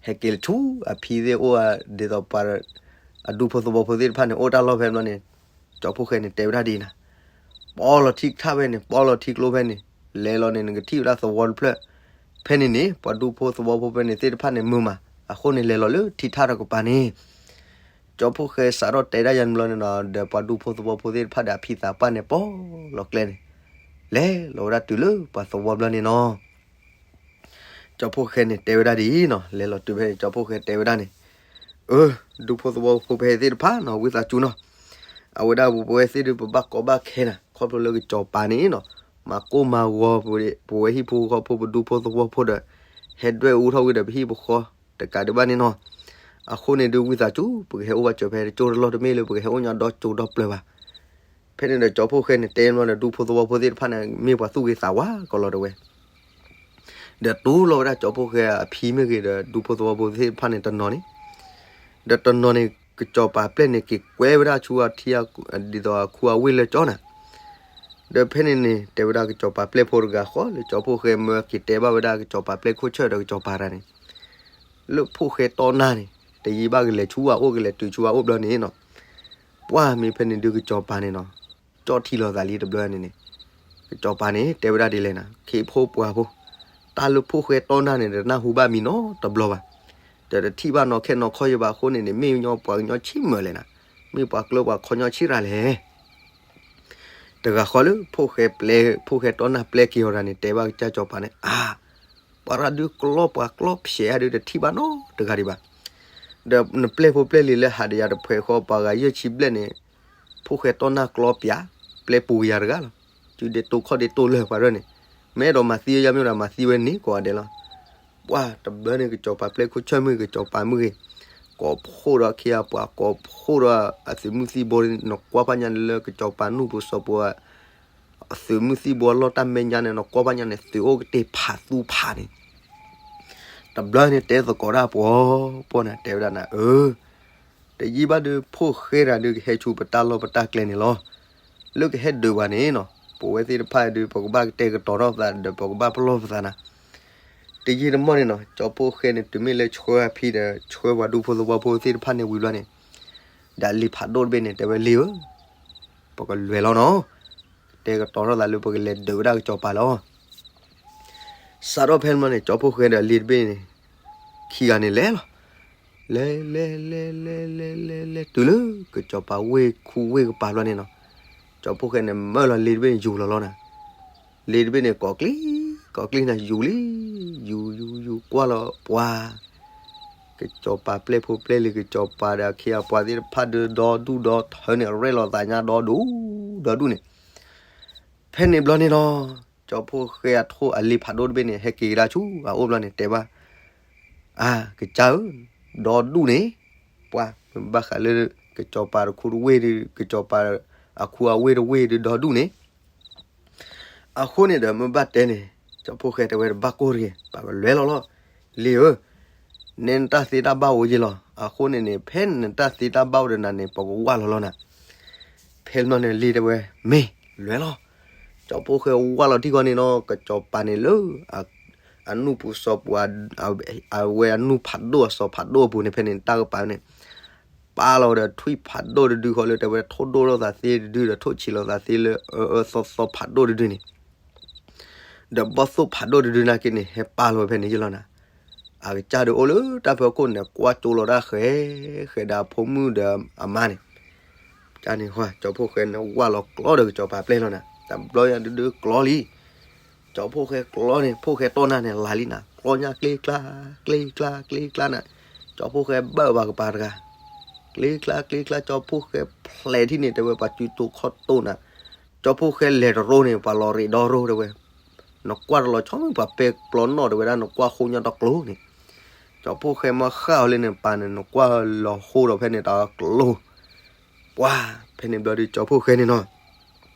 ဟဲက့ၤလၢဆူအဖံသ့ၣ်အိၣ်ဧါ, ဒ်သိးပှၤ, အဒူဖိသဝီဖိသ့ၣ်တဖၣ်န့ၣ် အိၣ်တၢ်လီၢ်ဖဲဘျီန့ၣ်, ကၠီဖှိၣ်ဃဲန့ၣ် တဲဝဲဒၣ်ဒ်နၤ, ပီလီၤထံကထၣ်ဖဲန့ၣ် ပီလီၤထံကျိဖဲန့ၣ်, လဲၤလီၤန့ၣ် နကထံၣ်ဝဲဒၣ်သဝီတဖျၢၣ်, ဖဲန့ၣ်န့ၣ် ပှၤဒူဖိသဝီဖိဖဲန့ၣ်သ့ၣ်တဖၣ်န့ၣ်မုာ်မး, အဃိန့ၣ်လဲၤလီၤလၢထံထၣ်တကပၤန့ၣ် ကၠီဖှိၣ်ဃဲစးထီၣ်တဲဒၣ်ယၤန့ၣ်ဘျီန့ၣ်ဒီး ပှၤဒူဖိသဝီဖိသ့ၣ်တဖၣ်ဒီးအဖံသးပှၢ်န့ၣ် ပီလီၤကျဲန့ၣ်, လဲၤလီၤဝဲဒၣ်တုၤလၢပှၤသဝီဘျီန့ၣ်နီၤ, ကၠီဖှိၣ်ဃဲန့ၣ် တဲဝဲဒၣ်ဒ်အံၤနီၤ, လဲၤလီၤတုၤဖဲန့ၣ် ကၠီဖှိၣ်ဃဲတဲဝဲဒၣ်န့ၣ်, အၢ, ဒူဖိသဝီဖိဖဲသ့ၣ်တဖၣ်နီၤ ဝံသးစူၤနီၤ, အဝဲဒၣ်ပဝဲသ့ၣ်ဒုး ပဘၣ်ကီဘၣ်ခဲနၤ ခီဖျိလၢကစီၤပၤန့ၣ်နီၤ, မၤကိၢ်မၤဂီၤ ပဝဲဟံၣ်ဖိဃီဖိပဒူဖိသဝီဖိဒီး, ဟဲဒွဲၣ်အူထီၣ်ဝံၤဒီးပဟံၣ်ပဃီ, တကးဒံးဘၣ်န့ၣ်နီၤ, အဃိန့ၣ်ဒုးဝံသးစူၤ ပကဟဲအိၣ်ဘၣ်စၢၤဖဲတကၠိတလီၢ်တမ့ၢ်လၢပကဟဲအိၣ်ညါဒီကၠိဒီပျၢၤဘၣ် ဖဲန့ၣ်ဒီးကၠီဖှိၣ်ဃဲန့ၣ် တဲမ့ၢ်ဒီးဒူဖိသဝီဖိသ့ၣ်တဖၣ်န့ၣ် မ့ၢ်ပှၤသူၣ်ဂ့ၤသးဝါကီးလီၤတဲဝဲ, ဒီးတူၢ်လိာ်ဝဲဒၣ်ကၠီဖှိၣ်ဃဲအဖံမ့ၢ်ဂ့ၤဒီးဒူဖိသဝီဖိသ့ၣ်တဖၣ်န့ၣ်တနီၤန့ၣ်, ဒီးတနီၤန့ၣ် ကစီၤပၤပျဲၢ်န့ၣ် က့ၤကွဲဝဲဒၣ်ဆူအထံ ဒ်သိးအခူအဝ့ၢ်လၢကၠီနၤ, ဒီးဖဲန့ၣ်န့ၣ် တဲဝဲဒၣ်ကစီၤပၤပျဲၢ်ဖိတဂၤဃီလၢကၠီဖှိၣ်ဃဲမၢက့ၤတဲဘၣ်ဝဲဒၣ်ကစီၤပၤပျဲၢ်ခိၣ်ဆၢၣ်ဒီးကစီၤပၤတၢ်န့ၣ်, လၢဖိၣ်ဃဲတီနၢ်န့ၣ် တယံာ်ဘၣ်ကလဲၤဆူအအိၣ်ကလဲၤတုၤဆူအအိၣ်ဘျီန့ၣ်နီၤ, ပှၢ်မ့ၢ်ဖဲန့ၣ်ဒုးကစီၤပၤန့ၣ်နီၤ, ကၠီၣ်ထံလီၤသးလံတဘျီန့ၣ်န့ၣ်, ကစီၤပၤန့ၣ် တဲဝဲဒၣ်ဒ်လဲၣ်နၤ ခ့ဖိပှၤဖိ, တၢ်လၢဖိၣ်ဃဲတီနၢ်န့ၣ် တနၢ်ဟူဘၣ်မံၤနီတဘျီဘၣ်, ဒီးတထံၣ်ဘၣ်နီၢ်ခဲနီၢ်ခီယဘၣ်အဃိန့ၣ်န့ၣ် မ့ၢ်ညီပှၤကညီဆံးမုာ်လဲၣ်နၤ, မ့ၢ်ပှၤကျၢပှၤခီညီဆံးရၤလဲၣ် တဂၤဃီလၢ ဖိၣ်ဃဲတီနၢ်ပျဲက့ၤအီၤတၢ်န့ၣ် တဲဘၣ်ကစၢ်ကစီၤပၤန့ၣ် အါ, ပှၤရၣ်ဒုးကျီပှၤကျီဖျဲးအါဒုးတထံၣ်ဘၣ်နီတဂၤဒံးဘၣ်, ဒီးနပျဲၢ်ဖိပျဲၢ်လံၤလၢဟးဒီးယၤတဖှဲးဃီ ပှၤဂၤယဲၢ်ဆံဘျဲၣ်န့ၣ်, ဖိၣ်ဃဲတီနၢ်ကျီပျး, ပျဲပူၤကယၤတဂၤလီၤ, စုဒ့တိၢ်ခီၣ်ဒ့တိၢ်လၢပှၤရၢၢ်န့ၣ်, မ့ၢ်အဲၣ်ဒိးမၤသံယၤမ့ၢ်ဒၣ်မၤသံဝဲန့ၣ်ကိးဂၤဒဲးလီၤ ပှၢ်တဘျီန့ၣ် ကစီၤပၤပျဲၢ်ခိၣ်ဆၢၣ်မ့ၢ်ဂ့ၤ ကစီၤပၤမ့ၢ်ဂ့ၤ, ကိးဖှိၣ်ဒီးအခ့အပှၤ ကိးဖှိၣ်ဒီးအသုးမုၢ်သံၣ်ဘိန့ၣ် နကွၢ်ဖးညါန့ၣ်လၢကစီၤပၤနူၢ်ပူၤစီၤပူၤ, အသုးမုၢ်သံၣ်ဘိအလီၢ်တၢ်မဲာ်ညါန့ၣ် နကွၢ်ဖးညါန့ၣ် သုးအိၣ်ကတ့ၢ်ဖးသူဖးန့ၣ် တဘျီန့ၣ်တဲသကိးတၢ်ပှီၤပှီၤန့ၣ် တဲဝဲဒၣ်နၤ အၢ တယံာ်ဘၣ်ဒုး ဖိၣ်ဃဲတၢ်ဒုးကဟဲဆူပတၢ်လီၢ်ပတၢ်ကျဲန့ၣ်လီၤ. လၢကဟဲဒုးပှၤန့ၣ်နီၤ ပဝဲသ့ၣ်တဖၣ်ဒုး ပကဘၣ်ကတဲာ်ကတီၤထီၣ်ပသးဒီး ပကဘၣ်ပလီၢ်ပသးနၤ. တယံာ်တမီၢ်န့ၣ်နီၤ ကၠီဖှိၣ်ဃဲန့ၣ် တုၤမ့ၢ်လၢဆှၢအဖံဒီး ဆှၢပှၤဒူဖိသဝီဖိသ့ၣ်တဖၣ်န့ၣ်ဝံၤဘျီန့ၣ် ဒီးလံာ်ဖးဒိၣ်တဘ့ၣ်န့ၣ် တဲဝဲလံဧၢ ပကလဲၤလီၤနီၤ. ကတဲာ်ကတီၤထီၣ်သးလၢပကလဲၤဒုးဝဲဒၣ်ကစီၤပၤလီၤ. စးထီၣ်ဖဲန့ၣ်မီၢ်န့ၣ် ကၠီဖှိၣ်ဃဲဒီးလံာ်တဘ့ၣ်န့ၣ် ခံဂၤန့ၣ်လဲၤလီၤ. လဲၤ လဲၤ လဲၤ လဲၤ လဲၤ လဲၤ လဲၤ တုၤလၢကစီၤပၤဝ့ၢ်ခူဝ့ၢ်ကပၤဘျီန့ၣ်နီၤ, ကၠီဖှိၣ်ဃဲန့ၣ် မၢလီၤလံာ်တဘ့ၣ်န့ၣ် ယူၤလီၤလီၤနၤ. လံာ်တဘ့ၣ်န့ၣ် ကိးကျံ ကိးကျံနၤ ယူၤလံ, ယူၤ ယူၤ ယူၤ ကွၢ်လီၤပှၤ က ကစီၤပၤပျဲၢ်ဖိပျဲၢ်လံၤ ကစီၤပၤဒီးအခ့အပှၤသ့ၣ်တဖၣ်ဒီး ဒီဒူၣ်ဒီထၢန့ၣ် ရဲၣ်လီၤသးညါဒီဒူၣ် ဒီဒူၣ်န့ၣ်. ဖဲန့ၣ်ဘျီန့ၣ်နီၤ ကၠီဖှိၣ်ဃဲအထိၣ်အလံၤဖးဒိၣ်တဘ့ၣ်န့ၣ် ဟဲက့ၤကဒါဆူအအိၣ်ဘျီန့ၣ် တဲဘၣ် အါ ကစၢ်ဧၢ, ဒီဒူၣ်န့ၣ် ပှၤ မ့ၢ်ဘၣ်ဃးလၢ ကစီၤပၤတခူတဝ့ၢ်ဒီး ကစီၤပၤအခူအဝ့ၢ်တဝ့ၢ်ဒီး ဒီဒူၣ်န့ၣ်. အဃိန့ၣ်ဒီး မ့ၢ်ဘၣ်တဲန့ၣ် ကၠီဖှိၣ်ဃဲတဲဝဲ တဘၣ်ကိၢ်တဂ့ၤ, ပှၤကလွဲလီၤလီၤ. လံၤဧၢ, နဲနတၢ်သ့တၢ်ဘၣ်အိၣ်ယ့ၢ်လီၤ. အဃိန့ၣ်န့ၣ် ဖဲနတၢ်သ့တၢ်ဘၣ်အိၣ်ဒီးနၤန့ၣ် ပကဝၢ်လီၤလီၤနၤ. ဖဲန့ၣ်ဘျီန့ၣ် လံၤတဲဝဲ မ့ၢ်လွဲလီၤ. ကၠီဖှိၣ်ဃဲဝၢ်လီၤထံၣ်ဃီန့ၣ်နီၤ ကစီၤပၤန့ၣ်လၢ အနူၢ်ပူၤစီၤပူၤ အဝဲအနူၢ်ဖးဒိၣ်အစီၤဖးဒိၣ်အပူၤန့ၣ် ဖဲန့ၣ်တၢ်ကပၤန့ၣ် ပာ်လီၤဒီးထွံၣ်ဖးဒိၣ်တဒုဃီလၢ တဲဝဲထိၣ်ဒိၣ်လိာ်သးသ့တဒုဒီး ထိၣ်ဆံးလိာ်သးသ့လၢအအၢသီသီဖးဒိၣ်တဒုန့ၣ် ဒီးဘီၣ်သိၣ်ဖးဒိၣ်တဒုနာ်က့န့ၣ် ဟဲပာ်လီၤဝဲဖဲန့ၣ်ယ့ၢ်လီၤနၤ. အကစၢ်ဒုးအိၣ်လၢတၢ်ဖၢခိၣ်န့ၣ် ကွၢ်ကၠိလီၤတၢ်ဃဲၤဃဲၤဒီးအဖိမုၣ်ဒီးအမါန့ၣ် ကန့ၣ် ကၠီဖှိၣ်ဃဲန့ၣ် ဝၢ်လီၤကျီဒီးကစီၤပၤပျဲၢ်လီၤနၤ. တဘျီညါဒုဒုကျီလံ. ကၠီဖှိၣ်ဃဲကျီန့ၣ် ဖှိၣ်ဃဲတီၢ်နၢ်န့ၣ် လၤလံနၤ, ကျီညါကျ့ကျါ ကျ့ကျါ ကျ့ကျါနၤ. ကၠီဖှိၣ်ဃဲဘၣ်ဘၣ်ကပၤတဂၤ, ကျ့ကျါ ကျ့ကျါ ကၠီဖှိၣ်ဃဲဖျဲးထံၣ်န့ၣ် တဲဝဲပှၤစုတိာ်ခီၣ်တိာ်နၤ. ကၠီဖှိၣ်ဃဲလဲၤတရိန့ၣ် ပှၤလီၤရ့ဒီရိတဲဝဲ, နကွၢ်တလီၤဆီမ့ၢ်ပှၤပဲပျီနီၣ်တဲဝဲဒၣ် နကွၢ်ဃိညါတကျိၤန့ၣ်. ကၠီဖှိၣ်ဃဲမ့ၢ်ဃၣ်အီၤလၢန့ၣ် ပာ်န့ၣ် နကွၢ်လီၤဃိဒီးဖဲန့ၣ်တကျိၤ ပှၤ ဖဲန့ၣ်ဘျီဒုးကၠီဖှိၣ်ဃဲန့ၣ်နီၤ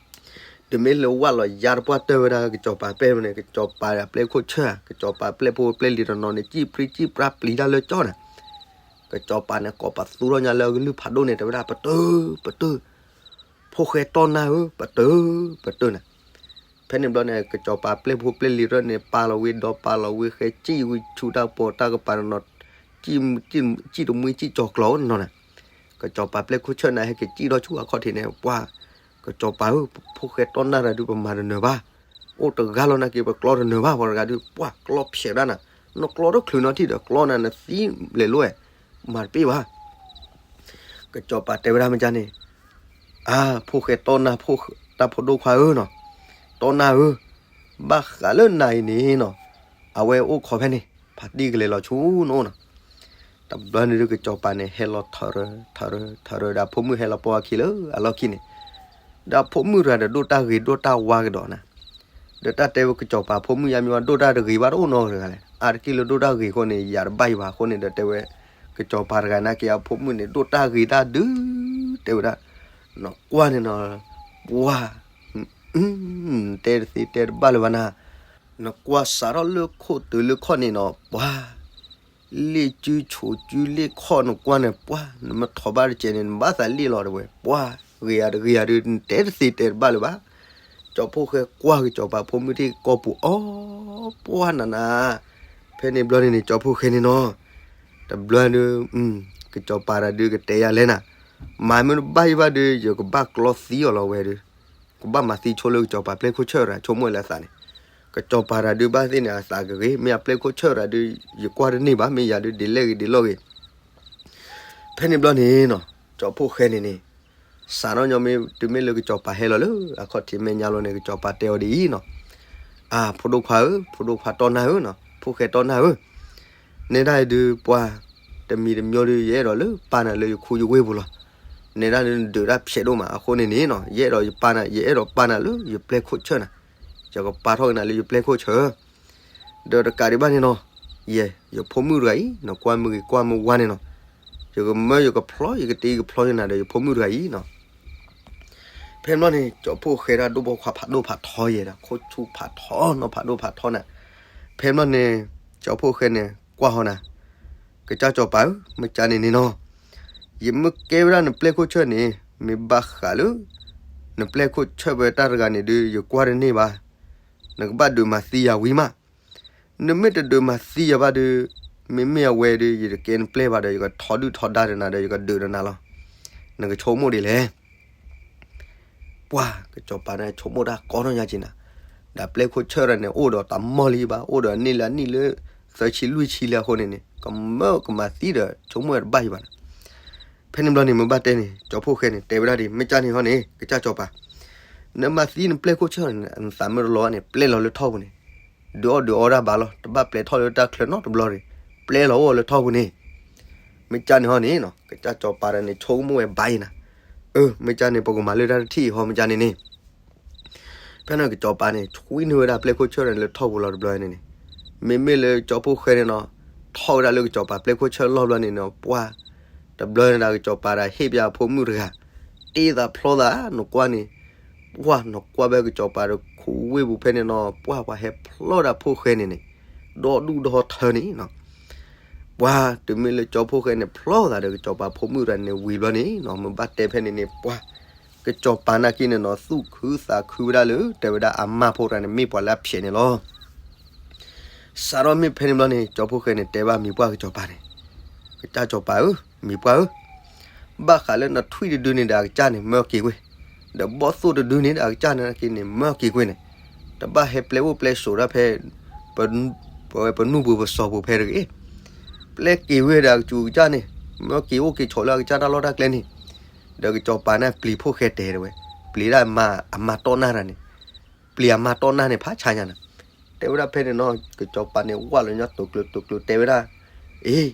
တုၤမ့ၢ်လၢဝၢ်လီၤယါတပှၢ်တၢၢ်ဝဲဒၣ်ကစီၤပၤပျဲၢ်န့ၣ် ကစီၤပၤအပျဲၢ်ခိၣ်ဆၢၣ် ကစီၤပၤပျဲၢ်ဖိပျဲၢ်လံၤတနီၤန့ၣ် စံၣ်ပြံစံၣ်ပြါပျံၤတၢ်လၢကၠီနၤ. ကစီၤပၤန့ၣ် ကိးပသူထီၣ်ညါလၢအကလုၢ်ဖးဒိၣ်န့ၣ် တဲဝဲဒၣ် ပတုာ် ပတုာ် ဖိၣ်ဃဲတီၢ်နၢ်ဧၢ ပတုာ် ပတုာ်နၤ. ဖဲန့ၣ်ဘျီန့ၣ် ကစီၤပၤပျဲၢ်ဖိပျဲၢ်လံၤတဖၣ်န့ၣ် ပာ်လီၤဝံၤဒီးပာ်လီၤဝံၤ ဃဲစံၣ်ဝံၤဆူတၢ်ပိာ်တၢ်ကပၤတနီၤ စံၣ်တမှံစံၣ်ကၠီၤကျီၤနီၤန့ၣ်. ကစီၤပၤပျဲၢ်ခိၣ်ဆၢၣ်န့ၣ် ဟဲက့ၤစံၣ်ထီၣ်ဆူအခီၣ်ထံးန့ၣ် ပှၤ ကစီၤပၤဧၢ ဖိၣ်ဃဲတီၢ်နၢ်တၢ်ဒုး ပမၤတနၢၤဘၣ်, အိၣ်တဂၤလီၤနာ်က့ ပကျီတနၢၤဘၣ် ပှၤတဂၤဒုး ပှၤကျီဖျဲးဒၣ်နၤ, နကျီတချုးနီထံၣ်ဒီးကျီနၤ နသံလဲၤလိၤဝဲ, မၤတပ့ၢ်ဘၣ်. ကစီၤပၤတဲဝဲဒၣ်မ့ၢ်ကန့ၣ်, အါ ဖိၣ်ဃဲတီၢ်နၢ် တၢ်ဖိဒိၣ်ခွါဧၢနီၤ, တီၢ်နၢ်ဧၢ, ဘၣ်ဃးလၢနၤအံၤန့ၣ်နီၤ, အဝဲအိၣ်ခိးဖဲန့ၣ် ဖးတံၢ်ကလဲၤလီၤဆူနအိၣ်နီၤ. တဘျီန့ၣ်ဒုး ကစီၤပၤန့ၣ် ဟဲလီၤထီၣ်ရၢ ထီၣ်ရၢ ထီၣ်ရၢ ဒီးအဖိမုၣ်ဟဲလီၤပိာ်အခံလၢအလီၢ်ခံန့ၣ်, ဒီးအဖိမုၣ်တဂၤဒီးဒိၣ်တၢ်ဂ့ၤဒိၣ်တၢ်ဝါကဒီးနၤ, ဒီးတၢ်တဲဝဲကစီၤပၤဖိမုၣ်ယါမ့ၢ်ဝဲဒိၣ်တၢ်တဂ့ၤဘၣ်တအိၣ်နီတဂၤလဲၣ်, အါတက့ၢ်လၢဒိၣ်တၢ်ဂ့ၤအဃိန့ၣ် ယၤတဘၣ်ယံၤဘၣ်အဃိန့ၣ်ဒီးတဲဝဲ, ကစီၤပၤတဂၤနာ်က့အဖိမုၣ်န့ၣ် ဒိၣ်တၢ်ဂ့ၤတၢ်ဒုး တဲဝဲဒၣ်, နကွၢ်န့ၣ်နီၤ, ပှၤ တဲတသ့တဲတဘၣ်လၢၤဘၣ်နၤ, နကွၢ်စးထီၣ်လၢခိၣ်တုၤလၢခီၣ်န့ၣ်နီၤ ပှၤ လ့ၣ်စုဆိးစုလ့ၣ်ခီၣ်နကွၢ်န့ၣ် ပှၤ နမ့ၢ်ထီၣ်ဘၣ်တစဲးန့ၣ် နဘၣ်သးလ့ၣ်လီၤတဲဝဲ, ပှၤ ဂ့ၤယၤတဂ့ၤယၤဒုး နတဲတသ့တဲတဘၣ်လၢၤဘၣ်. ကၠီဖှိၣ်ဃဲကွၢ်ကစီၤပၤဖိမုၣ်ထံၣ် ကိာ်ပူၤအီၤ ပှၤနၤနၤ, ဖဲန့ၣ်ဘျီန့ၣ်န့ၣ် ကၠီဖှိၣ်ဃဲန့ၣ်နီၤ, တဘျီဒုး ကစီၤပၤတဂၤဒုးကတဲယၤလဲၣ်နၤ, မၤမ့ၢ်တဘၣ်ယံၤဘၣ်ဒုး ယကဘၣ်ကျီသံအီၤလီၤဝဲဒုး, ကဘၣ်မၤသံဆိလၢကစီၤပၤပျဲၢ်ခိၣ်ဆၢၣ်တဂၤ ဆိကမိၣ်လၢအသးန့ၣ်, ကစီၤပၤတဂၤဒုးဘၣ်သ့ၣ်န့ၣ် အသးကဂ့ၤ မ့ၢ်အပျဲၢ်ခိၣ်ဆၢၣ်တဂၤဒုး ယကွၢ်တန့ၢ်ဘၣ် မ့ၢ်ယၤဒုး ဒ်လဲၣ်ဂ့ၤဒ်လဲၣ်ဂ့ၤ ဖဲန့ၣ်ဘျီန့ၣ်နီၤ ကၠီဖှိၣ်ဃဲန့ၣ်န့ၣ်, စးထီၣ်ညီမ့ၢ်တုၤမ့ၢ်လၢကစီၤပၤဟဲလီၤလၢ အခီၣ်ထံးမဲာ်ညါလီၤန့ၣ် ကစီၤပၤတဲအီၤဒ်အံၤနီၤ, အါ ဖိဒိၣ်ခွါဧၢ ဖိဒိၣ်ခွါတီၢ်နၢ်ဧၢနီၤ ဖိၣ်ဃဲတီၢ်နၢ်ဧၢ, နဲဒၣ်အံၤဒုးပှၤ တမံၤတမံၤဒုး ယအဲၣ်ဒိးလၢပၢ်နၤလၢယခူယဝ့ၢ်ပူၤလီၤ, နဲဒၣ်ဒုးနဒုးတၢ်ဖျဲးဒိၣ်မး အဃိန့ၣ်န့ၣ်နီၤ ယအဲၣ်ဒိးယပၢ်နၤ ယအဲၣ်ဒိးပၢ်နၤလၢယပျဲၢ်ခိၣ်ဆၢၣ်နၤ, ယကပာ်ထီၣ်က့ၤနၤလၢယပျဲၢ်ခိၣ်ဆၢၣ် ဒီးတကးဒံးဘၣ်န့ၣ်နီၤ, ယဲ ယဖိမုၣ်တဂၤအံၤ နကွၢ်မုၢ်ဂ့ၤကွၢ်မုၢ်ဝါန့ၣ်နီၤ, ယကမၢယကဖျီ ယကတ့ယကဖျီယနၤဒီးယဖိမုၣ်တဂၤအံၤနီၤ. ဖဲန့ၣ်ဘျီန့ၣ် ကၠီဖှိၣ်ဃဲဒၣ်ဒိၣ်ဘီခွါဖးဒိၣ်ဖးထီယဲဒီး ခိၣ်ဆူဖးထီနီၤဖးဒိၣ်ဖးထီနၤ. ဖဲန့ၣ်ဘျီန့ၣ် ကၠီဖှိၣ်ဃဲန့ၣ် ကွၢ်ဟီနၤ, ကစၢ်ကၠီၤပၤဧၢ မ့ၢ်ကန့ၣ်န့ၣ်နီၤ, ယမ့ၢ်ကဲဝဲဒၣ်နပျဲၢ်ခိၣ်ဆၢၣ်န့ၣ် မ့ၢ်ဘၣ်ဃးလၢ နပျဲၢ်ခိၣ်ဆၢၣ်ဝဲတၢ်တဂၤန့ၣ်ဒုး ယကွၢ်တန့ၢ်ဘၣ်, နကဘၣ်ဒုးမၤသံယၤဝံၤမး နမ့ၢ်တဒုးမၤသံယၤဘၣ်ဒီး, မ့မ့ၢ်အဝဲဒီး ယတကဲနပျဲၢ်ဘၣ်ဒီး ယကထီဒုၣ်ထီဒါဒီးနၤဒီး ယကဒုးဒီးနၤလီၤ. နကဆိကမိၣ်ဒ်လဲၣ်. ပှၤ ကစီၤပၤန့ၣ် ဆိကမိၣ်တၢ်ကီထီၣ်ညါက့ၤနၤ, ဒီးပျဲၢ်ခိၣ်ဆၢၣ်တဂၤန့ၣ် အိၣ်ဒီးတၢ်မီၢ်လံဘၣ်, အိၣ်ဒီးအနံၣ်လၢအနံၣ်လၢ သၢဆံလွံၢ်ဆံလံအဃိန့ၣ်န့ၣ် ကမၢကမၤသံဒီး ဆိကမိၣ်တဘၣ်ယံၤဘၣ်နၤ. ဖဲန့ၣ်ဘျီန့ၣ် မ့ၢ်ဘၣ်တဲန့ၣ် ကၠီဖှိၣ်ဃဲန့ၣ် တဲဝဲဒၣ်ဒ် မ့ၢ်ကန့ၣ်ဟီန့ၣ် ကစၢ်ကၠီၤပၤ, နမၤသံနပျဲၢ်ခိၣ်ဆၢၣ်န့ၣ် နသးမ့ၢ်တလီၤဘၣ်န့ၣ် ပျဲလီၤလၢထီၣ်ပူၤန့ၣ်, ဒုးအီၣ်ဒုးအီတၢ်ဘၣ်လီၤ, တဘၣ်ပျဲထီၣ်လၢတၢ်ချၢနီတဘျီတဂ့ၤ, ပျဲလီၤအိၣ်လၢထီၣ်ပူၤန့ၣ်. မ့ၢ်ကၢ်န့ၣ်ဟီန့ၣ်နီၤ ကစၢ်စီၤပၤတဂၤန့ၣ် ဆိကမိၣ်ဝဲဘၣ်အံၤနၤ, အၢ မ့ၢ်ကၢ်န့ၣ် ပကမၤလၢတၢ်တထံၣ်အံၤဟီ မ့ၢ်ကၢ်န့ၣ်န့ၣ် ဖဲန့ၣ်ကစီၤပၤန့ၣ် ဆွံနုာ်ဝဲဒၣ်ပျဲၢ်ခိၣ်ဆၢၣ်န့ၣ်လၢထီၣ်ပူၤလီၤတဘျီန့ၣ်န့ၣ်, မ့မ့ၢ်လၢကၠီဖှိၣ်ဃဲန့ၣ်နီၤ ထီၣ်ဝဲဒၣ်လၢကစီၤပၤပျဲၢ်ခိၣ်ဆၢၣ်လီၢ်ဘျီန့ၣ်နီၤ ပှၢ် တဘျီန့ၣ်ဒီးကစီၤပၤဒီးဟ့ၣ်ပၠးအဖိမုၣ်တဂၤ, တ့သးဖျီသး နကွၢ်န့ၣ်, ပှၢ်နကွၢ်ဖဲကစီၤပၤဒီးခူဝ့ၢ်ပူၤဖဲန့ၣ်နီၤ ပှၢ်ပှၤဟဲဖျီဒၣ်ဖှိၣ်ဃဲန့ၣ်န့ၣ်, ဒီဒူၣ်ဒီထၢန့ၣ်နီၤ ပှၢ်တုၤမ့ၢ်လၢကၠီဖှိၣ်ဃဲန့ၣ် ဖျီသးဒီးကစီၤပၤဖိမုၣ်တဂၤန့ၣ်ဝံၤဘျီန့ၣ်နီၤ မ့ၢ်ဘၣ်တဲဖဲန့ၣ်န့ၣ် ပှၢ် ကစီၤပၤနာ်က့န့ၣ်နီၤ သူၣ်ခုသးခုဝဲဒၣ်လၢ တဲဝဲဒၣ်အမါဖိတဂၤန့ၣ် မ့ၢ်ပှၤလၢအဖျဲးန့ၣ်လီၤ. စးထီၣ်မ့ၢ်ဖဲန့ၣ်ဘျီန့ၣ် ကၠီဖှိၣ်ဃဲန့ၣ် တဲဘၣ်မံၤပှၢ်ကစီၤပၤန့ၣ်, ကစၢ်စီၤပၤဧၢ, မံၤပှၢ်ဧၢ, ဘၣ်ဃးလၢနထွံၣ်တဒုန့ၣ်ဒီးအကစၢ်န့ၣ် မၢက့ၤဝ့ၢ်, ဒီးဘီၣ်သိၣ်တဒုန့ၣ်ဒီးအကစၢ်န့ၣ်က့န့ၣ် မၢက့ၤကွ့ၢ်န့ၣ်, တဘၣ်ဟဲပျဲအိၣ်ပျဲဆိးဒၣ်ဖဲ ပဝဲပနူၢ်ပူၤပစီၤပူၤဖဲတဂ့ၤ, ပျဲက့ၤဝ့ၢ်ဒီးအကစူၤအကစၢ်န့ၣ်, မၢက့ၤအိၣ်က့ၤဆိးလၢအကစၢ်တၢ်လီၢ်တၢ်ကျဲန့ၣ်, ဒီးကစီၤပၤန့ၣ်ပျံၤဖှိၣ်ဃဲတဲာ်တဝဲ, ပျံၤဒၣ်အမါတီၢ်နၢ်တၢ်န့ၣ်, ပျံၤအမါတီၢ်နၢ်န့ၣ် ဖးဆါညါနၤ, တဲဝဲဒၣ်ဖဲန့ၣ်နီၤ ကစီၤပၤန့ၣ် ဝၢ်လီၤညီတိာ်ကျိၤတိာ်ကျိၤတဲဝဲဒၣ်, အ့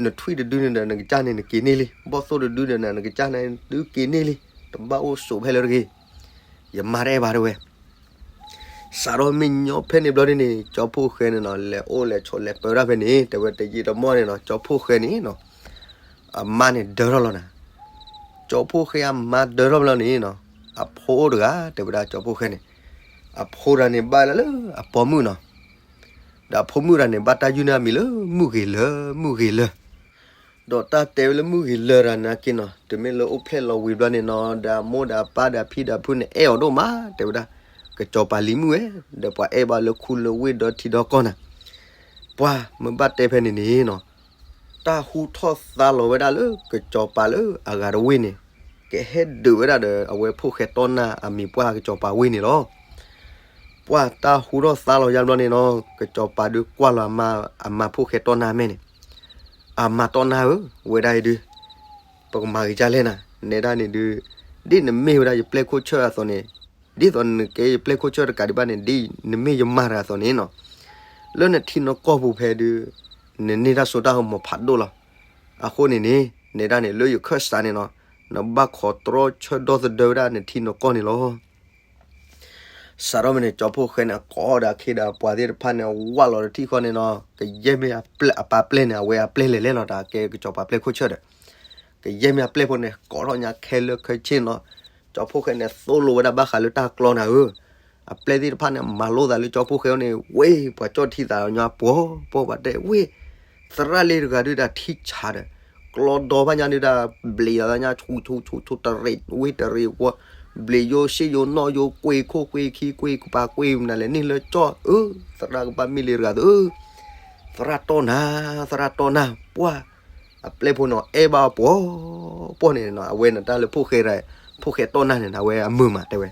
နထွံၣ်တဒုန့ၣ်ဒီးနကစၢ်န့ၣ်နက့ၤန့ၢ်လံ, ဘီၣ်သိၣ်တဒုန့ၣ်ဒီးနကစၢ်န့ၣ်ဒုက့ၤန့ၢ်လံ, တဘၣ်အိၣ်ဆိးဖဲလၢတဂ့ၤ, ယမါတအဲၣ်ဘၣ်တဝဲ စးထီၣ်မ့ၢ်ညီဖဲန့ၣ်ဘျီန့ၣ်န့ၣ် ကၠီဖှိၣ်ဃဲန့ၣ်နီၤ လဲၤအိၣ်လဲၤဆိးလဲၤပၢဒၣ်ဖဲန့ၣ် တဲဝဲတယံာ်တမီၢ်န့ၣ်နီၤ ကၠီဖှိၣ်ဃဲန့ၣ်နီၤ အမါန့ၣ်ဒၢထီၣ်လီၤနၤ, ကၠီဖှိၣ်ဃဲအမါဒၢထီၣ်ဘျီန့ၣ်နီၤ အဖိအိၣ်တဂၤ တဲဝဲဒၣ်ကၠီဖှိၣ်ဃဲန့ၣ်, အဖိတဂၤန့ၣ်ဘၣ်လၢအပိာ်မုၣ်နီၤ, ဒီးအဖိမုၣ်တဂၤန့ၣ် ဘၣ်တၢ်ယုၢ်န့ၢ်အမံၤလၢမုၢ်ဂ့ၤလၢာ် မုၢ်ဂ့ၤလၢာ် ဒီးတၢ်တဲဝဲလၢမုၢ်ဂ့ၤလၢာ်တၢ်နာ်က့နီၤ တမ့ၢ်လၢအိၣ်ဖျဲၣ်လီၤဝံၤဘျီန့ၣ်နီၤ ဒီးအမိၢ်ဒီးအပၢ်ဒီးအဖံဒီးအဖုန့ၣ် အဲၣ်အီၤဒိၣ်မး တဲဝဲဒၣ်, ကစီၤပၤလံၤမုၣ်ဝဲ, ဒီးပှၤအဲၣ်ဘၣ်လၢခူလၢဝ့ၢ်ဒီထံဒီကီၢ်နၤ, ပှၤမ့ၢ်ဘၣ်တဲဖဲန့ၣ်န့ၣ်နီၤ, တၢ်ဟူထီၣ်သါလီၤဝဲဒၣ်လၢကစီၤပၤလၢအဂၤတဝ့ၢ်န့ၣ်, ကဟဲဒုးဝဲဒၣ်ဒီးအဝဲဖိၣ်ဃဲတီၢ်နၢ်အမံၤပှၢ်ကစီၤပၤဝ့ၢ်န့ၣ်လီၤ. ပှၢ်တၢ်ဟူထီၣ်သါလီၤယါဘျီန့ၣ်နီၤ ကစီၤပၤဒုးကွၢ်လီၤအမါ အမါဖိၣ်ဃဲတီၢ်နၢ်မဲာ်န့ၣ်, အမါတီၢ်နၢ်ဧၢ, ဝဲဒၣ်အံၤဒုး ပကမၤဂ့ၤကၢ်လဲၣ်နၤ, နဲဒၣ်န့ၣ်ဒုး ဒ်နမ့ၢ်ဝဲဒၣ်ယပျဲၢ်ခိၣ်ဆၢၣ်အသိးန့ၣ်, ဒ်သိးနကဲယပျဲၢ်ခိၣ်ဆၢၣ်တကးဒံးဘၣ်န့ၣ် ဒ်နမ့ၢ်ယမါတဂၤအသိးန့ၣ်နီၤ, လၢနထံနကီၢ်ပူၤဖဲဒုး နန့ၢ်တၢ်စိတၢ်ကမီၤဖးဒိၣ်လီၤ. အဃိန့ၣ်န့ၣ် နဲဒၣ်န့ၣ် လၢယခၢၣ်စးန့ၣ်နီၤ, နဘၣ်ခိးတြီဆၢဒီသဒၢဝဲဒၣ်နထံနကီၢ်န့ၣ်လီၤ. စးထီၣ်မ့ၢ်န့ၣ် ကၠီဖှိၣ်ဃဲန့ၣ် ကိးဒီးအခ့ဒီးအပှၤသ့ၣ်တဖၣ်န့ၣ် ဝၢ်လီၤတထံၣ်ဃီန့ၣ်နီၤ, ကယဲၢ်မ့ၢ်အပျဲၢ် အပၢ်ပျဲၢ်န့ၣ် အဝဲအပျဲၢ်လဲၤလဲၣ်လီၤ တၢ်ကဲကစီၤပၤပျဲၢ်ခိၣ်ဆၢၣ်ဒီး, ကယဲၢ်မ့ၢ်အပျဲၢ်ဖိန့ၣ် ကိးထီၣ်ညါခဲလၢာ်ခဲဆ့နီၤ, ကၠီဖှိၣ်ဃဲန့ၣ် သိၣ်လိဝဲဒၣ်ဘၣ်ဃးလၢတၢ်ကျီနၤဧၢ, အပျဲၢ်သ့ၣ်တဖၣ်န့ၣ် မၤလိသးလၢကၠီဖှိၣ်ဃဲအအိၣ်န့ၣ် ဝ့ၢ်ပှၤကၠီၣ်ထံသးညီပှီၤပှီၤ ပှၤတဲဝ့ၢ် သရၣ်လၢတဂၤဒုးဒၣ်ထံဆးဒီး, ကျီဒီဘၣ်ညါဒုးဒၣ် ဘျံးအီၤညါ ဆူၣ်ဆူၣ်ဆူၣ်ဆူၣ် တရံးဝ့ၢ်တရံးဝီ, ဘျံးယိၣ်စ့ယိၣ်နီၣ်ယိၣ် ကွ့ခိၣ်ကွ့ခံ ကွ့ကပၤ ကွ့မနုၤလဲၣ်န့ၣ်လၢကၠီၣ် အၢ, သရၣ်ကဘၣ်မ့ၢ်လၢတဂၤသုဧၢ, သရၣ်တီၢ်နၤ သရၣ်တီၢ်နၤ ပှၢ် အပျဲၢ်ဖိန့ၣ် အဲၣ်ဘၣ်အီၤပှီၤပှီၤန့ၣ်နီၤ, အဝဲန့ၣ်တၢ်လၢဖိၣ်ဃဲ ဖိၣ်ဃဲတီၢ်နၢ်န့ၣ် အဝဲအမုာ်မးတဲဝဲ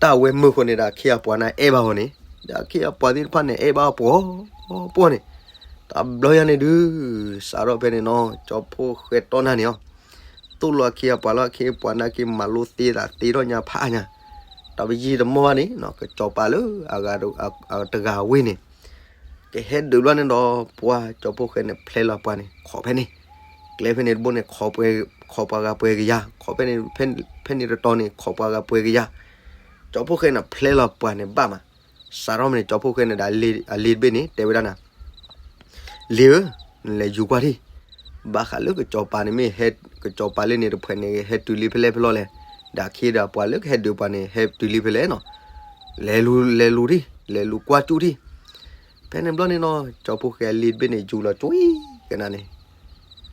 တၢ်အဝဲမုာ်ဃိန့ၣ်ဒီး အခ့အပှၤန့ၣ်အဲၣ်ဘၣ်အီၤန့ၣ်, ဒီးအခ့အပှၤသ့ၣ်တဖၣ်န့ၣ် အဲၣ်ဘၣ်အီၤပှီၤပှီၤန့ၣ်, တဘျီယါန့ၣ်ဒုး စးထီၣ်ဖဲန့ၣ်နီၤ ကၠီဖှိၣ်ဃဲတီၢ်နၢ်န့ၣ်အီၤ, သိၣ်လိအခ့အပှၤလီၤ, အခ့အပှၤနာ်က့ မၤလိသ့သးသ့ထီၣ်ညါဖးညါ, တဘျီယါတမီၢ်ဘၣ်န့ၣ် ကစီၤပၤလၢအဂၤတဂၤဝ့ၢ်န့ၣ် ကဟဲဒုးဘျီန့ၣ်ဒီး ပှၤကၠီဖှိၣ်ဃဲန့ၣ် ဖျဲလီၤပှၤန့ၣ် ခိးဖဲန့ၣ်, ကျဲဖဲန့ၣ်တဘိန့ၣ် ခိးပှၤဂၤပှဲၤကယၤ, ခိးဖဲန့ၣ်, ဖဲန့ၣ်တတီၤန့ၣ် ခိးပှၤဂၤပှဲၤကယၤ, ကၠီဖှိၣ်ဃဲန့ၣ် ဖျဲလီၤပှၤန့ၣ်ဘၣ်မး, စးထီၣ်မ့ၢ်န့ၣ် ကၠီဖှိၣ်ဃဲန့ၣ်ဒီး အလံၤတဘ့ၣ်န့ၣ် တဲဝဲဒၣ်နၤ လံၤဧၢ, နလဲၤယူၤကွၢ်ထံၣ်, ဘၣ်ဃးလၢကစီၤပၤန့ၣ်မ့ၢ်ဟဲ, ကစီၤပၤလၢန့ၣ်တဖှဲးန့ၣ် ဟဲတုၤလံဖဲလဲၣ်ဖဲလဲၣ်လဲၣ်, ဒီးအခ့ဒီးပှၤလၢကဟဲဒုးပှၤန့ၣ် ဟဲတုၤလံဖဲလဲၣ်နီၤ, လဲၤလူၤ, လဲၤလူၤထံၣ်, လဲၤလူၤကွၢ်ကၠူထံၣ်, ဖဲန့ၣ်ဘျီန့ၣ်နီၤ ကၠီဖှိၣ်ဃဲအလံၤတဘ့ၣ်န့ၣ် ယူၤလီၤကွံာ်ကနၤန့ၣ်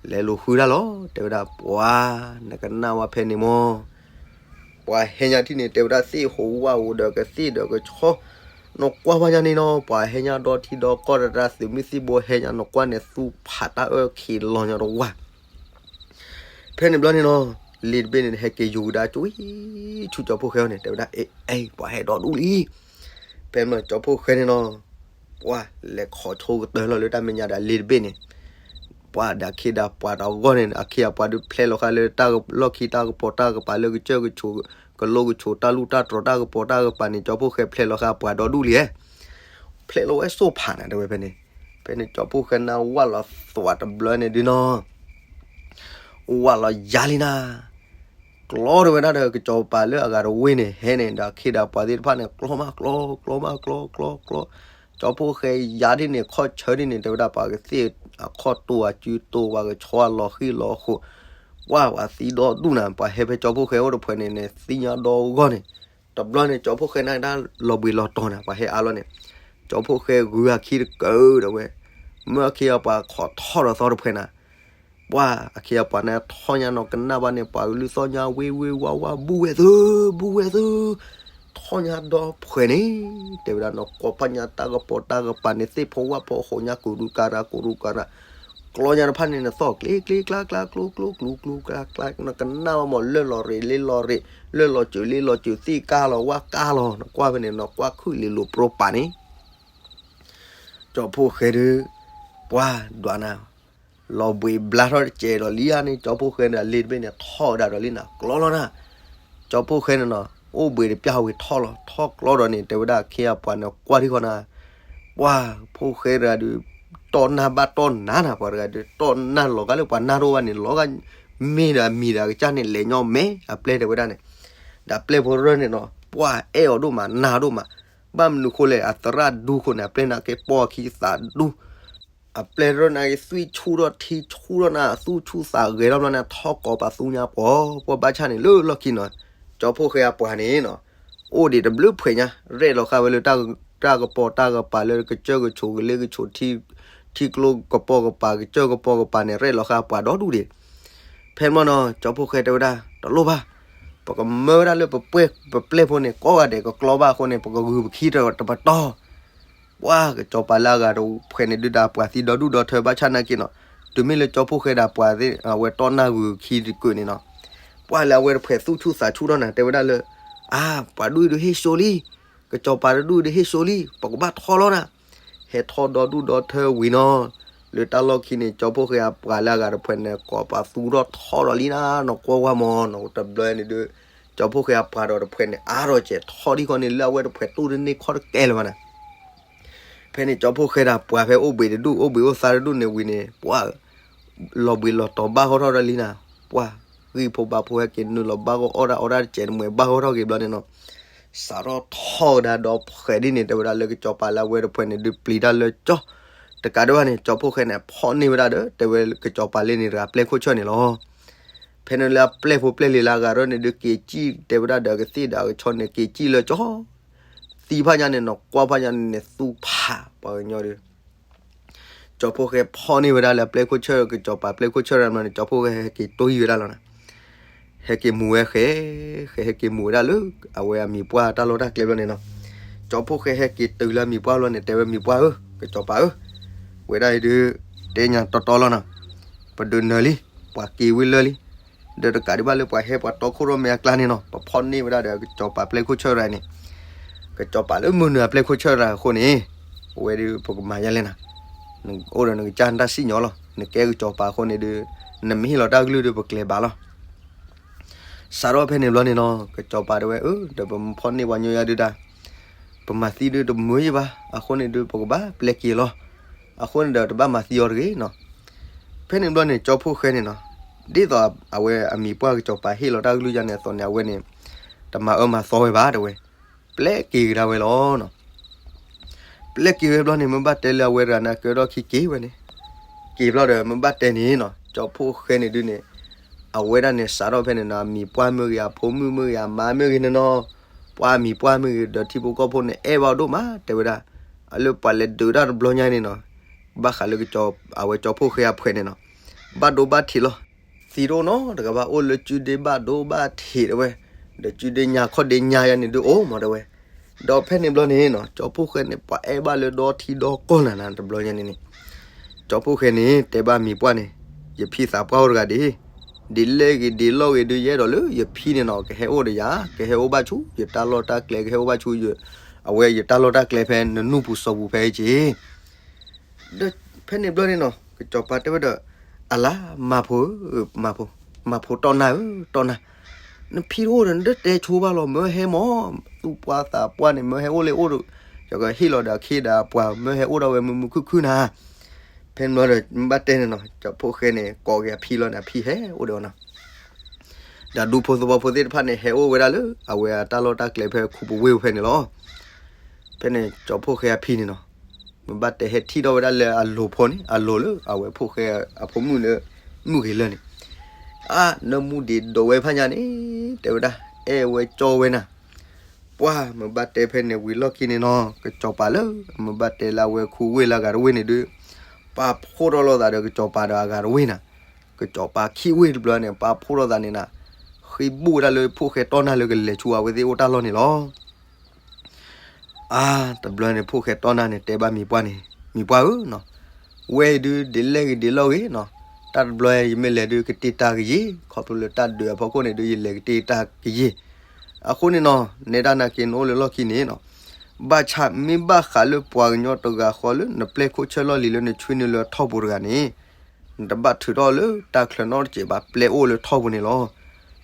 လဲၤလူၤဃုတၢ်လီၤ, တဲဝဲဒၣ် ပှၤ, နကနၣ်ဝဲဖဲန့ၣ်မၢ်, ပှၤဟဲညါထံၣ်န့ၣ် တဲဝဲဒၣ်သ့ၣ်ဟူးဝၣ်ဟူးဒီးကသ့ၣ်ဒီးကဆီ, နကွၢ်ဘၣ်ညါန့ၣ်နီၤ ပှၤဟဲညါဒီထံဒီကီၢ်ဒီးတၢ်သုးမုၢ်သံၣ်ဘိဟဲညါ နကွၢ်န့ၣ် သူၣ်ဖးတၢ်အၢၣ်ခံးလီၤညါတဝၢ် ဖဲန့ၣ်ဘျီန့ၣ်နီၤ လံၤတဘ့ၣ်န့ၣ် ဟဲက့ၤယူၤကဒါကွံာ်ဆူကၠီဖှိၣ်ဃဲအအိၣ်န့ၣ် တဲဝဲဒၣ် အ့ အ့ ပှၤဟဲဒီဒူၣ်လံ, ဖဲမ့ၢ်ကၠီဖှိၣ်ဃဲန့ၣ်နီၤ ပှၤလဲၤခိးဆိကတၢၢ်လီၤလၢတၢ်မဲာ်ညါဒီးလံၤတဘ့ၣ်န့ၣ်, ပှၤဒီးအခ့ဒီးပှၤတဂီၢ်န့ၣ် အခ့အပှၤဒုးဖျဲလီၤဃာ်လၢတၢ်လီၢ်ခံ တၢ်ကပီၤတၢ်ကပၤလၢကစၢၢ်ကဆိး ကလိကဆိး တၢ်လူၢ်တၢ်တြီၤ တၢ်ကပီၤတၢ်ကပၤန့ၣ် ကၠီဖှိၣ်ဃဲဖျဲလီၤဃာ်ပှၤဒီဒူၣ်လံဧါ, ဖျဲလီၤဝဲစိၣ်ဖးနၤ တဲဝဲဖဲန့ၣ်, ဖဲန့ၣ်ကၠီဖှိၣ်ဃဲန့ၣ်ဝၢ်လီၤသွးတဘျီန့ၣ်ဒုနီၤ, ဝၢ်လီၤယၤလံနၤ, ကျီဒီးဝဲဒၣ်ဒီး ကစီၤပၤလၢအဂၤတဝ့ၢ်န့ၣ် ဟဲန့ၣ်ဒီး အခ့ဒီးပှၤသ့ၣ်တဖၣ်န့ၣ် ကျီမးကျီ ကျီမးကျီ ကျီကျီ, ကၠီဖှိၣ်ဃဲယၤဒ်န့ၣ် ခီၣ်ဆၢဒ်န့ၣ် တဲဝဲဒၣ် ပှၤကသ့ၣ်အခီၣ်တိၤအစုတိၤ ပှၤကဆီအလီၤဃံလီၤဃိး, ပှၤပှၤသံဒီဒူၣ်နၤ, ပှၤဟဲဖဲကၠီဖှိၣ်ဃဲအိၣ်တဖှဲးန့ၣ်န့ၣ် သံညါဒီဂီၢ်န့ၣ်, တဘျီန့ၣ် ကၠီဖှိၣ်ဃဲန့ၣ်ဒၣ်လီၤဘှံးလီၤတီၤနၤ, ပှၤဟဲအါလီၤန့ၣ်, ကၠီဖှိၣ်ဃဲဂုၤအခံတကၢဒီးဝဲ, မၢအခ့အပှၤခိးထီၣ်ဒီးသီတဖှဲးနၤ, ပှၤအခ့အပှၤန့ၣ်ထီၣ်ညါနီၤ ကနၣ်ဘၣ်န့ၣ် ပှၤကလုၢ်သီၣ်ညါဝ့ဝ့ဝါဝါ ဘူးဝဲသု, ဘူးဝဲသု, ထီၣ်ညါဒီဖှဲးန့ၣ်, တဲဝဲဒၣ်နီၤ ကိးဖးညါတၢ်ကပီၤတၢ်ကပၤန့ၣ် သ့ၣ်ဖိဝၣ်ဖိဃိးညါ ကူးရူကၤရၤ ကူးရူကၤရၤ, ကျီညါတဖၣ်န့ၣ်န့ၣ် သီၣ်ကျ့ကျ့ကျါကျါ ကျိကျိကျူကျူကျါကျါ, နကနၣ်ဘၣ်မး လၢၢ်လီၤရ့းလ့လီၤရ့း, လၢၢ်လီၤစၢၤလ့လီၤစၢၤ သ့ၣ်ကါလီၤဝၣ်ကါလီၤ, နကွၢ်ဖဲန့ၣ်နီၤ ကွၢ်ခုၣ်လ့လိာ်ပြိပာ်န့ၣ် ကၠီဖှိၣ်ဃဲဒုး, ပှၤဒွးနၤ, လီၤဘှံးဘျါထီၣ်တစဲးဒီးလံဧါန့ၣ် ကၠီဖှိၣ်ဃဲန့ၣ် အလ့တဘ့ၣ်န့ၣ် ထီၣ်ဝဲဒၣ်ဒီးလံနၤ ကျီလီၤနၤ, ကၠီဖှိၣ်ဃဲန့ၣ်နီၤ အိၣ်ဘှံးတပျၢ်ဝံၤထီၣ်လီၤ ထီၣ်ကျီဒီးန့ၣ် တဲဝဲဒၣ်အခ့အပှၤန့ၣ် ကွၢ်ထံဃီနၤ, ပှၤဖှိၣ်ဃဲတဂၤဒုး, တီၢ်နၢ်ဘၣ်တီၢ်နါနၤ ပှၤတဂၤဒုး တီၢ်နၢ်လီၤဂာ်လၢပှၤနၢ်တအိၣ်ဘၣ်န့ၣ် လီၤဂာ်, မ့ၢ်ဒီးအမံၤဒီးအကစၢ်န့ၣ် လဲၤညီမဲအပျဲၢ်တဲဝဲဒၣ်န့ၣ်, ဒီးအပျဲၢ်ဖိရၢၢ်န့ၣ်နီၤ ပှၤအဲၣ်အီၤဒိၣ်မး နၢ်အီၤဒိၣ်မး, ဘၣ်မနုၤဃိလဲၣ် အသရၣ်ဒူဃိန့ၣ် အပျဲၢ်န့ၣ်က့ၤပိာ်အခံသးဒူ, အပျဲၢ်ရၢၢ်န့ၣ်က့ၤသွံၣ်ဆူၣ်ထီၣ်ထံဆူၣ်ထီၣ်နၤ အသူၣ်ဆူၣ်သးဂဲၤထီၣ်ဘျီန့ၣ် ထီၣ်ကိးပသူညါပှီၤ, ပှၤဘၣ်ဆၣ်န့ၣ်လၢလီၢ်ခံနီၤ, ကၠီဖှိၣ်ဃဲအပှၤန့ၣ်နီၤ, အိၣ်ဒံးတဘျုးဖှဲးညါ ရဲၣ်လီၤဃာ်ဝဲလၢ တၢ်ကပီၤတၢ်ကပၤလၢကစၢၢ်ကဆိးကလ့ကဆိး ထံကျိကပီၤကပၤ ကစၢၢ်ကပီၤကပၤန့ၣ် ရဲၣ်လီၤဃာ်ပှၤဒီဒူၣ်ဒံး, ဖဲန့ၣ်ဘျီနီၤ ကၠီဖှိၣ်ဃဲတဲဝဲဒၣ် တလိၣ်ဘၣ်, ပကမၢဝဲဒၣ်လၢပပှဲၢ်ပပျဲၢ်ဖိန့ၣ် ကိးဂၤဒဲးကကျီဘၣ်အဃိန့ၣ် ပကဂုာ်ပခံတပတီၢ်, ပှၤကစီၤပၤလၢအဂၤတဖှဲးန့ၣ်ဒုးဒီးပှၤသံဒီဒူၣ်ဒီထၢဘၣ်ဆၣ်နာ်က့နီၤ, တုၤမ့ၢ်လၢကၠီဖှိၣ်ဃဲဒီးပှၤသ့ၣ် အဝဲတီၢ်နၢ်ဂုာ်ခံတကုာ်န့ၣ်နီၤ, ပှၤလၢအဝဲတဖှဲးသူၣ်ဆူၣ်သးဆူၣ်ထီၣ်နၤ တဲဝဲဒၣ်လၢ, အါ, ပှၤဒူၣ်အံၤဒုးဟ့ၣ်စိလံ, ကစီၤပၤတဒူၣ်အံၤဒုးဟ့ၣ်စိလံ ပကဘၣ်ထီၣ်လီၤနၤ, ဟဲထီၣ်ဒီဒူၣ်ဒီထၢဝံၤနီၤ, လၢတၢ်လီၢ်ခံန့ၣ် ကၠီဖှိၣ်ဃဲအပှၤလၢအဂၤတဖှဲးန့ၣ် ကိးပသူထီၣ်ထီၣ်လီၤလံနၤ နီၢ်ကွၢ်ဝါမးနီၤ, တဘျီန့ၣ်ဒုး, ကၠီဖှိၣ်ဃဲအပှၤဒီးတဖှဲးန့ၣ် အါထီၣ်စဲးထီၣ်ဒ်ဃီန့ၣ် လၢအဝဲတဖှဲးတူၢ်တန့ၢ်ခီၣ်တကဲလၢၤဘၣ်နၤ ဖဲန့ၣ်ကၠီဖှိၣ်ဃဲဒီးပှၤဖဲအိၣ်ဘှံးတဒူၣ် အိၣ်ဘှံးအိၣ်သါတဒူၣ်န့ၣ်ဝံၤန့ၣ် ပှၤလီၤဘှံးလီၤတီၤဘၣ်ဂီၢ်ထီၣ်ဒီးလံနၤ, ပှၤဂံၢ်ဖိဘါဖိဟဲက့ၤနုာ်လီၤဘၣ်ဂီၢ်အီၣ်တၢ်အီတၢ်တစဲးတမှဲၤဘၣ်ဂီၢ်ထီၣ်က့ၤဘျီန့ၣ်နီၤ, စးထီၣ်ထီၣ်ကဒါဒီးဖှဲးဒ်န့ၣ် တဲဝဲဒၣ်လၢကစီၤပၤလၢအဝဲတဖှဲးန့ၣ်ဒုးပျံၤတၢ်လၢကၠီ, တကးဒံးဘၣ်န့ၣ် ကၠီဖှိၣ်ဃဲန့ၣ် ဖီၣ်န့ၢ်ဝဲဒၣ်ဒီး တဲဝဲကစီၤပၤလၢန့ၣ်တဂၤပျဲၢ်ခိၣ်ဆၢၣ်န့ၣ်လီၤ ဖဲန့ၣ်လၢအပျဲၢ်ဖိပျဲၢ်လံၤလၢအဂၤရၢၢ်န့ၣ်ဒုးက့ၤစံၣ်တဲဝဲဒၣ်ဒီးကသ့ၣ်ဒီးအကဆီန့ၣ် က့ၤစံၣ်လၢကၠီ, သံဖၣ်ညါန့ၣ်နီၤ ကွၢ်ဖၣ်ညါန့ၣ်န့ၣ် သူၣ်ဖးပှၤကညီဒုး, ကၠီဖှိၣ်ဃဲဖီၣ်န့ၢ်ဝဲဒၣ်လၢအပျဲၢ်ခိၣ်ဆၢၣ် ကစီၤပၤပျဲၢ်ခိၣ်ဆၢၣ်ရၢၢ်န့ၣ် ကၠီဖှိၣ်ဃဲဟဲက့ၤတွံၢ်ဝဲဒၣ်လီၤနၤ, ဟဲက့ၤမူၤဝဲဃဲ, ဃဲဟဲက့ၤမူၤဝဲဒၣ်လၢ အဝဲအမံၤပှၢ်တၢ်လီၢ်တၢ်ကျဲဘျီန့ၣ်နီၤ, ကၠီဖှိၣ်ဃဲဟဲက့ၤတုၤလၢအမံၤပှၢ်ဘျီန့ၣ် တဲဝဲမံၤပှၢ်ဧၢ, ကစီၤပၤဧၢ, ဝဲဒၣ်အံၤဒုး, တဲညါတီတီလီၤနီၤ, ပဒုးနၢၤလံ, ပှၤက့ၤဝံၤလၢာ်လံ, ဒီးတကးဒံးဘၣ်လၢပှၤဟဲပှၤတီခိၣ်ရိၣ်မဲအကျါန့ၣ်နီၤ ပဖီၣ်န့ၢ်ဝဲဒၣ်ဒီးကစီၤပၤပျဲၢ်ခိၣ်ဆၢၣ်ရၢၢ်န့ၣ်, ကစီၤပၤလၢမုၢ်နုာ်အပျဲၢ်ခိၣ်ဆၢၣ်ရၢၢ်အဃိန့ၣ်, အဝဲဒုးပကမၤယဲလဲၣ်နၤ, နအိၣ်ဒီးနကစၢ်နတၢ်စံၣ်ညီၣ်လီၤ နကဲကစီၤပၤအဃိန့ၣ်ဒုး, နမ့ၢ်ဟ့ၣ်လီၤတၢ်ကလုၢ်ဒုးပကျဲၤဘၣ်လီၤ စးထီၣ်ဖဲန့ၣ်ဘျီန့ၣ်နီၤ ကစီၤပၤတဲဝဲအၢ ဒီးပမ့ၢ်ဖီၣ်န့ၢ်ပှၤညိယါဒုးဒၣ်, ပမၤသံဒုးတမုာ်ယံၤဘၣ် အဃိန့ၣ်ဒုးပကဘၣ်ပျဲက့ၤလီၤ, အဃိန့ၣ်ဒီးတဘၣ်မၤသံအီၤတဂ့ၤနီၤ, ဖဲန့ၣ်ဘျီန့ၣ် ကၠီဖှိၣ်ဃဲန့ၣ်နီၤ, ဒ်သိးအဝဲအမံၤပှၢ်ကစီၤပၤဟ့ၣ်လီၤတၢ်ကလုၢ်ယါန့ၣ်အသိးန့ၣ် အဝဲန့ၣ်, တမၤအၢမၤသီဝဲဘၣ်တဲဝဲ, ပျဲက့ၤကဒါဝဲလီၤနီၤ ပျဲက့ၤဝဲဘျီန့ၣ် မ့ၢ်ဘၣ်တဲလၢအဝဲတဂၤန့ၣ်ကဲထီၣ်ခံက့ၤဝဲန့ၣ်, က့ၤဘျီဒီးမ့ၢ်ဘၣ်တဲန့ၣ်နီၤ ကၠီဖှိၣ်ဃဲန့ၣ်ဒုးန့ၣ်, အဝဲဒၣ်န့ၣ်စးထီၣ်ဖဲန့ၣ်နီၤ အမံၤပှၢ်မ့ၢ်ဂ့ၤ အဖိမုၣ်မ့ၢ်ဂ့ၤ အမါမ့ၢ်ဂ့ၤန့ၣ်နီၤ, ပှၤအမံၤပှၢ်မ့ၢ်ဂ့ၤ ဒီးထံဖိကီၢ်ဖိန့ၣ် အဲၣ်ဘၣ်အီၤဒိၣ်မး တဲဝဲဒၣ်, အလၢပှၤလဲၤဒုးတၢ်တဘျီညါန့ၣ်နီၤ, ဘၣ်ဃးလၢကၠီ, အဝဲကၠီဖှိၣ်ဃဲအဖှဲးန့ၣ်နီၤ, ဘၣ်ဒိဘၣ်ထံးလီၤ, သံတအိၣ်နီတဂၤဘၣ် အိၣ်လၢကုဒ့ဘၣ်ဒိဘၣ်ထံးတဲဝဲ, ဒီးကုဒ့ညါခီၣ်ဒ့ညါယါန့ၣ်ဒုးအိၣ်မးတဲဝဲ, ဒီးဖဲန့ၣ်ဘျီန့ၣ်နီၤ ကၠီဖှိၣ်ဃဲန့ၣ် ပှၤအဲၣ်ဘၣ်လၢဒီထံဒီကီၢ်နၤနၤတဘျီညါန့ၣ်န့ၣ်, ကၠီဖှိၣ်ဃဲန့ၣ် တဲဘၣ်မံၤပှၢ်န့ၣ်, ယဖံသးပှၢ်အိၣ်တဂၤဒ့, ဒ်လဲၣ်ဂ့ၤဒ်လဲၣ်ဂ့ၤဒုးယအဲၣ်ဒိးလၢယဖံန့ၣ်နီၤ ကဟဲအိၣ်ဒီးယၤ, ကဟဲအိၣ်ဘၣ်ဆူ ယတၢ်လီၢ်တၢ်ကျဲ ကဟဲအိၣ်ဘၣ်ဆူ, အဝဲယတၢ်လီၢ်တၢ်ကျဲဖဲနနူၢ်ပူၤစီၤပူၤဖဲအံၤက့ၤ ဒီးဖဲန့ၣ်ဘျီန့ၣ်နီၤ ကစီၤပၤတဲဝဲဒီး, အလါ မၤဖိဧၢ, မၤဖိ, မၤဖိတီၢ်နၢ်ဧၢ, တီၢ်နၢ်, နဖံတအိၣ်ဒီးနတတဲဆိဘၣ်လီၤ မၢဟဲမး, သူၣ်ပှၢ်သးပှၢ်န့ၣ် မၢဟဲအိၣ်လၢအိၣ်ဒီး, ယကဟ့ၣ်လီၤဒီးအခ့ဒီးအပှၤ မၢဟဲအိၣ်ဒၣ်ဝဲမုာ်မုာ်ခုၣ်ခုၣ်နၤ, ဖဲန့ၣ်ဘျီဒီး မ့ၢ်ဘၣ်တဲန့ၣ်နီၤ ကၠီဖှိၣ်ဃဲန့ၣ် ကိးက့ၤအဖံလီၤန့ၣ် အဖံဟဲအိၣ်ဒီးအီၤနီၤ. ဒီးဒူဖိသဝီဖိသ့ၣ်တဖၣ်န့ၣ် ဟဲအိၣ်ဝဲဒၣ်လၢ အဝဲအတၢ်လီၢ်တၢ်ကျဲဖဲခိၣ်ပဝ့ၢ်ဖဲန့ၣ်လီၤ. ဖဲန့ၣ် ကၠီဖှိၣ်ဃဲအဖံန့ၣ်နီၤ မ့ၢ်ဘၣ်တဲဟဲထံၣ်ထီၣ်ဝဲဒၣ်လၢအလိၤဖိန့ၣ် အလိၤလၢအဝဲဖှိၣ်ဃဲအဖိမုၣ်လၢ မုၢ်ဂ့ၤလၢာ်န့ၣ် အါ နၢမူဒံးဒိးဝဲဖးညါန့ၣ် တဲဝဲဒၣ် အဲၣ်ဝဲကၠီဝဲနၤ. ပှၢ် မ့ၢ်ဘၣ်တဲဖဲန့ၣ်ဝံၤလီၢ်ခံန့ၣ်နီၤ ကၠီပၤလၢ မ့ၢ်ဘၣ်တဲလၢအဝဲခိၣ်ဝ့ၢ်လၢအဂၤတဝ့ၢ်န့ၣ်ဒုး ပာ်ဖှိၣ်ထီၣ်လိာ်သးဒီးကၠီပၤဒီးအဂၤတဝ့ၢ်နၤ. ကၠီပၤခံဝ့ၢ်တဘျီန့ၣ် ပာ်ဖှိၣ်ထီၣ်သးန့ၣ်နၤ ဃ့ဘိၣ်ဝဲဒၣ်လၢဖှိၣ်ဃဲတီနၢ်လၢကလဲၤဆူအဝဲသ့ၣ်အိၣ်တၢ်လီၢ်န့ၣ်လီၤ. အါ တဘျီန့ၣ် ဖှိၣ်ဃဲတီနၢ်န့ၣ် တဲဘၣ်မံၤပှၢ်န့ၣ် မံၤပှၢ်ဧၢနီၤ, ဝဲအံၤဒုး ဒ်လဲၣ်ဂ့ၤဒ်လဲၣ်ဂ့ၤနီၤ, တၢ်တဘျီယမ့ၢ်လဲၤဒုး ကတ့တၢ်ကယံာ် ခီဖျိလၢတၢ်ဒုးအဖီခိၣ်န့ၣ်ဒုး ယလဲၤကတ့တၢ်ကယံာ်. အဃိန့ၣ်နီၤ နဲဒၣ်နာ်က့ နအိၣ်လၢလီၢ်ခံန့ၣ်နီၤ, ဘၣ်ဆၣ်မ့ၢ်ဘၣ်ဃးလၢပှၤကညီတဂၤဃီလၢ နပျဲၢ်ခိၣ်ဆၢလီၢ်လံၤလၢနဆွံနုာ်လၢထီၣ်ပူၤတဂၤန့ၣ် နတဘၣ်ထုးထီၣ်လၢတၢ်ချၢနီတစဲးဘၣ်, ပျဲအိၣ်လၢထီၣ်ပူၤန့ၣ်လီၤ.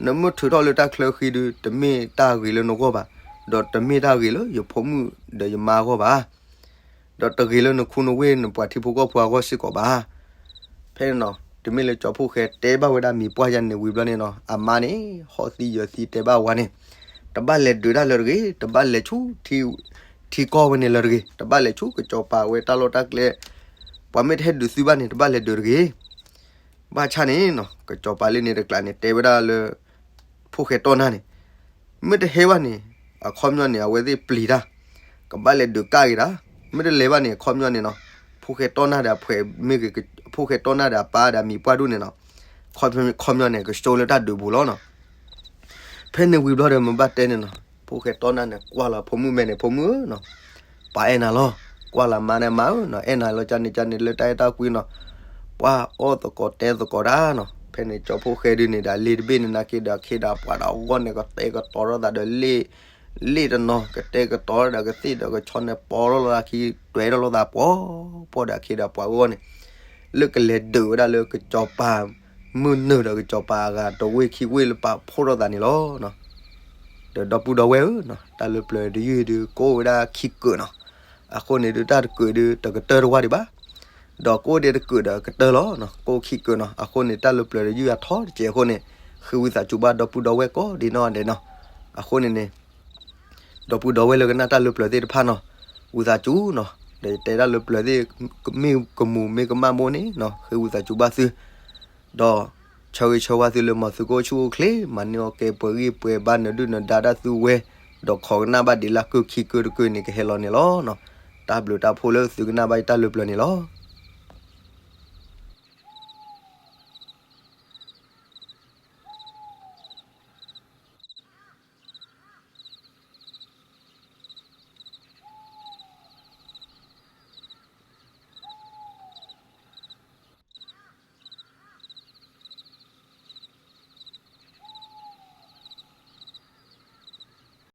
နမ့ၢ်ထုးထီၣ်လၢတၢ်ချၢဃံဒုး တမ့ၢ်တၢ်ဂ့ၤလၢနဂီၢ်ဘၣ်, ဒီးတမ့ၢ်တၢ်ဂ့ၤလၢယဖိမုၣ်ဒီးယမါအဂီၢ်ဘၣ်, ဒီးတဂ့ၤလၢနခူနဝ့ၢ်နပှၤထံဖိကီၢ်ဖိအဂီၢ်စ့ၢ်ကီးဘၣ်. ဖဲန့ၣ်နီၤ တမ့ၢ်လၢကၠီဖှိၣ်ဃဲတဲဘၣ်ဝဲဒၣ်မံၤပှၢ်ယၤန့ၣ်ဝံၤဘျီန့ၣ်နီၤ, အမါန့ၣ် ဟီၣ်သံယၢၤသံတဲဘၣ်ဝဲန့ၣ်, တဘၣ်လဲၤဒုးတၢ်လၢတဂ့ၤ, တဘၣ်လဲၤဆူ ထံကီၢ်ဝဲန့ၣ်လၢတဂ့ၤ, တဘၣ်လဲၤဆူကၠီပၤဝဲတၢ်လီၢ်တၢ်ကျဲ, ပှၤမ့ၢ်တဟဲဒုးသုဘၣ်န့ၣ် တဘၣ်လဲၤဒုးတဂ့ၤ. ဘၣ်ဆၣ်န့ၣ်နီၤ ကၠီပၤလၢန့ၣ်တကျးန့ၣ် တဲဝဲဒၣ်လၢ ဖှိၣ်ဃဲတီနၢ်န့ၣ် မ့ၢ်တဟဲဘၣ်န့ၣ် အခီပညီန့ၣ် အဝဲသ့ၣ်ပျံၤတၢ်, ကဘၣ်လဲၤဒုးကၣ်က့ၤတၢ်, မ့ၢ်တလဲၤဘၣ်န့ၣ် အခီပညီန့ၣ်နီၤ ဖှိၣ်ဃဲတီနၢ်ဒီးအဖှဲးမ့ၢ်ဂ့ၤ, ဖှိၣ်ဃဲတီနၢ်ဒီးအပၢ်ဒီးအမံၤပှၢ်ဒူၣ်န့ၣ်နီၤ, အခီပညီန့ၣ် ကစိလၢတၢ်ဒုးပူၤလီၤနီၤ. ဖဲန့ၣ်ဝံၤဘျီဒီး မ့ၢ်ဘၣ်တဲန့ၣ်နီၤ ဖှိၣ်ဃဲတီနၢ်န့ၣ် ကွၢ်လီၤဖိမုၣ်မဲာ်န့ၣ် ဖိမုၣ်ဧၢနီၤ, ပၢ်အဲၣ်နၤလီၤ, ကွၢ်လီၤမါန့ၣ် မါဧၢနီၤ, အဲၣ်နၤလီၤကန့ၣ်ကန့ၣ်လၢတၢ်အဲၣ်တၢ်ကွံနီၤ, ပှၤအီၣ်သကိးတဲသကိးတၢ်နီၤ. ဖဲန့ၣ်ကၠီဖှိၣ်ဃဲဒုးန့ၣ်ဒီး လ့ၣ်တဘ့ၣ်န့ၣ် နာ်က့ဒီးအခ့ဒီးအပှၤဒီးအဂီၢ်န့ၣ် ကတဲာ်ကတီၤထီၣ်သးဒီးလ့ၣ်, လ့ၣ်တနီၤ ကတဲာ်ကတီၤထီၣ်ဒီးကသ့ၣ်ဒီးကဆီန့ၣ် ပီထီၣ်လိာ်သးခံ တွဲထီၣ်လိာ်သးပှီၤပှီၤဒီးအခ့ဒီးပှၤအဂီၢ်န့ၣ် လၢကလဲၤဒုးဝဲဒၣ်လၢကၠီပၤ မုၢ်နုာ်ဒီးကၠီပၤအဂၤတဝ့ၢ်ခံဝ့ၢ်လၢပာ်ဖှိၣ်ထီၣ်သးန့ၣ်လီၤ. ဒီးဒီပုၢ်ဒီဝဲၢ်ဧၢနီၤ, တၢ်လၢပျၢၤတယုၢ်ဒုး ကအိၣ်ဝဲဒၣ်ခံကုာ်နီၤ, အဃိန့ၣ်ဒုး တၢ်တကုာ်ဒုး တကတၢၢ်တဝၢ်ဒံးဘၣ်, ဒီးကအိၣ်ဒံးတကုာ်ဒီးကတၢၢ်လီၤနီၤ, ကအိၣ်ခံကုာ်နီၤ. အဃိန့ၣ် တၢ်လၢပျၢၤတယုၢ်အထီတစဲးအဃိန့ၣ် ဃ့ဝံသးစူၤဘၣ်ဒီပုၢ်ဒီဝဲၢ်ကိးဒ်နီၢ်ဒဲးနီၤ. အဃိန့ၣ်န့ၣ် ဒီပုၢ်ဒီဝဲၢ်လၢကနၣ်တၢ်လၢပျၢၤသ့ၣ်တဖၣ်နီၤ, ဝံသးစူၤနီၤ, ဒီးယတဲတၢ်လၢပျၢၤသ့ၣ် မ့ၢ်ကမူၤမ့ၢ်ကမၣ်မိၢ်န့ၣ်နီၤ ဃ့ဝံသးစူၤဘၣ်သု, ဒီးဆၢဂ့ၤဆၢဝါသုလၢမၤသုကအိၣ်ဆူၣ်အိၣ်ချ့, မၤန့ၢ်အီၣ်ကဲပှဲၤဂံၢ်ပှဲၤဘါနၢၤဒုၣ်နၢၤဒါဒၣ်သုဝဲ, ဒီးခိးကနၣ်ဘၣ်ဒံးလၢကုၢ်ခံကုာ်တကုာ်န့ၣ် ကဟဲလီၤန့ၣ်လီၤ. တၢ်ဘျုးတၢ်ဖှိၣ်လၢသုကနၣ်ဘၣ်ယတၢ်လၢပျၢၤန့ၣ်လီၤ.